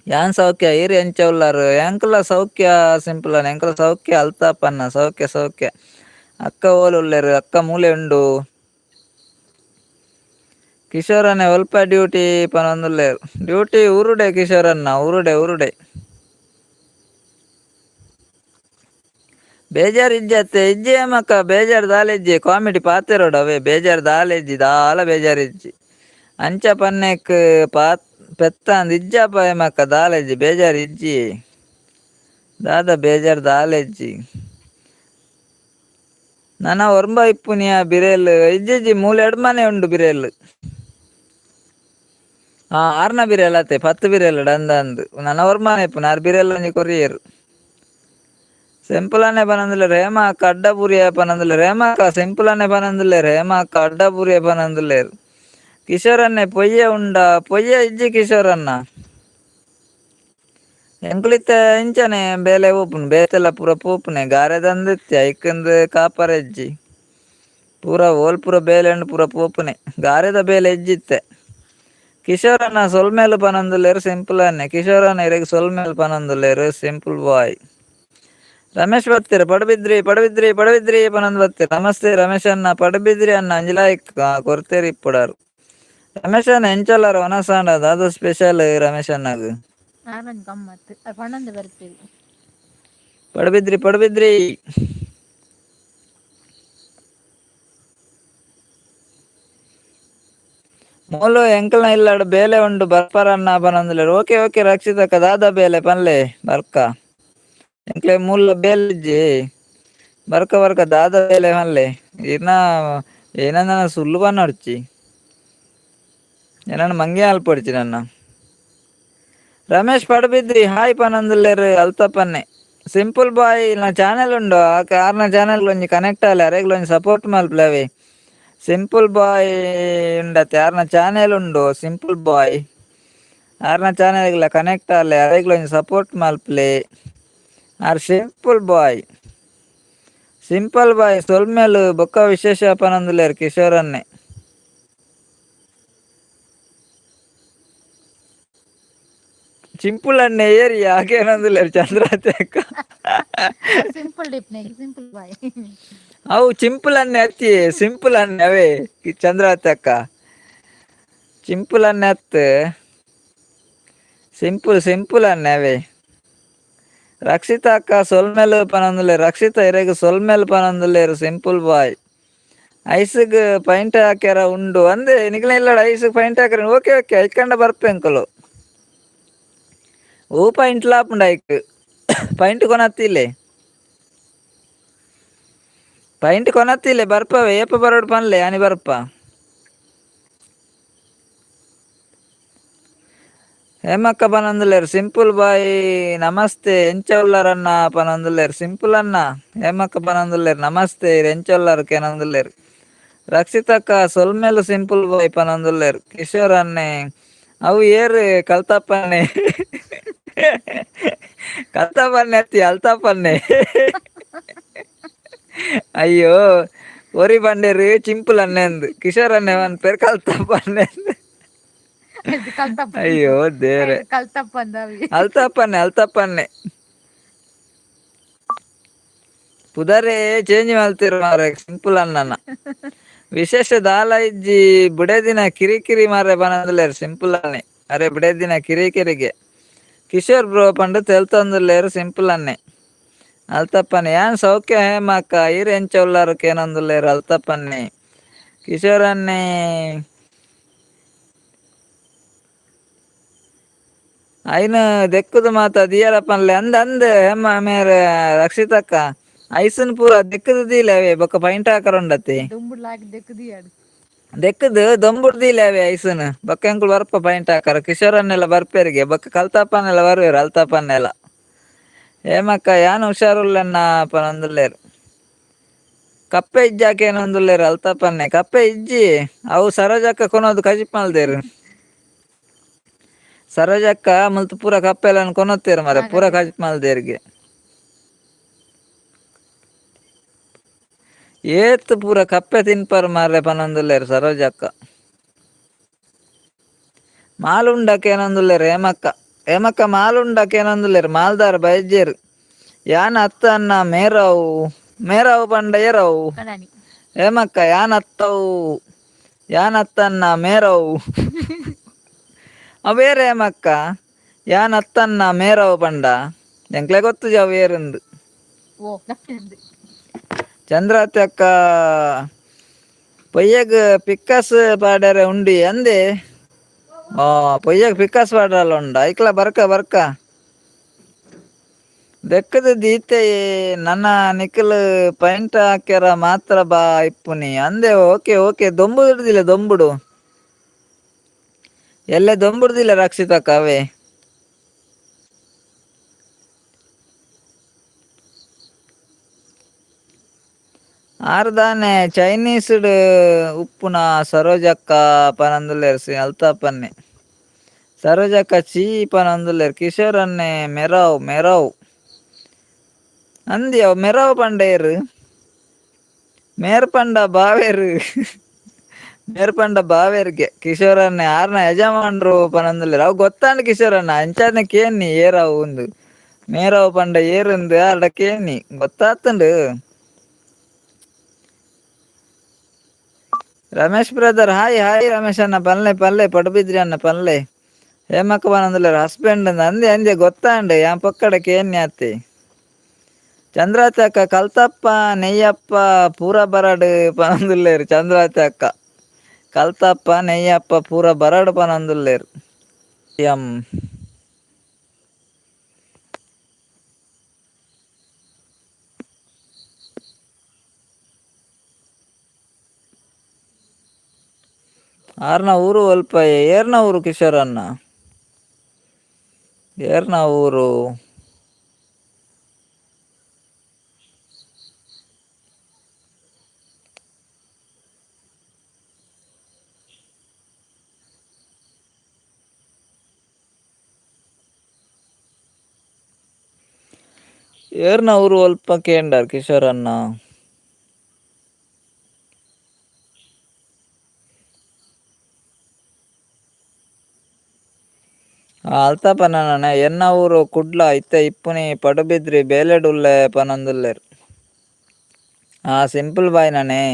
Speaker 2: ಯಾನ್ ಸೌಖ್ಯ, ಈರ್ ಎಂಚ ಉಲ್ಲಾರ್? ಎಂಕುಲ ಸೌಖ್ಯ ಸಿಂಪಲ್ ಅಣ್ಣ, ಎಂಕುಲ ಸೌಖ್ಯ. ಅಲ್ತಾಪಣ್ಣ ಸೌಖ್ಯ ಸೌಖ್ಯ. ಅಕ್ಕ ಓಲು ಉಲ್ಲೆರ್? ಅಕ್ಕ ಮೂಲೆ ಉಂಡು. ಕಿಶೋರಣ್ಣ ಒಲ್ಪ ಡ್ಯೂಟಿ ಪನೊಂದುಲ್ಲೆರ್. ಡ್ಯೂಟಿ ಊರುಡೆ ಕಿಶೋರಣ್ಣ, ಊರುಡೆ ಊರುಡೆ. ಬೇಜಾರ್ ಇಜ್ಜತ್ತೆ ಇಜ್ಜಿ ಏಮಕ್ಕ, ಬೇಜಾರ್ ದಾಲ ಇಜ್ಜಿ. ಕಾಮಿಡಿ ಪಾತೆರೋಡು ಅವೇ, ಬೇಜಾರ್ ದಾಲ ಇಜ್ಜಿ, ದಾಲ ಬೇಜಾರ್ ಇಜ್ಜಿ. ಅಂಚ ಪನ್ನೆಕ್ ಪಾತ್ ಪೆತ್ತ ಅಂದ್ ಇಜ್ಜಪ್ಪ ಏಮಕ್ಕ, ದಾಲ ಇಜ್ಜಿ ಬೇಜಾರ್ ಇಜ್ಜಿ, ದಾದ ಬೇಜಾರ್ ದಾಲ ಇಜ್ಜಿ. ನನ ಒರ್ಂಬ ಇಪ್ಪುನಿಯ ಬಿರೇಲ್ ಇಜ್ಜಿ, ಮೂಲೆ ಎಡ್ಮನೆ ಉಂಡು ಬಿರೇಲ್. ಹಾ ಆರ್ನ ಬಿರೇಲ್ ಅತ್ತೆ 10 ಬಿರೇಲ್ ಡಂದ ಅಂದ್ ನನ ಒರ್ಮನೆ ಇಪ್ಪುನ ಆರ್ ಬಿರೇಲ್ ಒಂಜಿ ಕೊರಿಯೆರ್. ಸಿಂಪಲ್ ಅನೆ ಪನೊಂದುಲ್ಲೆರ್ ಹೇಮ ಅಕ್ಕ ಅಡ್ಡಪುರಿಯ ಪನೊಂದುಲ್ಲೆರ್. ಹೇಮ ಅಕ್ಕ ಸಿಂಪಲ್ ಅನೆ ಪನೊಂದುಲ್ಲೆರ್. ಹೇಮ ಅಕ್ಕ ಅಡ್ಡಪುರಿಯ ಪನೊಂದುಲ್ಲೆರ್. ಕಿಶೋರ್ ಅಣ್ಣೆ ಪೊಯ್ಯೆ ಉಂಡ? ಪೊಯ್ಯೆ ಇಜ್ಜಿ ಕಿಶೋರ್ ಅಣ್ಣ. ಎಂಕುಲಿತ್ತೆ ಇಂಚನೆ ಬೇಲೆ ಪೋಪುನು, ಬೇತೆಲ್ಲ ಪೂರ ಪೋಪುನೆ ಗಾರೆದಂದಿತ್ತೆ ಐಕಂದ್ ಕಾಪರ ಇಜ್ಜಿ, ಪೂರ ಓಲ್ ಪೂರ ಬೇಲೆ ಉಂಡು ಪೂರ ಪೋಪುನೆ, ಗಾರೆದ ಬೇಲೆ ಇಜ್ಜಿತ್ತೆ. ಕಿಶೋರ್ ಅಣ್ಣ ಸೊಲ್ಮೆಲು ಪನೊಂದುಲ್ಲೆರ್ ಸಿಂಪಲ್ ಅಣ್ಣೆ. ಕಿಶೋರ್ ಅಣ್ಣ ಇರೆಗ್ ಸೊಲ್ಮೆಲು ಪನೊಂದುಲ್ಲೆರ್ ಸಿಂಪಲ್ ಬಾಯ್. ರಮೇಶ್ ಬತ್ತೆರ್ ಪಡುಬಿದ್ರಿ ಪಡುಬಿದ್ರಿ ಪಡುಬಿದ್ರಿ ಪನೊಂದು ಬತ್ತೆರ್. ನಮಸ್ತೆ ರಮೇಶ್ ಅಣ್ಣ, ಪಡುಬಿದ್ರಿ ಅಣ್ಣ ಒಂಜಿ ಲೈಕ್ ಕೊರ್ತೇರ್ ಇಪ್ಪುಡಾರು. ರಮೇಶ್ ಅಣ್ಣ ಎಂಚೊಲ್ಲಾರ ವನಸಾಂಡ ದಾದ ಸ್ಪೆಷಲ್ ರಮೇಶ್ ಅಣ್ಣಗ್?
Speaker 1: ಆರೊಂಜಿ ಗಮ್ಮತ್ ಪಣೊಂದು ಬರ್ಪೆರ್.
Speaker 2: ಪಡುಬಿದ್ರಿ ಪಡುಬಿದ್ರಿ. ಮೂಲು ಎಂಕಲ್ನ ಇಲ್ಲಡ್ ಬೇಲೆ ಉಂಡು ಬರ್ಪರನ್ನ ಪನೊಂದುಲ್ಲೆರ್. ಓಕೆ ಓಕೆ ರಕ್ಷಿತಕ್ಕ ದಾದ ಬೇಲೆ ಪನ್ಲೆ ಬರ್ಕ. ಎಂಕ್ಲೆ ಮೂಲ ಬೇಲೆ ಇಜ್ಜಿ, ಬರ್ಕ ಬರ್ಕ ದಾದ ಬೇಲೆ ಪನ್ಲೆ. ಇರ್ನ ಏನಂದ ಸುಳ್ಳು ಪನ್ನೊಡ್ಚಿ, ಎನನ್ ಮಂಗೆ ಅಲ್ಪೊಡ್ಚಿ ನನ್ನ. ರಮೇಶ್ ಪಡುಬಿದ್ರಿ ಹಾಯ್ ಪನೊಂದುಲ್ಲೆರ್ ಅಲ್ತಪ್ಪನ್ನೆ. Simple ಬಾಯ್ ನಾ ಚಾನೆಲ್ ಉಂಡು ಆರ್ನ ಚಾನೆಲ್ ಒಂಜಿ ಕನೆಕ್ಟ್ ಆಲೆ ಅರೆಗ್ಲ ಒಂಜಿ ಸಪೋರ್ಟ್ ಮಲ್ಪುಲೆ. ಸಿಂಪಲ್ ಬಾಯ್ ಉಂಡತೆ ಆರ್ನ ಚಾನೆಲ್ ಉಂಡು ಸಿಂಪಲ್ ಬಾಯ್ ಆರ್ನ ಚಾನೆಲ್ಗ್ಲ ಕನೆಕ್ಟ್ ಆಲೆ ಅರೆಗ್ಲ ಒಂಜಿ ಸಪೋರ್ಟ್ ಮಲ್ಪುಲೆ. R simple boy simple boy ಸೊಲ್ಮೆಲು ಬೊಕ್ಕ ವಿಶೇಷ ಪನೊಂದುಲ್ಲೆರ್ ಕಿಶೋರ್ ಅಣ್ಣೆ. ಚಿಂಪುಲ್ ಅಣ್ಣೆ ಏರಿ ಯಾಕೇನೊಂದುಲ್ಲೆರ್ ಚಂದ್ರಾತೆ ಅಕ್ಕ.
Speaker 1: ಸಿಂಪಲ್ ಡಿಪ್ನೆ ಸಿಂಪಲ್ ಬಾಯ್.
Speaker 2: ಅವು ಚಿಂಪುಲ್ ಅಣ್ಣೆ ಅತ್ತಿ ಸಿಂಪಲ್ ಅಣ್ಣೆ ಅವೇ ಚಂದ್ರಾವತಿ ಅಕ್ಕ. ಚಿಂಪುಲ್ ಅಣ್ಣೆ ಅತ್ ಸಿಂಪಲ್ ಸಿಂಪಲ್ ಅಣ್ಣೆ ಅವೇ. ರಕ್ಷಿತಾ ಅಕ್ಕ ಸೊಲ್ಮೆಲು ಪನೊಂದುಲ್ಲೆರ್. ರಕ್ಷಿತಾ ಇರೆಗ್ ಸೊಲ್ಮೆಲು ಪನೊಂದುಲ್ಲೆರ್ ಸಿಂಪಲ್ ಬಾಯ್. ಐಸ್ಗ್ ಪೈಂಟ್ ಹಾಕ್ಯಾರ ಉಂಡು ಅಂದೆ ನಿಕ್ಲೆ ಇಲ್ಲಡ ಐಸ್ಗ್ ಪೈಂಟ್ ಹಾಕ್ಯಾರ ಓಕೆ ಓಕೆ ಐಕಂಡ ಬರ್ಪೆ ಅಂಕುಲು. ಓ ಪೈಂಟ್ಲ ಆಪುಂಡು ಐಕ್ ಪೈಂಟ್ ಕೊನತ್ತಿಲ್ಲೆ ಪೈಂಟ್ ಕೊನತ್ತಿಲ್ಲೆ ಬರ್ಪವೆ ಏಪ ಬರೋಡು ಪನ್ಲೆ ಆನಿ ಬರ್ಪ. ಹೇಮಕ್ಕ ಪನೊಂದುಲ್ಲೆರ್ ಸಿಂಪಲ್ ಬಾಯ್ ನಮಸ್ತೆ ಎಂಚ ಉಲ್ಲರಣ್ಣ ಪನೊಂದುಲ್ಲೆರ್ ಸಿಂಪಲ್ ಅಣ್ಣ. ಹೇಮಕ್ಕ ಪನೊಂದುಲ್ಲೆರ್ ನಮಸ್ತೆ ಇರ್ ಎಂಚ ಉಲ್ಲರ್ ಕೇನೊಂದುಲ್ಲೆರ್. ರಕ್ಷಿತಕ್ಕ ಸೊಲ್ಮೆಲು ಸಿಂಪಲ್ ಬಾಯ್ ಪನೊಂದುಲ್ಲೆರ್. ಕಿಶೋರ್ ಅಣ್ಣೆ ಅವು ಏರ್ ಕಲ್ತಪ್ಪಣ್ಣೆ ಕಲ್ತಪ್ಪಣ್ಣೆ ಅತ್ತಿ ಅಲ್ತಪ್ಪಣ್ಣೆ. ಅಯ್ಯೋ ಒರಿ ಬಂಡೇರು ಚಿಂಪುಲ್ ಅಣ್ಣೆ ಅಂದ್ ಕಿಶೋರ್ ಅಣ್ಣೆ ಪನ್ಪೆರ್ ಕಲ್ತಪ್ಪಣ್ಣೆ ಅಂದ್. ಅಯ್ಯೋ ದೇವ್ರೆ.
Speaker 1: ಕಲ್ತಪ್ಪ ಅಂದವಿ.
Speaker 2: ಅಲ್ತಪ್ಪಣ್ಣೆ ಅಲ್ತಪ್ಪಣ್ಣೆ ಪುದರೇ ಚೇಂಜ್ ಮಲ್ತೆರ್ ಮಾರ್ರೆ ಸಿಂಪಲ್ ಅಣ್ಣನ. ವಿಶೇಷ ದಾಲ ಇಜ್ಜಿ ಬುಡೆದಿನ ಕಿರಿಕಿರಿ ಮಾರ್ರೆ ಪನೊಂದುಲ್ಲೆರ್ ಸಿಂಪಲ್ ಅಣ್ಣೆ. ಅರೆ ಬುಡೆದಿನ ಕಿರಿಕಿರಿಗೆ ಕಿಶೋರ್ ಬ್ರೋ ಪಂಡ ತೆಲ್ತೊಂದುಲ್ಲೆರ್ ಸಿಂಪಲ್ ಅಣ್ಣೆ. ಅಲ್ತಪ್ಪಣ್ಣೆ ಯಾನ್ ಸೌಖ್ಯ ಹೇಮಕ್ಕ ಈರ್ ಎಂಚ ಉಲ್ಲರ್ ಕೇನೊಂದುಲ್ಲೆರ್ ಅಲ್ತಪ್ಪಣ್ಣೆ. ಕಿಶೋರ್ ಅಣ್ಣೆ ಐನ್ ದೆಕ್ಕುದು ಮಾತ ದಿಯರ ಪನ್ಲೆ ಅಂದ್ ಅಂದ್ ಹೇಮ ಮೇರ್ ರಕ್ಷಿತಕ್ಕ ಐಸನ್ ಪೂರ ದೆಕ್ಕುದು ದೀಲೆ ಅವೇ ಬೊಕ್ಕ ಪೈಂಟ್ ಹಾಕರ ಉಂಡತೆ.
Speaker 1: ದುಂಬುಡ್ಲಾಕಿ ದೆಕ್ಕುದಿಯಾಡು.
Speaker 2: ದೆಕ್ಕುದು ದೊಂಬುಡ್ ದೀಲೆ ಅವೇ ಐಸನ್ ಬೊಕ್ಕ ಎಂಕುಲು ಬರ್ಪ ಪೈಂಟ್ ಹಾಕರ ಕಿಶೋರ್ ಅಣ್ಣೆಲ್ಲ ಬರ್ಪೆರಿಗೆ ಬೊಕ್ಕ ಕಲ್ತಪ್ಪನೆಲ್ಲ ಬರ್ವೇರು ಅಲ್ತಪ್ಪನೆಲ್ಲ. ಹೇಮಕ್ಕ ಯಾನ್ ಹುಷಾರುಲ್ಲಣ್ಣ ಪನೊಂದುಲ್ಲೆರ್. ಕಪ್ಪೆ ಇಜ್ಜಾಕೇನೊಂದುಲ್ಲೆರ್ ಅಲ್ತಪ್ಪಣ್ಣೆ ಕಪ್ಪೆ ಇಜ್ಜಿ ಅವು ಸರೋಜಕ್ಕ ಕೊನೊದು ಕಜಿಪ್ ಮಲ್ದೆರ್. ಸರೋಜಕ್ಕ ಮುಲ್ತು ಪೂರ ಕಪ್ಪೆಲೆನ್ ಕೊನೊತೆರ್ ಮಾರ್ರೆ ಪೂರ ಕಜಿಪ್ ಮಲ್ದೆರ್ಗೆ. ಏತ್ ಪೂರ ಕಪ್ಪೆ ತಿನ್ಪರ್ ಮಾರ್ರೆ ಪನೊಂದುಲ್ಲೆರ್ ಸರೋಜಕ್ಕ. ಮಾಲುಂಡಕ್ಕ ಏನೊಂದುಲ್ಲೆರ್ ಹೇಮಕ್ಕ. ಹೇಮಕ್ಕ ಮಾಲುಂಡಕ್ಕ ಏನೊಂದುಲ್ಲೆರ್ ಮಾಲ್ದಾರ್ ಬೈಜೆರ್. ಯಾನ್ ಅತ್ತ ಅಣ್ಣ ಮೇರವು ಮೇರವು ಪಂಡ ಏರವು.
Speaker 1: ಕಡಾನಿ.
Speaker 2: ಹೇಮಕ್ಕ ಯಾನ್ ಅತ್ತವು ಯಾನ್ ಅತ್ತಣ್ಣ ಮೇರವು ಅವೇರ್ ಹೇಮಕ್ಕ ಯಾನ್ ಅತ್ತಣ್ಣ ಮೇರವು ಪಂಡ ಎಂಕ್ಲೆ ಗೊತ್ತುಜಿ ಅವು ಏರುಂದು.
Speaker 1: ಓ ಲಕ್ಕಿಂದು.
Speaker 2: ಚಂದ್ರಾವತಿ ಅಕ್ಕ ಪೊಯ್ಯಗ್ ಪಿಕ್ಕಸ್ ಪಾಡರೆ ಉಂಡಿ ಅಂದೆ. ಓ ಪೊಯ್ಯಗ್ ಪಿಕ್ಕಸ್ ಪಾಡರಲ್ಲ ಉಂಡ ಐಕ್ಲ ಬರ್ಕ ಬರ್ಕ. ದೆಕ್ಕದ ದೀತೆ ನನ್ನ ನಿಕಲ್ ಪೈಂಟ್ ಹಾಕ್ಯಾರ ಮಾತ್ರ ಬಾ ಇಪ್ಪುನಿ ಅಂದೆ ಓಕೆ ಓಕೆ ದೊಂಬು ಹಿಡ್ದಿಲ್ಲ ದೊಂಬುಡು ಎಲ್ಲೆ ದೊಂಬುಡ್ದಿಲ್ಲ ರಕ್ಷಿತಕ್ಕ ಅವೇ. ಆರ್ದಾನೆ ಚೈನೀಸ್ಡ್ ಉಪ್ಪುನ ಸರೋಜಕ್ಕ ಪನೊಂದುಲ್ಲೆರ್ ಅಲ್ತಪ್ಪನ್ನೆ. ಸರೋಜಕ್ಕ ಚೀ ಪನೊಂದುಲ್ಲೆರ್ ಕಿಶೋರ್ ಅಣ್ಣೆ ಮೆರಾವ್ ಮೆರಾವ್ ಅಂದಿ ಅವು ಮೆರಾವ್ ಪಂಡ ಏರ್ ಮೇರ್ ಪಂಡ ಬಾವೇರು ಮೇರ್ ಪಂಡ ಬಾವೇರ್ಗೆ ಕಿಶೋರ್ ಅಣ್ಣೆ ಆರ್ನ ಯಜಮಾನ್ರು ಪನೊಂದುಲ್ಲೆರ್ ಅವು ಗೊತ್ತಾಂಡ್ ಕಿಶೋರ್ ಅಣ್ಣ ಅಂಚಾನೆ ಕೇನ್ನಿ ಏರವು ಉಂದು ಮೇರವು ಪಂಡ ಏರುಂದು order ಕೇನ್ನಿ ಗೊತ್ತಾತುಂಡು. Ramesh brother hi hi Ramesh ಅಣ್ಣ ಪನ್ಲೆ ಪನ್ಲೆ ಪಡುಬಿದ್ರಿ ಅಣ್ಣ ಪನ್ಲೆ. ಹೇಮಕ್ಕ ಪನೊಂದುಲ್ಲೆರ್ ಹಸ್ಬೆಂಡ್ ಅಂದೆ ಅಂದೆ ಗೊತ್ತಾಂಡ್ ಯಾನ್ ಪೊಕ್ಕಡೆ ಕೇನ್ನಿ ಆತೆ. ಚಂದ್ರಾವತಿ ಅಕ್ಕ ಕಲ್ತಪ್ಪ ನೆಯ್ಯಪ್ಪ ಪೂರ ಬರಡ್ ಪನೊಂದುಲ್ಲೆರ್ ಚಂದ್ರಾವತಿ ಅಕ್ಕ ಕಲ್ತಪ್ಪ ನೆಯ್ಯಪ್ಪ ಪೂರ ಬರಡ್ ಪನೊಂದುಲ್ಲೆರ್. ಎಂ ಆರ್ನ ಊರು ಒಲ್ಪ ಏರ್ನ ಊರು ಕಿಶೋರ್ ಅಣ್ಣ ಏರ್ನ ಊರು. ಏರ್ನ ಊರು ಒಲ್ಪ ಕೇಂಡರ್ ಕಿಶೋರಣ್ಣ. ಅಲ್ತಪನ ಎನ್ನ ಊರು ಕುಡ್ಲ ಇತ್ತೆ ಇಪ್ಪುನಿ ಪಡುಬಿದ್ರಿ ಬೇಲೆಡುಲ್ಲೆ ಪನೊಂದುಲ್ಲೆರ್. ಸಿಂಪಲ್ ಬಾಯ್ ನಾನೇ.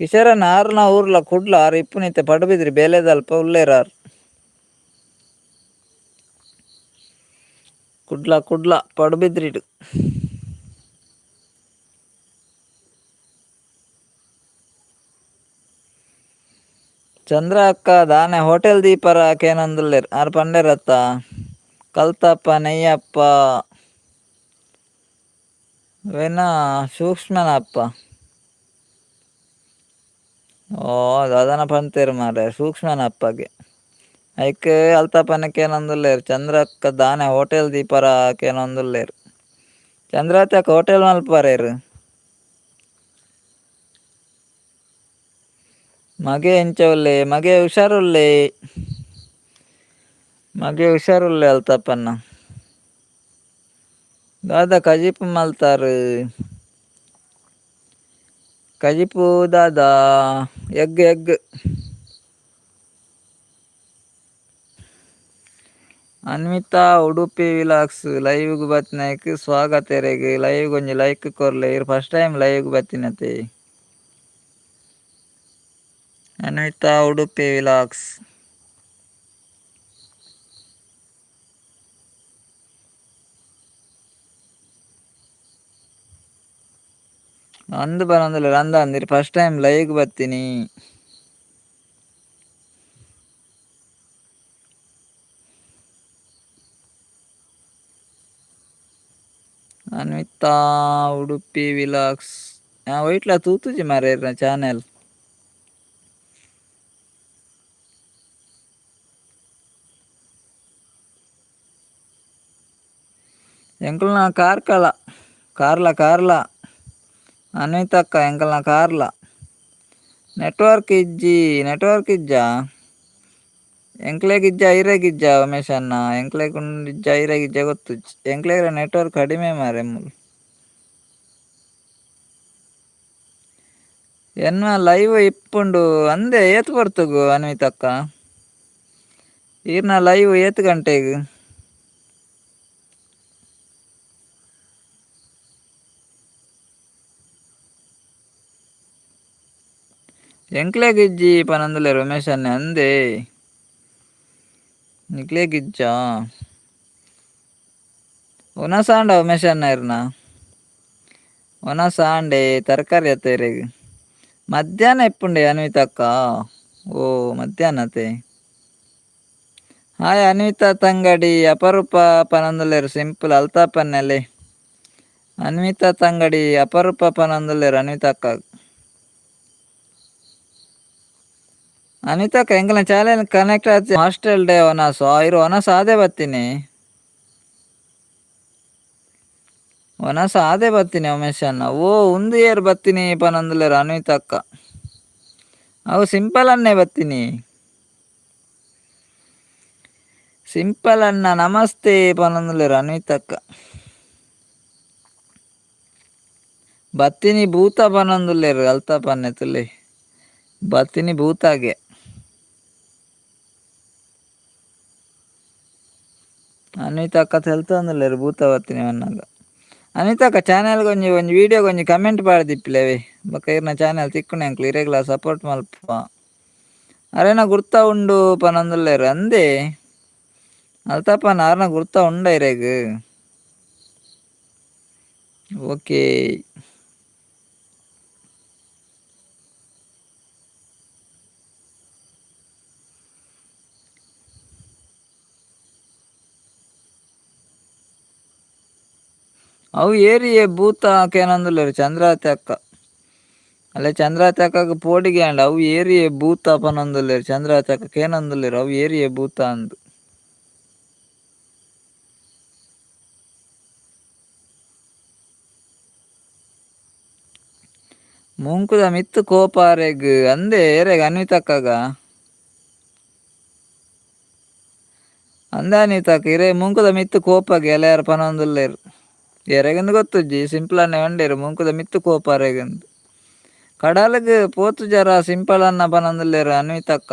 Speaker 2: ಕಿಶೋರಣ್ಣ ಆರ್ನ ಊರ್ಲ ಕುಡ್ಲ ಆರ್ ಇಪ್ಪುನಿ ಇತ್ತೆ ಪಡುಬಿದ್ರಿ ಬೇಲೆದಲ್ಪ ಉಲ್ಲೆರ್ ಆರ್. ಕುಡ್ಲ ಕುಡ್ಲ ಪಡುಬಿದ್ರಿಡ್. ಚಂದ್ರ ಅಕ್ಕ ದಾನೆ ಹೋಟೆಲ್ ದೀಪರ ಕೇನೊಂದುಲ್ಲೆರ್ ಆರ್ ಪಂಡೆರತ್ತ ಕಲ್ತಪ್ಪ ನೆಯ್ಯಪ್ಪ ವೇನ ಸೂಕ್ಷ್ಮನಪ್ಪ. ಓ ದಾದನ ಪಂತೇರು ಮಾರ್ರೆ ಸೂಕ್ಷ್ಮನಪ್ಪಗೆ. ಐಕ್ ಅಲ್ತಪ್ಪನ ಕೇನೊಂದುಲ್ಲೆರ್ ಚಂದ್ರಕ್ಕ ದಾನೆ ಹೋಟೆಲ್ ದೀಪರ ಕೇನೊಂದುಲ್ಲೆರ್. ಚಂದ್ರಕ್ಕ ಹೋಟೆಲ್ ಮಲ್ಪರೇರ್. ಮಗೆ ಎಂಚ ಉಲ್ಲೆ ಮಗೆ ಹುಷಾರುಲ್ಲೆ. ಮಗೆ ಹುಷಾರುಲ್ಲೆ ಅಲ್ತಪ್ಪನ್ನ. ದಾದ ಕಜಿಪು ಮಲ್ತಾರು. ಕಜಿಪು ದಾದ egg egg. Anvita Udupi vlogs ಲೈವ್ಗ್ ಬತ್ತಿನೈಕ್ ಸ್ವಾಗತ ಇರೆಗ್ ಲೈವ್ ಒಂಜಿ ಲೈಕ್ ಕೊರ್ಲೆ ಇರ್ first time live ಬತ್ತಿನತೆ. Anvita Udupi vlogs. ಅಂದ್ ಬರಂದಿಲ್ಲ ಅಂದ ಅಂದಿರಿ first time live ಬತ್ತೀನಿ. ಅನ್ವಿತಾ ಉಡುಪಿ ವಿಲಾಗ್ಸ್ ವೈಟ್ಲ ತೂತುಜಿ ಮಾರ್ರೆ ಇರ್ನ ಚಾನೆಲ್. ಎಂಕಲ್ನ ಕಾರ್ಕಳ ಕಾರ್ಲ ಕಾರ್ಲ ಅನ್ವಿತಕ್ಕ ಎಂಕಲ್ನ ಕಾರ್ಲ. ನೆಟ್ವರ್ಕ್ ಇಜ್ಜಿ ನೆಟ್ವರ್ಕ್ ಇಜ್ಜಾ ಎಂಕ್ಲೆಗ್ ಇಜ್ಜ ಇರೆಗ್ ಇಜ್ಜ ಉಮೇಶ್ ಅಣ್ಣ ಎಂಕ್ಲೆಗ್ ಇಜ್ಜ ಇರೆಗ್ ಇಜ್ಜ ಗೊತ್ತುಜ್ಜಿ ಎಂಕ್ಲೆಗ್ ನೆಟ್ವರ್ಕ್ ಕಡಿಮೆ ಮಾರ್ರೆ ಮೂಲು. ಎನ್ನ ಲೈವ್ ಇಪ್ಪುಂಡು ಅಂದೆ ಏತ್ ಪೊರ್ತುಗು ಅನ್ವಿತಕ್ಕ ಈರ್ನ ಲೈವ್ ಏತ್ ಗಂಟೆಗ್. ಎಂಕ್ಲೆಗ್ ಇಜ್ಜಿ ಪನೊಂದುಲ್ಲೆರ್ ಉಮೇಶ್ ಅಣ್ಣೆ ಅಂದೆ. ನಿಕ್ಲೆಗ್ ಇಜ್ಜಾ ಉನಸಾಂಡ ಉಮೇಶ್ ಅಣ್ಣ ಇರ್ನ. ಉನಸ ಆಂಡೆ ತರಕಾರಿ ಅತ್ತ ಇರೆಗ್. ಮಧ್ಯಾಹ್ನ ಇಪ್ಪುಂಡೆ ಅನ್ವಿತಕ್ಕ. ಓ ಮಧ್ಯಾಹ್ನತೆ. ಹಾಯ್ ಅನ್ವಿತಾ ತಂಗಡಿ ಅಪರೂಪ ಪನೊಂದುಲ್ಲೆರ್ ಸಿಂಪಲ್ ಅಲ್ತಾಪನ್ನೆಲೆ. ಅನ್ವಿತಾ ತಂಗಡಿ ಅಪರೂಪ ಪನೊಂದುಲ್ಲೆರ್ ಅನ್ವಿತಕ್ಕ. ಅನಿತಕ್ಕ ಎಂಕಲ್ನ ಚಾನೆಲ್ ಕನೆಕ್ಟ್ ಆತಿ ಹಾಸ್ಟೆಲ್ ಡೇ ಒನಸ್ ಇರು ಒನಸ್ ಆದೇ ಬತ್ತೀನಿ. ಒನಸ್ ಆದೇ ಬತ್ತೀನಿ ಉಮೇಶ್ ಅಣ್ಣ. ಓ ಉಂದು ಏರ್ ಬತ್ತೀನಿ ಪನೊಂದುಲ್ಲೆರ್ ಅನ್ವಿತಕ್ಕ. ಅವು ಸಿಂಪಲ್ ಅನ್ನೇ ಬತ್ತೀನಿ. ಸಿಂಪಲ್ ಅಣ್ಣ ನಮಸ್ತೆ ಪನೊಂದುಲ್ಲೆರ್ ಅನ್ವಿತಕ್ಕ. ಬತ್ತಿನಿ ಭೂತ ಪನೊಂದುಲ್ಲೆರ್ ಅಲ್ತಪನ್ನೆ ತುಲೆ. ಬತ್ತಿನಿ ಭೂತಾಗೆ. ಅನ್ವಿತಕ್ಕ ತೆಲ್ತೊಂದುಲ್ಲೆರ್ ಭೂತ ಬತ್ತಿನಿ ಪನ್ನಗ. ಅನಿತಕ್ಕ ಚಾನೆಲ್ಗ್ ಒಂಜಿ ಒಂಜಿ ವಿಡಿಯೋಗ್ ಒಂಜಿ ಕಮೆಂಟ್ ಪಾಡ್ದಿಪ್ಪುಲೆವೆ ಬೊಕ ಇರ್ನ ಚಾನೆಲ್ ತಿಕ್ಕುಂಡು ಎಂಕ್ಲು ಇರೆಗ್ಲಾ ಸಪೋರ್ಟ್ ಮಲ್ಪ. ಅರೆನ ಗುರ್ತ ಉಂಡು ಪನೊಂದುಲ್ಲೆರ್ ಅಂದೆ ಅಲ್ತಪ್ಪನ ಅರ್ನ ಗುರ್ತ ಉಂಡ ಇರೆಗ್. ಓಕೆ. ಅವು ಏರಿಯೆ ಭೂತ ಕೇನೊಂದುಲ್ಲೆರ್ ಚಂದ್ರಾವತಿ ಅಕ್ಕ. ಅಲ್ಲೇ ಚಂದ್ರಾವತಿ ಅಕ್ಕಗ್ ಪೋಡಿಗೆ ಆಂಡ್ ಅವು ಏರಿಯೆ ಭೂತ ಪನೊಂದುಲ್ಲೆರ್ ಚಂದ್ರಾವತಿ ಅಕ್ಕ ಕೇನೊಂದುಲ್ಲೆರ್ ಅವು ಏರಿಯೆ ಭೂತ ಅಂದ್. ಮೂಂಕುದ ಮಿತ್ತ್ ಕೋಪ ಅರೆಗ್ ಅಂದೆ ಏರೆಗ್ ಅನ್ವಿತಕ್ಕಗ. ಅಂದೆ ಅನ್ವಿತಕ್ಕ ಇರೆ ಮೂಂಕುದ ಮಿತ್ತ್ ಕೋಪಗೆ ಎಲ್ಲಾರ್ ಪನೊಂದುಲ್ಲೆರ್. ಎರೆಗಂದು ಗೊತ್ತುಜ್ಜಿ ಸಿಂಪಲ್ ಅಣ್ಣೆ ಪಂಡೇರು ಮೂಂಕುದ ಮಿತ್ತು ಕೋಪ ಅರೆಗಂದು. ಕಡಲ್ಗ್ ಪೋತು ಜರ ಸಿಂಪಲ್ ಅನ್ನ ಪನೊಂದುಲ್ಲೆರ್ ಅನ್ವಿತಕ್ಕ.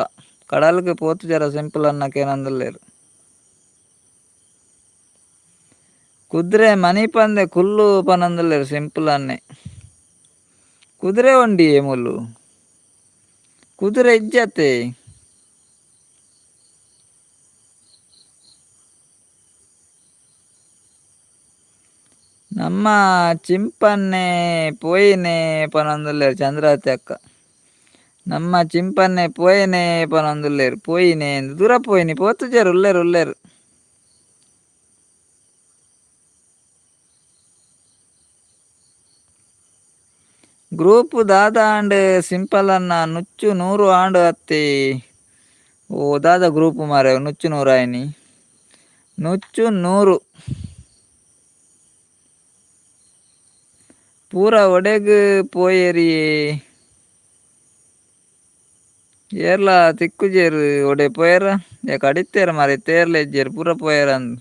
Speaker 2: ಕಡಲ್ಗ್ ಪೋತು ಜರ ಸಿಂಪಲ್ ಅನ್ನ ಕೇನೊಂದುಲ್ಲೆರ್. ಕುದುರೆ ಮನಿಪಂದೆ ಕುಲ್ಲು ಪನೊಂದುಲ್ಲೆರ್ ಸಿಂಪಲ್ ಅಣ್ಣೆ. ಕುದುರೆ ಒಂಡಿಯೇ ಮೂಲು ಕುದುರೆ ಇಜ್ಜತೆ. ನಮ್ಮ ಚಿಂಪನ್ನೆ ಪೋಯಿನೆ ಪನೊಂದುಲ್ಲೆರ್ ಚಂದ್ರಾವತಿ ಅಕ್ಕ. ನಮ್ಮ ಚಿಂಪನ್ನೆ ಪೋಯಿನೆ ಪನೊಂದುಲ್ಲೆರ್ ಪೋಯಿನೆ ದೂರ ಪೋಯಿನಿ ಪೋತುಜೆರ್ ಉಲ್ಲೆರ್ ಉಲ್ಲೆರ್. ಗ್ರೂಪ್ ದಾದ ಆಂಡ್ ಸಿಂಪಲ್ ಅನ್ನ ನುಚ್ಚು ನೂರು ಆಂಡ್ ಅತ್ತೆ. ಓ ದಾದ ಗ್ರೂಪ್ ಮಾರೆ ನುಚ್ಚು ನೂರಾಯಿನಿ ನುಚ್ಚು ನೂರು. ಪೂರ ಒಡೆಗ್ ಪೋಯೆರಿಯೇ ಏರ್ಲ ತಿಕ್ಕುಜೆರ್ ಒಡೆ ಪೋಯೆರ ಯಾಕ್ ಅಡಿತೇರ್ ಮಾರೆ ತೇರ್ಲ ಇಜ್ಜೆರ್ ಪೂರ ಪೋಯೆರ್ ಅಂದ್.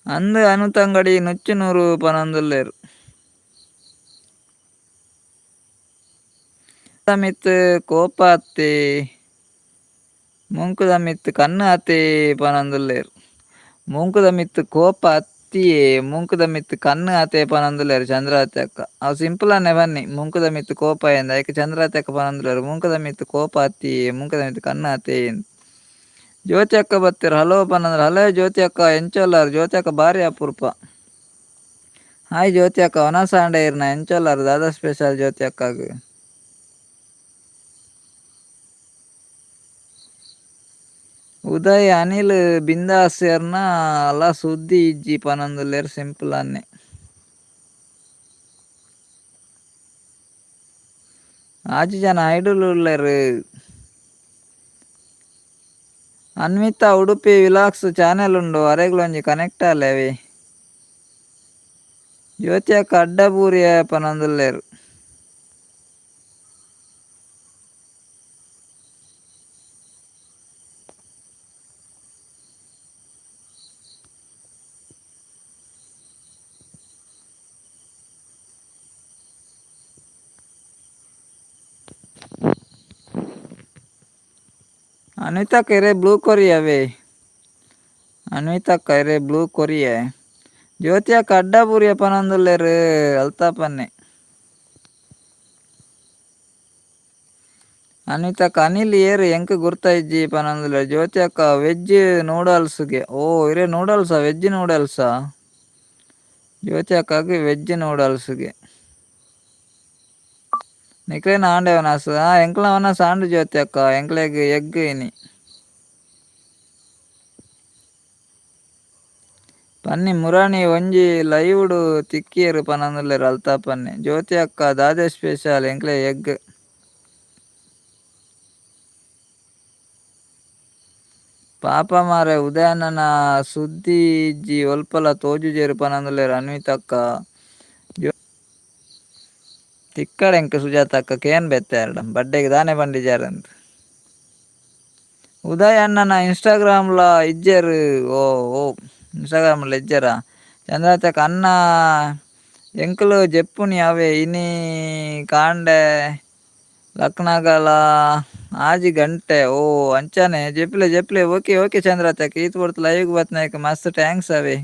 Speaker 2: ಅಂದ್ ಅನುತಂಗಡಿ ನುಚ್ಚು ನೂರು ಪನೊಂದುಲ್ಲೆರ್. ಮಿತ್ತ್ ಕೋಪ ಅತ್ತೆ ಮೂಂಕುದ ಮಿತ್ತ್ ಕಣ್ಣು ಅತ್ತೆ ಪನೊಂದುಲ್ಲೆರ್. ಮೂಂಕುದ ಮಿತ್ತ್ ಕೋಪ ಅತ್ತಿಯೇ ಮೂಂಕುದ ಮಿತ್ತ್ ಕಣ್ಣು ಆತೆ ಪನೊಂದುಲ್ಲೆರ್ ಚಂದ್ರಾವತಿ ಅಕ್ಕ. ಅವು ಸಿಂಪಲ್ ಅಣ್ಣೆ ಬನ್ನಿ ಮೂಂಕುದ ಮಿತ್ತ್ ಕೋಪ ಎಂದ ಐಕ್ ಚಂದ್ರಾವತಿ ಅಕ್ಕ ಪನೊಂದುಲ್ಲೆರ್ ಮೂಂಕುದ ಮಿತ್ತ್ ಕೋಪ ಅತ್ತಿಯೇ ಮೂಂಕುದ ಮಿತ್ತ್ ಕಣ್ಣು ಆತೆ. ಜ್ಯೋತಿ ಅಕ್ಕ ಬತ್ತೆರ್ ಹಲೋ ಪನಂದ್ರೆ ಹಲೋ ಜ್ಯೋತಿ ಅಕ್ಕ ಎಂಚೊಲ್ಲಾರ್ ಜ್ಯೋತಿ ಅಕ್ಕ ಬಾರಿ ಅಪರೂಪ. ಹಾಯ್ ಜ್ಯೋತಿ ಅಕ್ಕ ವನಸ್ ಆಂಡ ಇರ್ನ ಎಂಚೊಲ್ಲಾರ್ ದಾದಾ ಸ್ಪೆಷಲ್ ಜ್ಯೋತಿ ಅಕ್ಕಗ್. ಉದಯ್ ಅನಿಲ್ ಬಿಂದಾಸ್ ಎರ್ನ ಅಲ ಸುದ್ದಿ ಇಜ್ಜಿ ಪನೊಂದುಲ್ಲೆರ್ ಸಿಂಪಲ್ ಅಣ್ಣೆ. ಆಜಿ ಜನ ಐಡುಲು ಉಲ್ಲೆರ್. ಅನ್ವಿತಾ ಉಡುಪಿ ವಿಲಾಗ್ಸ್ ಚಾನೆಲ್ ಉಂಡು ಅರೆಗ್ಲ ಒಂಜಿ ಕನೆಕ್ಟ್ ಆಲೆ ಅವೆ. ಜ್ಯೋತಿ ಅಕ್ಕ ಅಡ್ಡಬೂರಿಯ ಪನೊಂದುಲ್ಲೆರ್. ಅನ್ವಿತಾ ಇರೆ ಬ್ಲೂ ಕೊರಿಯವೇ ಅನ್ವಿತಕ್ಕ ಇರೆ ಬ್ಲೂ ಕೊರಿಯೆ. ಜ್ಯೋತಿ ಅಕ್ಕ ಅಡ್ಡಬೂರಿಯ ಪನೊಂದುಲ್ಲೆರ್ ಅಲ್ತಾಪನ್ನೆ. ಅನ್ವಿತಕ್ಕ ಅನಿಲ್ ಏರ್ ಎಂಕ್ ಗುರ್ತ ಇಜ್ಜಿ ಪನೊಂದುಲ್ಲೆರ್. ಜ್ಯೋತಿ ಅಕ್ಕ ವೆಜ್ ನೂಡಲ್ಸ್ಗೆ ಓ ಇರೆ ನೂಡಲ್ಸಾ ವೆಜ್ ನೂಡಲ್ಸಾ ಜ್ಯೋತಿ ಅಕ್ಕಗ್ ವೆಜ್ ನೂಡಲ್ಸ್ಗೆ. ನಿಕ್ಲೆನ ಆಂಡೆ ವನಸ್ ಎಂಕ್ಲ ವನಸ್ ಆಂಡ್ ಜ್ಯೋತಿ ಅಕ್ಕ ಎಂಕ್ಲೆಗ್ ಎಗ್ ಇನಿ. ಪನ್ನಿ ಮುರಾನಿ ಒಂಜಿ ಲೈವ್ಡ್ ತಿಕ್ಕಿಯೆರ್ ಪನೊಂದುಲ್ಲೆರ್ ಅಲ್ತಾಪನ್ನೆ. ಜ್ಯೋತಿ ಅಕ್ಕ ದಾದೆ ಸ್ಪೆಷಲ್ ಎಂಕ್ಲೆ ಎಗ್. ಪಾಪ ಮಾರೆ ಉದಯಣ್ಣನ ಸುದ್ದಿ ಇಜ್ಜಿ ಒಲ್ಪಲ ತೋಜುಜೆರ್ ಪನೊಂದುಲ್ಲೆರ್ ಅನ್ವಿತಕ್ಕ. ತಿಕ್ಕಡ್ ಎಂಕ್ ಸುಜಾತಕ್ಕ ಕೇನ್ ಬೆತ್ತೆ ಅರೆಡ ಬಡ್ಡೆಗ್ ದಾನೆ ಪಂಡಿಜಾರಂದ್. ಉದಯ್ ಅಣ್ಣನ ಇನ್ಸ್ಟಾಗ್ರಾಮ್ಲ ಇಜ್ಜೆರ್ ಓ ಓ ಇನ್ಸ್ಟಾಗ್ರಾಮ್ಲ ಇಜ್ಜೆರಾ ಚಂದ್ರಾವತಿ ಅಣ್ಣ ಎಂಕುಲು ಜೆಪ್ಪುನಿ ಅವೆ ಇನಿ ಕಾಂಡೆ ಲಕ್ನಗಲ 6 ಗಂಟೆ ಓ ಅಂಚನೆ ಜೆಪ್ಲೆ ಜೆಪ್ಲೆ ಓಕೆ ಓಕೆ ಚಂದ್ರಾವತಿ ಅಕ್ಕ ಈತ್ ಪೊರ್ತು ಲೈವ್ಗ್ ಬತ್ತಿನೈಕ್ ಮಸ್ತ್ thanks ಅವೇ.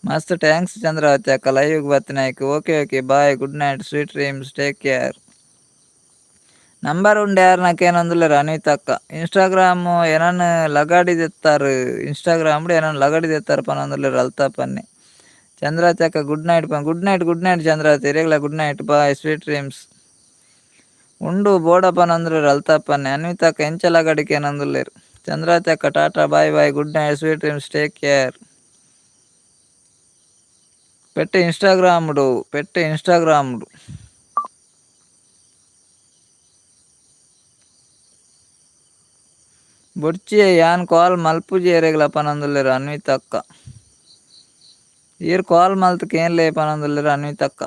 Speaker 2: ಮಸ್ತ್ thanks Chandravati ಅಕ್ಕ ಲೈವ್ಗ್ ಬತ್ತಿನೈಕ್. Okay okay bye good night sweet dreams take care. Number ಉಂಡು ಯಾರನ ಕೇನೊಂದುಲ್ಲೆರ್ ಅನ್ವಿತ ಅಕ್ಕ. ಇನ್ಸ್ಟಾಗ್ರಾಮ್ ಎನನ್ ಲಗಾಡಿ ದೆತ್ತಾರ್ ಇನ್ಸ್ಟಾಗ್ರಾಮ್ ಎನನ್ ಲಗಾಡಿ ದೆತ್ತಾರ್ ಪನೊಂದುಲ್ಲೆರ್ ಅಲ್ತಾಪನ್ನೆ. ಚಂದ್ರಾವತಿ ಅಕ್ಕ ಗುಡ್ ನೈಟ್ ಪನ್ good night good night Chandravathi ಇರೆಗ್ಲ good night bye sweet dreams. ಉಂಡು ಬೋಡ ಪನೊಂದುಲ್ಲೆರ್ ಅಲ್ತಾಪನ್ನೆ. ಅನ್ವಿತ ಅಕ್ಕ ಎಂಚ ಲಗಾಡಿ ಕೇನೊಂದುಲ್ಲೆರ್. ಚಂದ್ರಾವತಿ ಅಕ್ಕ tata bye bye good night sweet dreams take care. ಪೆಟ್ಟೆ ಇನ್ಸ್ಟಾಗ್ರಾಮ್ಡು ಪೆಟ್ಟೆ ಇನ್ಸ್ಟಾಗ್ರಾಮ್ಡು. ಬೊಡ್ಚಿಯೆ ಯಾನ್ ಕಾಲ್ ಮಲ್ಪುಜಿ ಎರೆಗ್ಲ ಪನೊಂದುಲ್ಲೆರ್ ಅನ್ವಿತ ಅಕ್ಕ. ಈರ್ ಕಾಲ್ ಮಲ್ತ್ ಕೇನ್ಲೆ ಪನೊಂದುಲ್ಲೆರ್ ಅನ್ವಿತ ಅಕ್ಕ.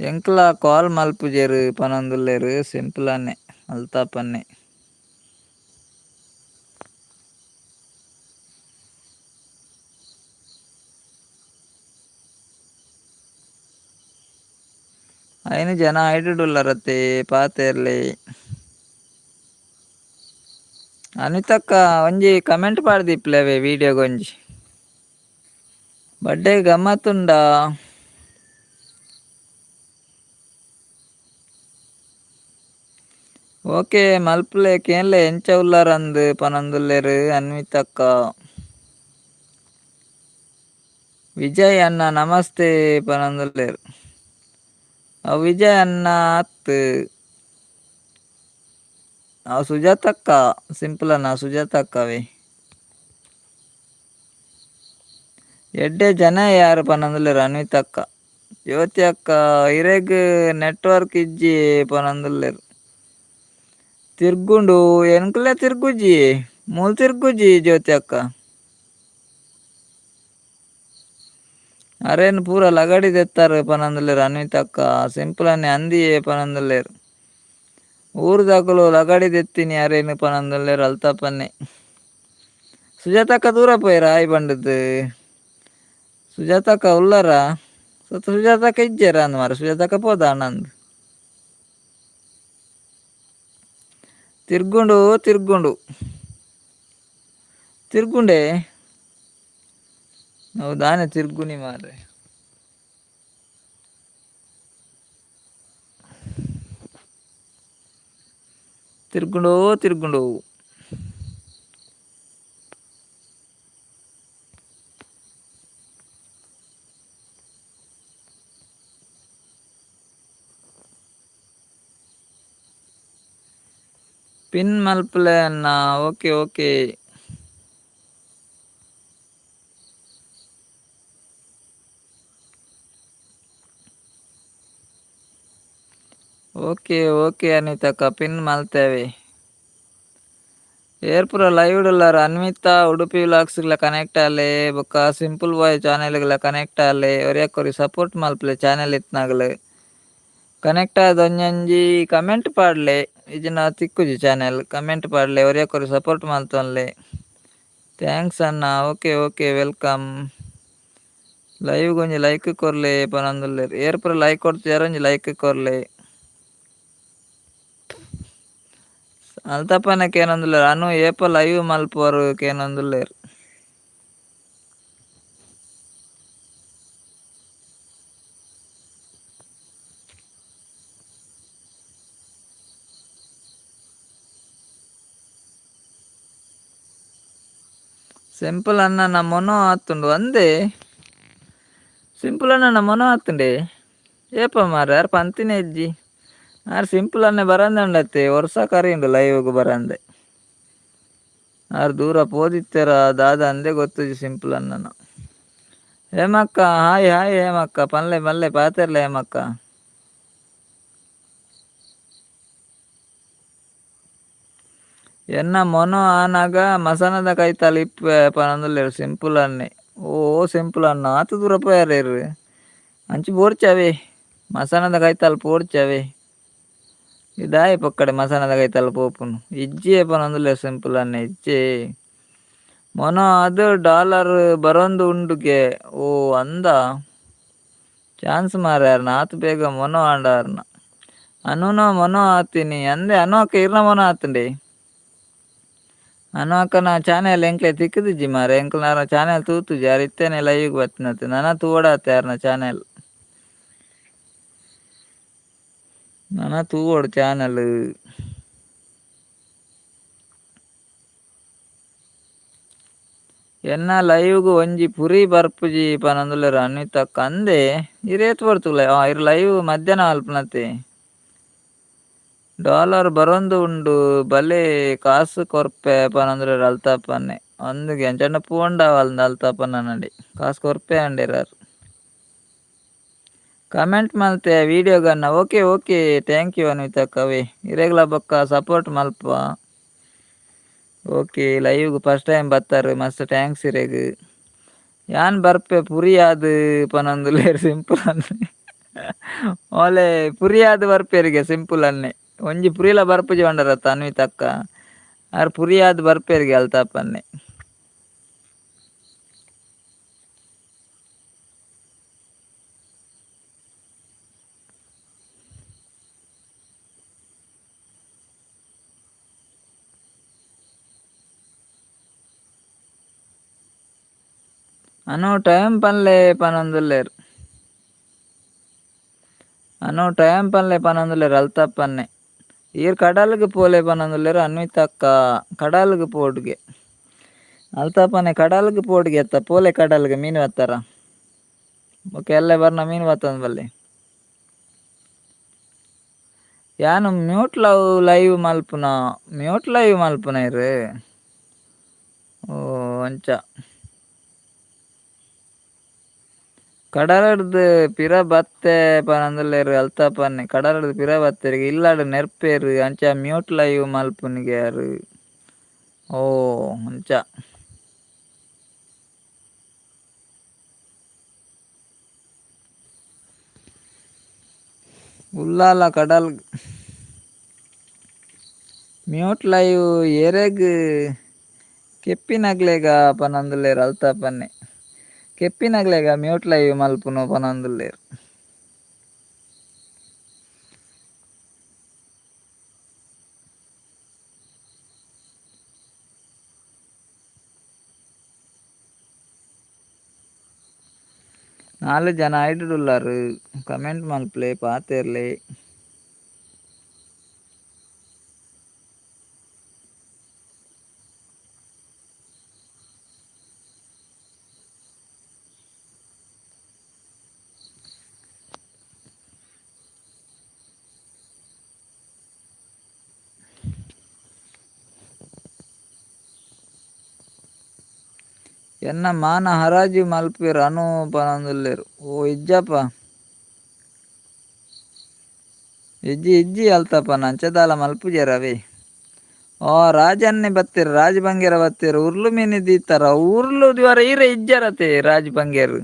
Speaker 2: ಎಂಕ್ಲ ಕಾಲ್ ಮಲ್ಪುಜೆರ್ ಪನೊಂದುಲ್ಲೆರ್ ಸಿಂಪಲ್ ಅನ್ನೆ ಅಲ್ತಾಪನ್ನೆ. ಐನು ಜನ ಐಡುಡುಲ್ಲರತ್ತೆ ಪಾತೆರ್ಲೆ. ಅನಿತಕ್ಕ ಒಂಜಿ ಕಮೆಂಟ್ ಪಾಡ್ದಿಪ್ಲೆವೆ ವಿಡಿಯೋಗೊಂಜಿ. ಬಡ್ಡೆ ಗಮ್ಮತ್ತುಂಡಾ? ಓಕೆ ಮಲ್ಪುಲೆ ಕೇನ್ಲೆ ಎಂಚ ಉಲ್ಲರಂದ್ ಪನೊಂದುಲ್ಲೆರ್ ಅನ್ವಿತಕ್ಕ. ವಿಜಯ್ ಅಣ್ಣ ನಮಸ್ತೆ ಪನೊಂದುಲ್ಲೆರ್. ಅವು ವಿಜಯ್ ಅಣ್ಣ ಅತ್ತ್. ಅವು ಸುಜಾತಕ್ಕ ಸಿಂಪಲ್ ಅಣ್ಣ ಸುಜಾತಕ್ಕವೇ. ಎಡ್ಡೆ ಜನ ಯಾರು ಪನೊಂದುಲ್ಲೆರ್ ಅನ್ವಿತಕ್ಕ. ಜ್ಯೋತಿ ಅಕ್ಕ ಇರೆಗ್ ನೆಟ್ವರ್ಕ್ ಇಜ್ಜಿ ಪನೊಂದುಲ್ಲೆರ್. ತಿರ್ಗುಂಡು ಎಂಕ್ಲೆ ತಿರ್ಗುಜಿ ಮೂಲು ತಿರ್ಗುಜಿ ಜ್ಯೋತಿ ಅಕ್ಕ. ಅರೇನ್ ಪೂರ ಲಗಡಿ ದೆತ್ತಾರ್ ಪನೊಂದುಲ್ಲೆರ್ ಅನ್ವಿತಕ್ಕ. ಸಿಂಪಲ್ ಅನ್ನೆ ಅಂದಿಯೇ ಪನೊಂದುಲ್ಲೆರ್. ಊರುದಕುಲು ಲಗಡಿ ದೆತ್ತಿನಿ ಅರೇನ್ ಪನೊಂದುಲ್ಲೆರ್ ಅಲ್ತಪ್ಪನ್ನೆ. ಸುಜಾತಕ್ಕ ದೂರ ಪೋಯೆರ್ ಆಯ್ ಪಂಡುದು. ಸುಜಾತಕ್ಕ ಉಲ್ಲರಾ? ಸುಜಾತಕ್ಕ ಇಜ್ಜೆರಾ ಅಂದ್ ಮಾರ್ರೆ ಸುಜಾತಕ್ಕ ಪೋದ ಅಂದ್. ತಿರ್ಗುಂಡು ತಿರ್ಗುಂಡು ತಿರ್ಗುಂಡೆ. ಅವು ದಾನೆ ತಿರ್ಗುನಿ ಮಾರ್ರೆ. ತಿರ್ಗುಂಡೋ ತಿರ್ಗುಂಡು. ಪಿನ್ ಮಲ್ಪುಲೆ ಅಣ್ಣ. Okay okay. Okay okay ಅನಿತಕ್ಕ pin ಮಲ್ತೇವೆ. ಏರ್ಪುರ live ಉಲ್ಲಾರ ಅನ್ವಿತಾ ಉಡುಪಿ ವ್ಲಾಗ್ಸ್ಗ್ಲ ಕನೆಕ್ಟ್ ಆಲೆ ಬೊಕ್ಕ ಸಿಂಪಲ್ ಬಾಯ್ ಚಾನೆಲ್ಗ್ಲ ಕನೆಕ್ಟ್ ಆಲೆ ಒರಿಯಕೊರಿ ಸಪೋರ್ಟ್ ಮಲ್ಪುಲೆ ಚಾನೆಲ್ ಇತ್ನಾಗಲು. ಕನೆಕ್ಟ್ ಆದ್ ಒಂಜೊಂಜಿ ಕಮೆಂಟ್ ಪಾಡ್ಲೆ ಇಜಿಂಡ ತಿಕ್ಕುಜಿ ಚಾನೆಲ್ ಕಮೆಂಟ್ ಪಾಡ್ಲೆ ಒರಿಯಕೊರಿ ಸಪೋರ್ಟ್ ಮಲ್ತೊನ್ಲೆ. Thanks ಅಣ್ಣ okay okay welcome. Live ಒಂಜಿ ಲೈಕ್ ಕೊರ್ಲೆ ಪನೊಂದುಲ್ಲೆರ್. ಏರ್ಪುರ ಲೈಕ್ ಕೊರ್ತಿಜಾರ್ ಒಂಜಿ ಲೈಕ್ ಕೊರ್ಲೆ. ಅಲ್ತಪ್ಪನೆ ಕೇನೊಂದುಲ್ಲೆರ್ ಅನು ಏಪ ಲೈವ್ ಮಲ್ಪುವರ್ ಕೇನೊಂದುಲ್ಲೆರ್. ಸಿಂಪಲ್ ಅಣ್ಣನ ಮೊನೊ ಆತುಂಡು ಅಂದೆ. ಸಿಂಪಲ್ ಅಣ್ಣನ ಮೊನೊ ಆತುಂಡೆ. ಏಪ ಮಾರ್ರೆ ಆರ್ ಪಂತಿನ ಇಜ್ಜಿ. ಆರ್ ಸಿಂಪಲ್ ಅನ್ನೆ ಬರಂದೆ ವರ್ಷ ಕರೀಂಡು ಲೈವ್ಗ್ ಬರಂದೆ. ಆರ್ ದೂರ ಪೋದಿತ್ತೆರ ದಾದ ಅಂದೆ ಗೊತ್ತುಜಿ ಸಿಂಪಲ್ ಅಣ್ಣನ. ಹೇಮಕ್ಕ ಹಾಯ್ ಹಾಯ್ ಹೇಮಕ್ಕ ಪನ್ಲೆ ಪನ್ಲೆ ಪಾತೆರ್ಲೆ ಹೇಮಕ್ಕ. ಎನ್ನ ಮೊನೊ ಆನಗ ಮಸನದ ಕೈತಲ್ ಇಪ್ಪೆ ಪನೊಂದುಲ್ಲೆರ್ ಸಿಂಪಲ್ ಅನ್ನೆ. ಓ ಸಿಂಪಲ್ ಅಣ್ಣ ಆತ್ ದೂರ ಪೋಯೆರ್ ಅಂಚಿ ಬೋಡ್ಚವೇ ಮಸನದ ಕೈತಲ್ ಪೋಡ್ಚವೇ. ಇದಾಯೆ ಪೊಕ್ಕಡೆ ಮಸನದ ಕೈತಲ್ ಪೋಪುನು. ಇಜ್ಜಿಯೇ ಪನೊಂದುಲ್ಲೆರ್ ಸಿಂಪಲ್ ಅನ್ನೆ ಇಜ್ಜೆ. ಮೊನೊ ಅದು ಡಾಲರ್ ಬರೊಂದು ಉಂಡುಗೆ. ಓ ಅಂದ. ಚಾನ್ಸ್ ಮಾರ್ರೆ ಆರ್ನ ಆತ್ ಬೇಗ ಮೊನೊ ಆಂಡ ಆರ್ನ. ಅನುನ ಮೊನೊ ಆತಿನಿ ಅಂದೆ ಅನು ಅಕ್ಕ ಇರ್ನ ಮೊನೊ ಆತುಂಡೆ. ಅನು ಅಕ್ಕನ ಚಾನೆಲ್ ಎಂಕ್ಲೆ ತಿಕ್ಕುದಿಜ್ಜಿ ಮಾರ್ರೆ ಎಂಕ್ಲ್ನ ಚಾನೆಲ್ ತೂತುಜಿ ಆರ್ ಇತ್ತೆನೆ ಲೈವ್ಗ್ ಬತ್ತಿನತೆ ನನ ತೂವೊಡಾತೆ ಆರ್ನ ಚಾನೆಲ್. ನನ ತೂವೊಡು ಚಾನೆಲ್. ಎನ್ನ ಲೈವ್ಗ್ ಒಂಜಿ ಪುರಿ ಬರ್ಪುಜಿ ಪನೊಂದುಲ್ಲೆರ್ ಅನ್ವಿತಕ್ಕ ಅಂದೆ ಇರ್ ಏತ್ ಪೊರ್ತುಗುಲ ಇರ್ ಲೈವ್ ಮಧ್ಯಾಹ್ನ ಮಲ್ಪುನತೆ. ಡಾಲರ್ ಬರೊಂದು ಉಂಡು ಬಲೆ ಕಾಸ್ ಕೊರ್ಪೆ ಪನೊಂದುಲ್ಲೆರ್ ಅಲ್ತಪ್ಪನ್ನೆ. ಅಂದುಗೆ ಅಂಚಂಡ ಪೋಂಡ ಆವಲ್ಂದ್ ಅಲ್ತಪ್ಪನ್ನಡಿ ಕಾಸ್ ಕೊರ್ಪೆ ಅಂಡೆರ್ ಆರ್. ಕಮೆಂಟ್ ಮಲ್ತೆ ವಿಡಿಯೋಗನ್ನ okay okay thank you ಅನ್ವಿತಕ್ಕವೇ. ಇರೆಗ್ಲ ಬೊಕ್ಕ ಸಪೋರ್ಟ್ ಮಲ್ಪುವ. ಓಕೆ ಲೈವ್ಗ್ ಫಸ್ಟ್ ಟೈಮ್ ಬತ್ತಾರ್ ಮಸ್ತ್ thanks ಇರೆಗ್. ಯಾನ್ ಬರ್ಪೆ ಪುರಿ ಆದ್ ಪನೊಂದುಲ್ಲೆರ್ ಸಿಂಪಲ್ ಅನ್ನೆ. ಓಲೆ ಪುರಿಯಾದ್ ಬರ್ಪೇರಿಗೆ ಸಿಂಪಲ್ ಅನ್ನೆ. ಒಂಜಿ ಪುರಿಲ ಬರ್ಪುಜಿ ಪಂಡರತ್ತ ಅನ್ವಿತಕ್ಕ. ಆರ್ ಪುರಿಯಾದ್ ಬರ್ಪೇರಿಗೆ ಅಲ್ತಾಪನ್ನೆ. ಅನು ಟೈಮ್ ಪನ್ಲೆ ಪನೊಂದುಲ್ಲೆರ್. ಅನು ಟೈಮ್ ಪನ್ಲೆ ಪನೊಂದುಲ್ಲೆರ್ ಅಲ್ತಪ್ಪನ್ನೆ. ಈರ್ ಕಡಲ್ಗ್ ಪೋಲೆ ಪನೊಂದುಲ್ಲೆರ್ ಅನ್ವಿತಕ್ಕ. ಕಡಲ್ಗ್ ಪೋಡ್ಗೆ ಅಲ್ತಪ್ಪನೆ, ಕಡಲ್ಗ್ ಪೋಡ್ಗೆ ಅತ್ತ ಪೋಲೆ ಕಡಲ್ಗ್ ಮೀನು ಬತ್ತಾರ. ಬೊಕ ಎಲ್ಲೆ ಬರ್ನ ಮೀನು ಬತ್ತೊಂದು ಬಲ್ಲೆ. ಯಾನ್ mute love live ಮಲ್ಪುನ, ಮ್ಯೂಟ್ ಲೈವ್ ಮಲ್ಪುನ ಇರ್. ಓ ಅಂಚ. ಕಡಲಡ್ದ್ ಪಿರ ಬತ್ತೆ ಪನೊಂದುಲ್ಲೆರ್ ಅಲ್ತಪ್ಪನ್ನೆ. ಕಡಲಡ್ದ್ ಪಿರ ಬತ್ತೆರ್ ಇಲ್ಲಡ್ ನೆರ್ಪೆರ್ ಅಂಚ ಮ್ಯೂಟ್ ಲೈವ್ ಮಲ್ಪುನಿಗೆ ಯಾರ್. ಓ ಅಂಚ. ಉಳ್ಳಾಲ ಕಡಲ್ ಮ್ಯೂಟ್ ಲೈವ್ ಏರೆಗ್ ಕೆಪ್ಪಿನಗ್ಲೆಗ ಪನೊಂದುಲ್ಲೆರ್ ಅಲ್ತಪ್ಪನ್ನೆ. ಕೆಪ್ಪಿನಗ್ಲೆಗ ಮ್ಯೂಟ್ ಲೈವ್ ಮಲ್ಪುನು ಪನೊಂದುಲ್ಲೆರ್. ನಾಲ್ ಜನ ಐಡುಡುಲ್ಲಾರ್ ಕಮೆಂಟ್ ಮಲ್ಪಲೆ ಪಾತೆರ್ಲೆ. ಎನ್ನ ಮಾನ ಹರಾಜು ಮಲ್ಪುವೆರ್ ಅನು ಪನೊಂದುಲ್ಲೆರ್. ಓ ಇಜ್ಜಪ್ಪ. ಇಜ್ಜಿ ಇಜ್ಜಿ ಅಲ್ತಪ್ಪನ ಅಂಚ ದಾಲ ಮಲ್ಪುಜೆರ್ ಅವೇ. ಓ ರಾಜನ್ನೆ ಬತ್ತೆರ್, ರಾಜ್ ಬಂಗೇರ ಬತ್ತೆರ್. ಉರ್ಲು ಮೀನಿ ದೀತಾರ ಉರ್ಲು ದಿವರ ಈರೆ ಇಜ್ಜರತೆ ರಾಜ್ ಬಂಗೇರ್.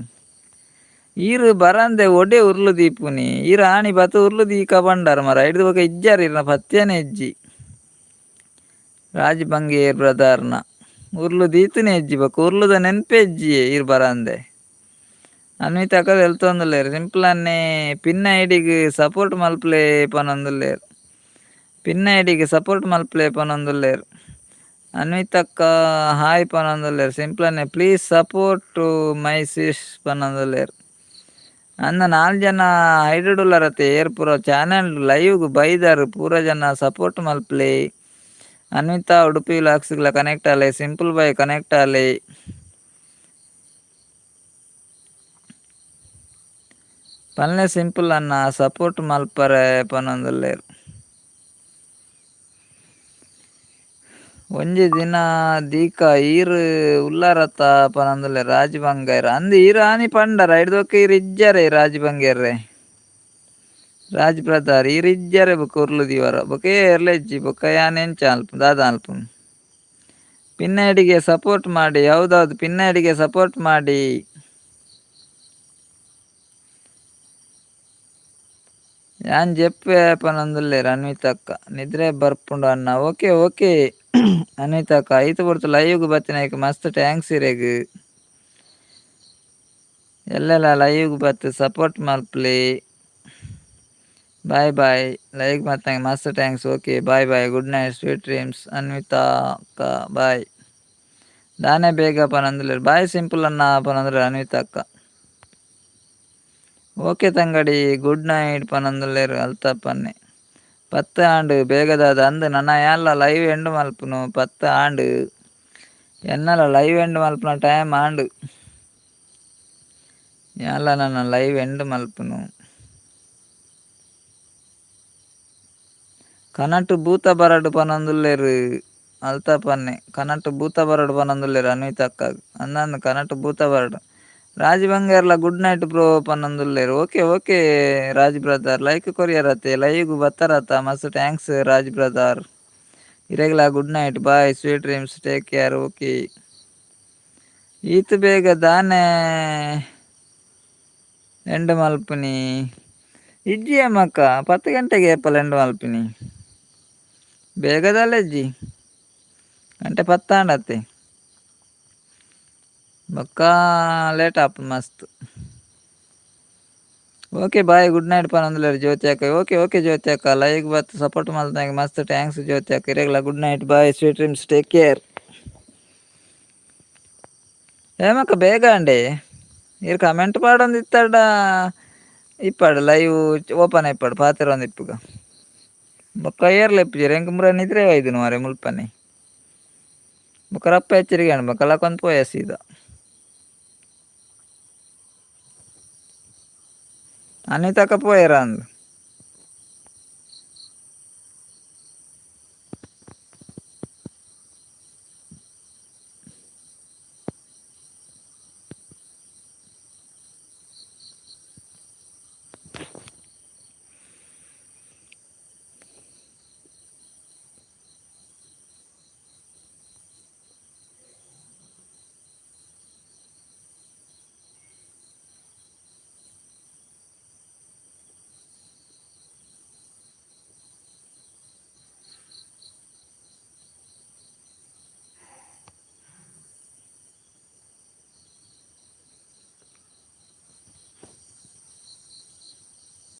Speaker 2: ಈರ್ ಬರಂದೆ ಒಡೆ ಉರ್ಲು ದೀಪುನಿ. ಈರ್ ಆಣಿ ಬತ್ ಉರ್ಲು ದೀಕ ಬಂಡಾರ ಮರ ಐಡ್ದ್ ಬೊಕ ಇಜ್ಜಾರ್ ಇರ್ನ ಪತ್ಯನೆ ಇಜ್ಜಿ. ರಾಜ್ ಬಂಗೇರ್ ಬ್ರದರ್ನ ಉರ್ಲು ದೀತುನೆ ಇಜ್ಜಿ ಬೊಕ ಉರ್ಲುದ ನೆನ್ಪೆ ಇಜ್ಜಿ ಈರ್ ಬರಂದೆ. ಅನ್ವಿತಕ್ಕ ತೆಲ್ತೊಂದುಲ್ಲೆರ್ ಸಿಂಪಲ್ ಅನ್ನೆ ಪಿನ್ ಐಡಿಗ್ ಸಪೋರ್ಟ್ ಮಲ್ಪುಲೆ ಪನೊಂದುಲ್ಲೆರ್. ಪಿನ್ ಐಡಿಗ್ ಸಪೋರ್ಟ್ ಮಲ್ಪುಲೆ ಪನೊಂದುಲ್ಲೆರ್. ಅನ್ವಿತಕ್ಕ ಹಾಯ್ ಪನೊಂದುಲ್ಲೆರ್. ಸಿಂಪಲ್ ಅನ್ನೆ please support my sis ಪನೊಂದುಲ್ಲೆರ್. ಅಂದ ನಾಲ್ ಜನ ಹೈಡೆಡ್ ಉಲ್ಲರತೆ ಏರ್ ಪೂರ ಚಾನೆಲ್ ಲೈವ್ ಬೈದರ್ ಪೂರ ಜನ ಸಪೋರ್ಟ್ ಮಲ್ಪುಲೆ. ಅನ್ವಿತಾ ಉಡುಪಿ ವ್ಲಾಗ್ಸ್ ಲ ಕನೆಕ್ಟ್ ಆಲೆ, ಸಿಂಪಲ್ ಬಾಯ್ ಕನೆಕ್ಟ್ ಆಲೆ. ಪನ್ಲೆ ಸಿಂಪಲ್ ಅನ್ನ ಸಪೋರ್ಟ್ ಮಲ್ಪರೆ ಪನೊಂದುಲ್ಲೆರ್. ಒಂಜಿ ದಿನ ದೀಕ ಈರ್ ಉಲ್ಲರತ ಪನೊಂದುಲ್ಲೆರ್ ರಾಜ್ ಬಂಗೇರ್. ಅಂದ್ ಈರ್ ಆನಿ ಪಂಡರ ಐಡ್ದ್ ಬೊಕ್ಕ ಈರ್ ಇಜ್ಜರೆ ರಾಜ್ ಬಂಗೇರ್ರೆ. ರಾಜ್ ಬ್ರದರ್ ಈರ್ ಇಜ್ಜರೆ ಬೊಕ ಉರ್ಲು ದೀವರ ಬೊಕ ಏರ್ಲ ಇಜ್ಜಿ ಬೊಕ ಯಾನ್ ಎಂಚ ಅಲ್ಪ ದಾದ ಅಲ್ಪುನು. ಪಿನ್ ಐಡಿಗೆ ಸಪೋರ್ಟ್ ಮಾಡಿ, ಹೌದೌದು ಪಿನ್ ಐಡಿಗೆ ಸಪೋರ್ಟ್ ಮಾಡಿ. ಯಾನ್ ಜೆಪ್ಪೆ ಪನೊಂದುಲ್ಲೆರ್ ಅನ್ವಿತಕ್ಕ. ನಿದ್ರೆ ಬರ್ಪುಂಡು ಅಣ್ಣ. ಓಕೆ ಓಕೆ ಅನ್ವಿತಕ್ಕ ಐತ ಪೊರ್ತು ಲೈವ್ ಗ್ ಬತ್ತಿನೈಕ್ ಮಸ್ತ್ thanks ಇರೆಗ್. ಎಲ್ಲೆಲ ಲೈವ್ ಗ್ ಬತ್ತ್ ಸಪೋರ್ಟ್ ಮಲ್ಪುಲೆ. ಬಾಯ್ ಬಾಯ್ ಲೈಕ್ ಮಲ್ತಂಗೆ ಮಸ್ತ್ thanks. Okay bye bye good night sweet dreams Anvita ಅಕ್ಕ ಬಾಯ್. ದಾನೆ ಬೇಗ ಪನೊಂದುಲ್ಲೆರ್. ಬಾಯ್ ಸಿಂಪಲ್ ಅಣ್ಣ ಪನೊಂದುಲ್ಲೆರ್ ಅನ್ವಿತಕ್ಕ. ಓಕೆ ತಂಗಡಿ ಗುಡ್ ನೈಟ್ ಪನೊಂದುಲ್ಲೆರ್ ಅಲ್ತಪ್ಪನ್ನೆ. ಪತ್ತ್ ಆಂಡ್ ಬೇಗದಾದ ಅಂದ್ ನನ ಯಾನ್ಲ ಲೈವ್ ಎಂಡ್ ಮಲ್ಪುನು. ಪತ್ತ್ ಆಂಡ್ ಎನ್ನಲ ಲೈವ್ ಎಂಡ್ ಮಲ್ಪುನ ಟೈಮ್ ಆಂಡ್. ಯಾನ್ಲ ನನ ಲೈವ್ ಎಂಡ್ ಮಲ್ಪುನು. ಕನಟ್ ಭೂತ ಬರಡ್ ಪನೊಂದುಲ್ಲೆರ್ ಅಲ್ತಪ್ಪನ್ನೆ. ಕನಟ್ ಭೂತ ಬರಡ್ ಪನೊಂದುಲ್ಲೆರ್ ಅನ್ವಿತಕ್ಕಗ್. ಅಂದಂದ್ ಕನಟ್ ಭೂತ ಬರಡ್. Raj ಬಂಗೇರ್ಲ good night bro ಪನೊಂದುಲ್ಲೆರ್. Okay okay Raj brother like ಕೊರಿಯರತೆ live ಬತ್ತರತ ಮಸ್ತ್ thanks Raj brother. ಇರೆಗ್ಲಾ good night bye sweet dreams take care okay. ಈತ್ ಬೇಗ ದಾನೆ ಎಂಡ್ ಮಲ್ಪುನಿ. ಇಜ್ಜಿ ಅಮ್ಮಕ್ಕ, 10 ಗಂಟೆಗೆ ಏಪಲ ಎಂಡ್ ಮಲ್ಪಿನಿ. ಬೇಗದಲ್ಲ ಇಜ್ಜಿ, ಗಂಟೆ ಪತ್ತಾಂಡತ್ತೆ. ಬೊಕ್ಕ ಲೇಟ್ ಆಪುಂಡು ಮಸ್ತ್. ಓಕೆ, ಬಾಯ್, ಗುಡ್ ನೈಟ್ ಪನೊಂದುಲ್ಲೆರ್ ಜ್ಯೋತಿ ಅಕ್ಕ. ಓಕೆ ಓಕೆ ಜ್ಯೋತಿ ಅಕ್ಕ, ಲೈಕ್ ಬತ್ ಸಪೋರ್ಟ್ ಮಲ್ತಂಗೆ ಮಸ್ತ್ thanks ಜ್ಯೋತಿ ಅಕ್ಕ. ಇರೆಗ್ಲ good night, bye, sweet dreams, take care. ಹೇಮಕ್ಕ, ಬೇಗ ಅಂಡೆ. ಇರ್ ಕಮೆಂಟ್ ಪಾಡೊಂದು ಇತ್ತಡ ಇಪ್ಪಾಡು, ಲೈವ್ ಓಪನ್ ಇಪ್ಪಾಡು, ಪಾತೆರ ಒಂದು ಇಪ್ಪುಗ. ಬೊಕ್ಕ ಏರ್ಲ ಇಪ್ಪುಜೆರ್. ಎಂಕ್ ಮುರ ನಿದ್ರೆ ಆಯ್ದು ಮಾರೆ ಮುಲ್ಪನೆ. ಬೊಕ್ಕ ರಪ್ಪ ಎಚ್ಚರಿಕೆ ಅಂಡ್, ಬೊಕ್ಕ ಲಕೊಂದು ಪೋಯ ಸೀದಾ. ಅನಿತಕ್ಕ ಪೋಯೆರ ಅಂದ್.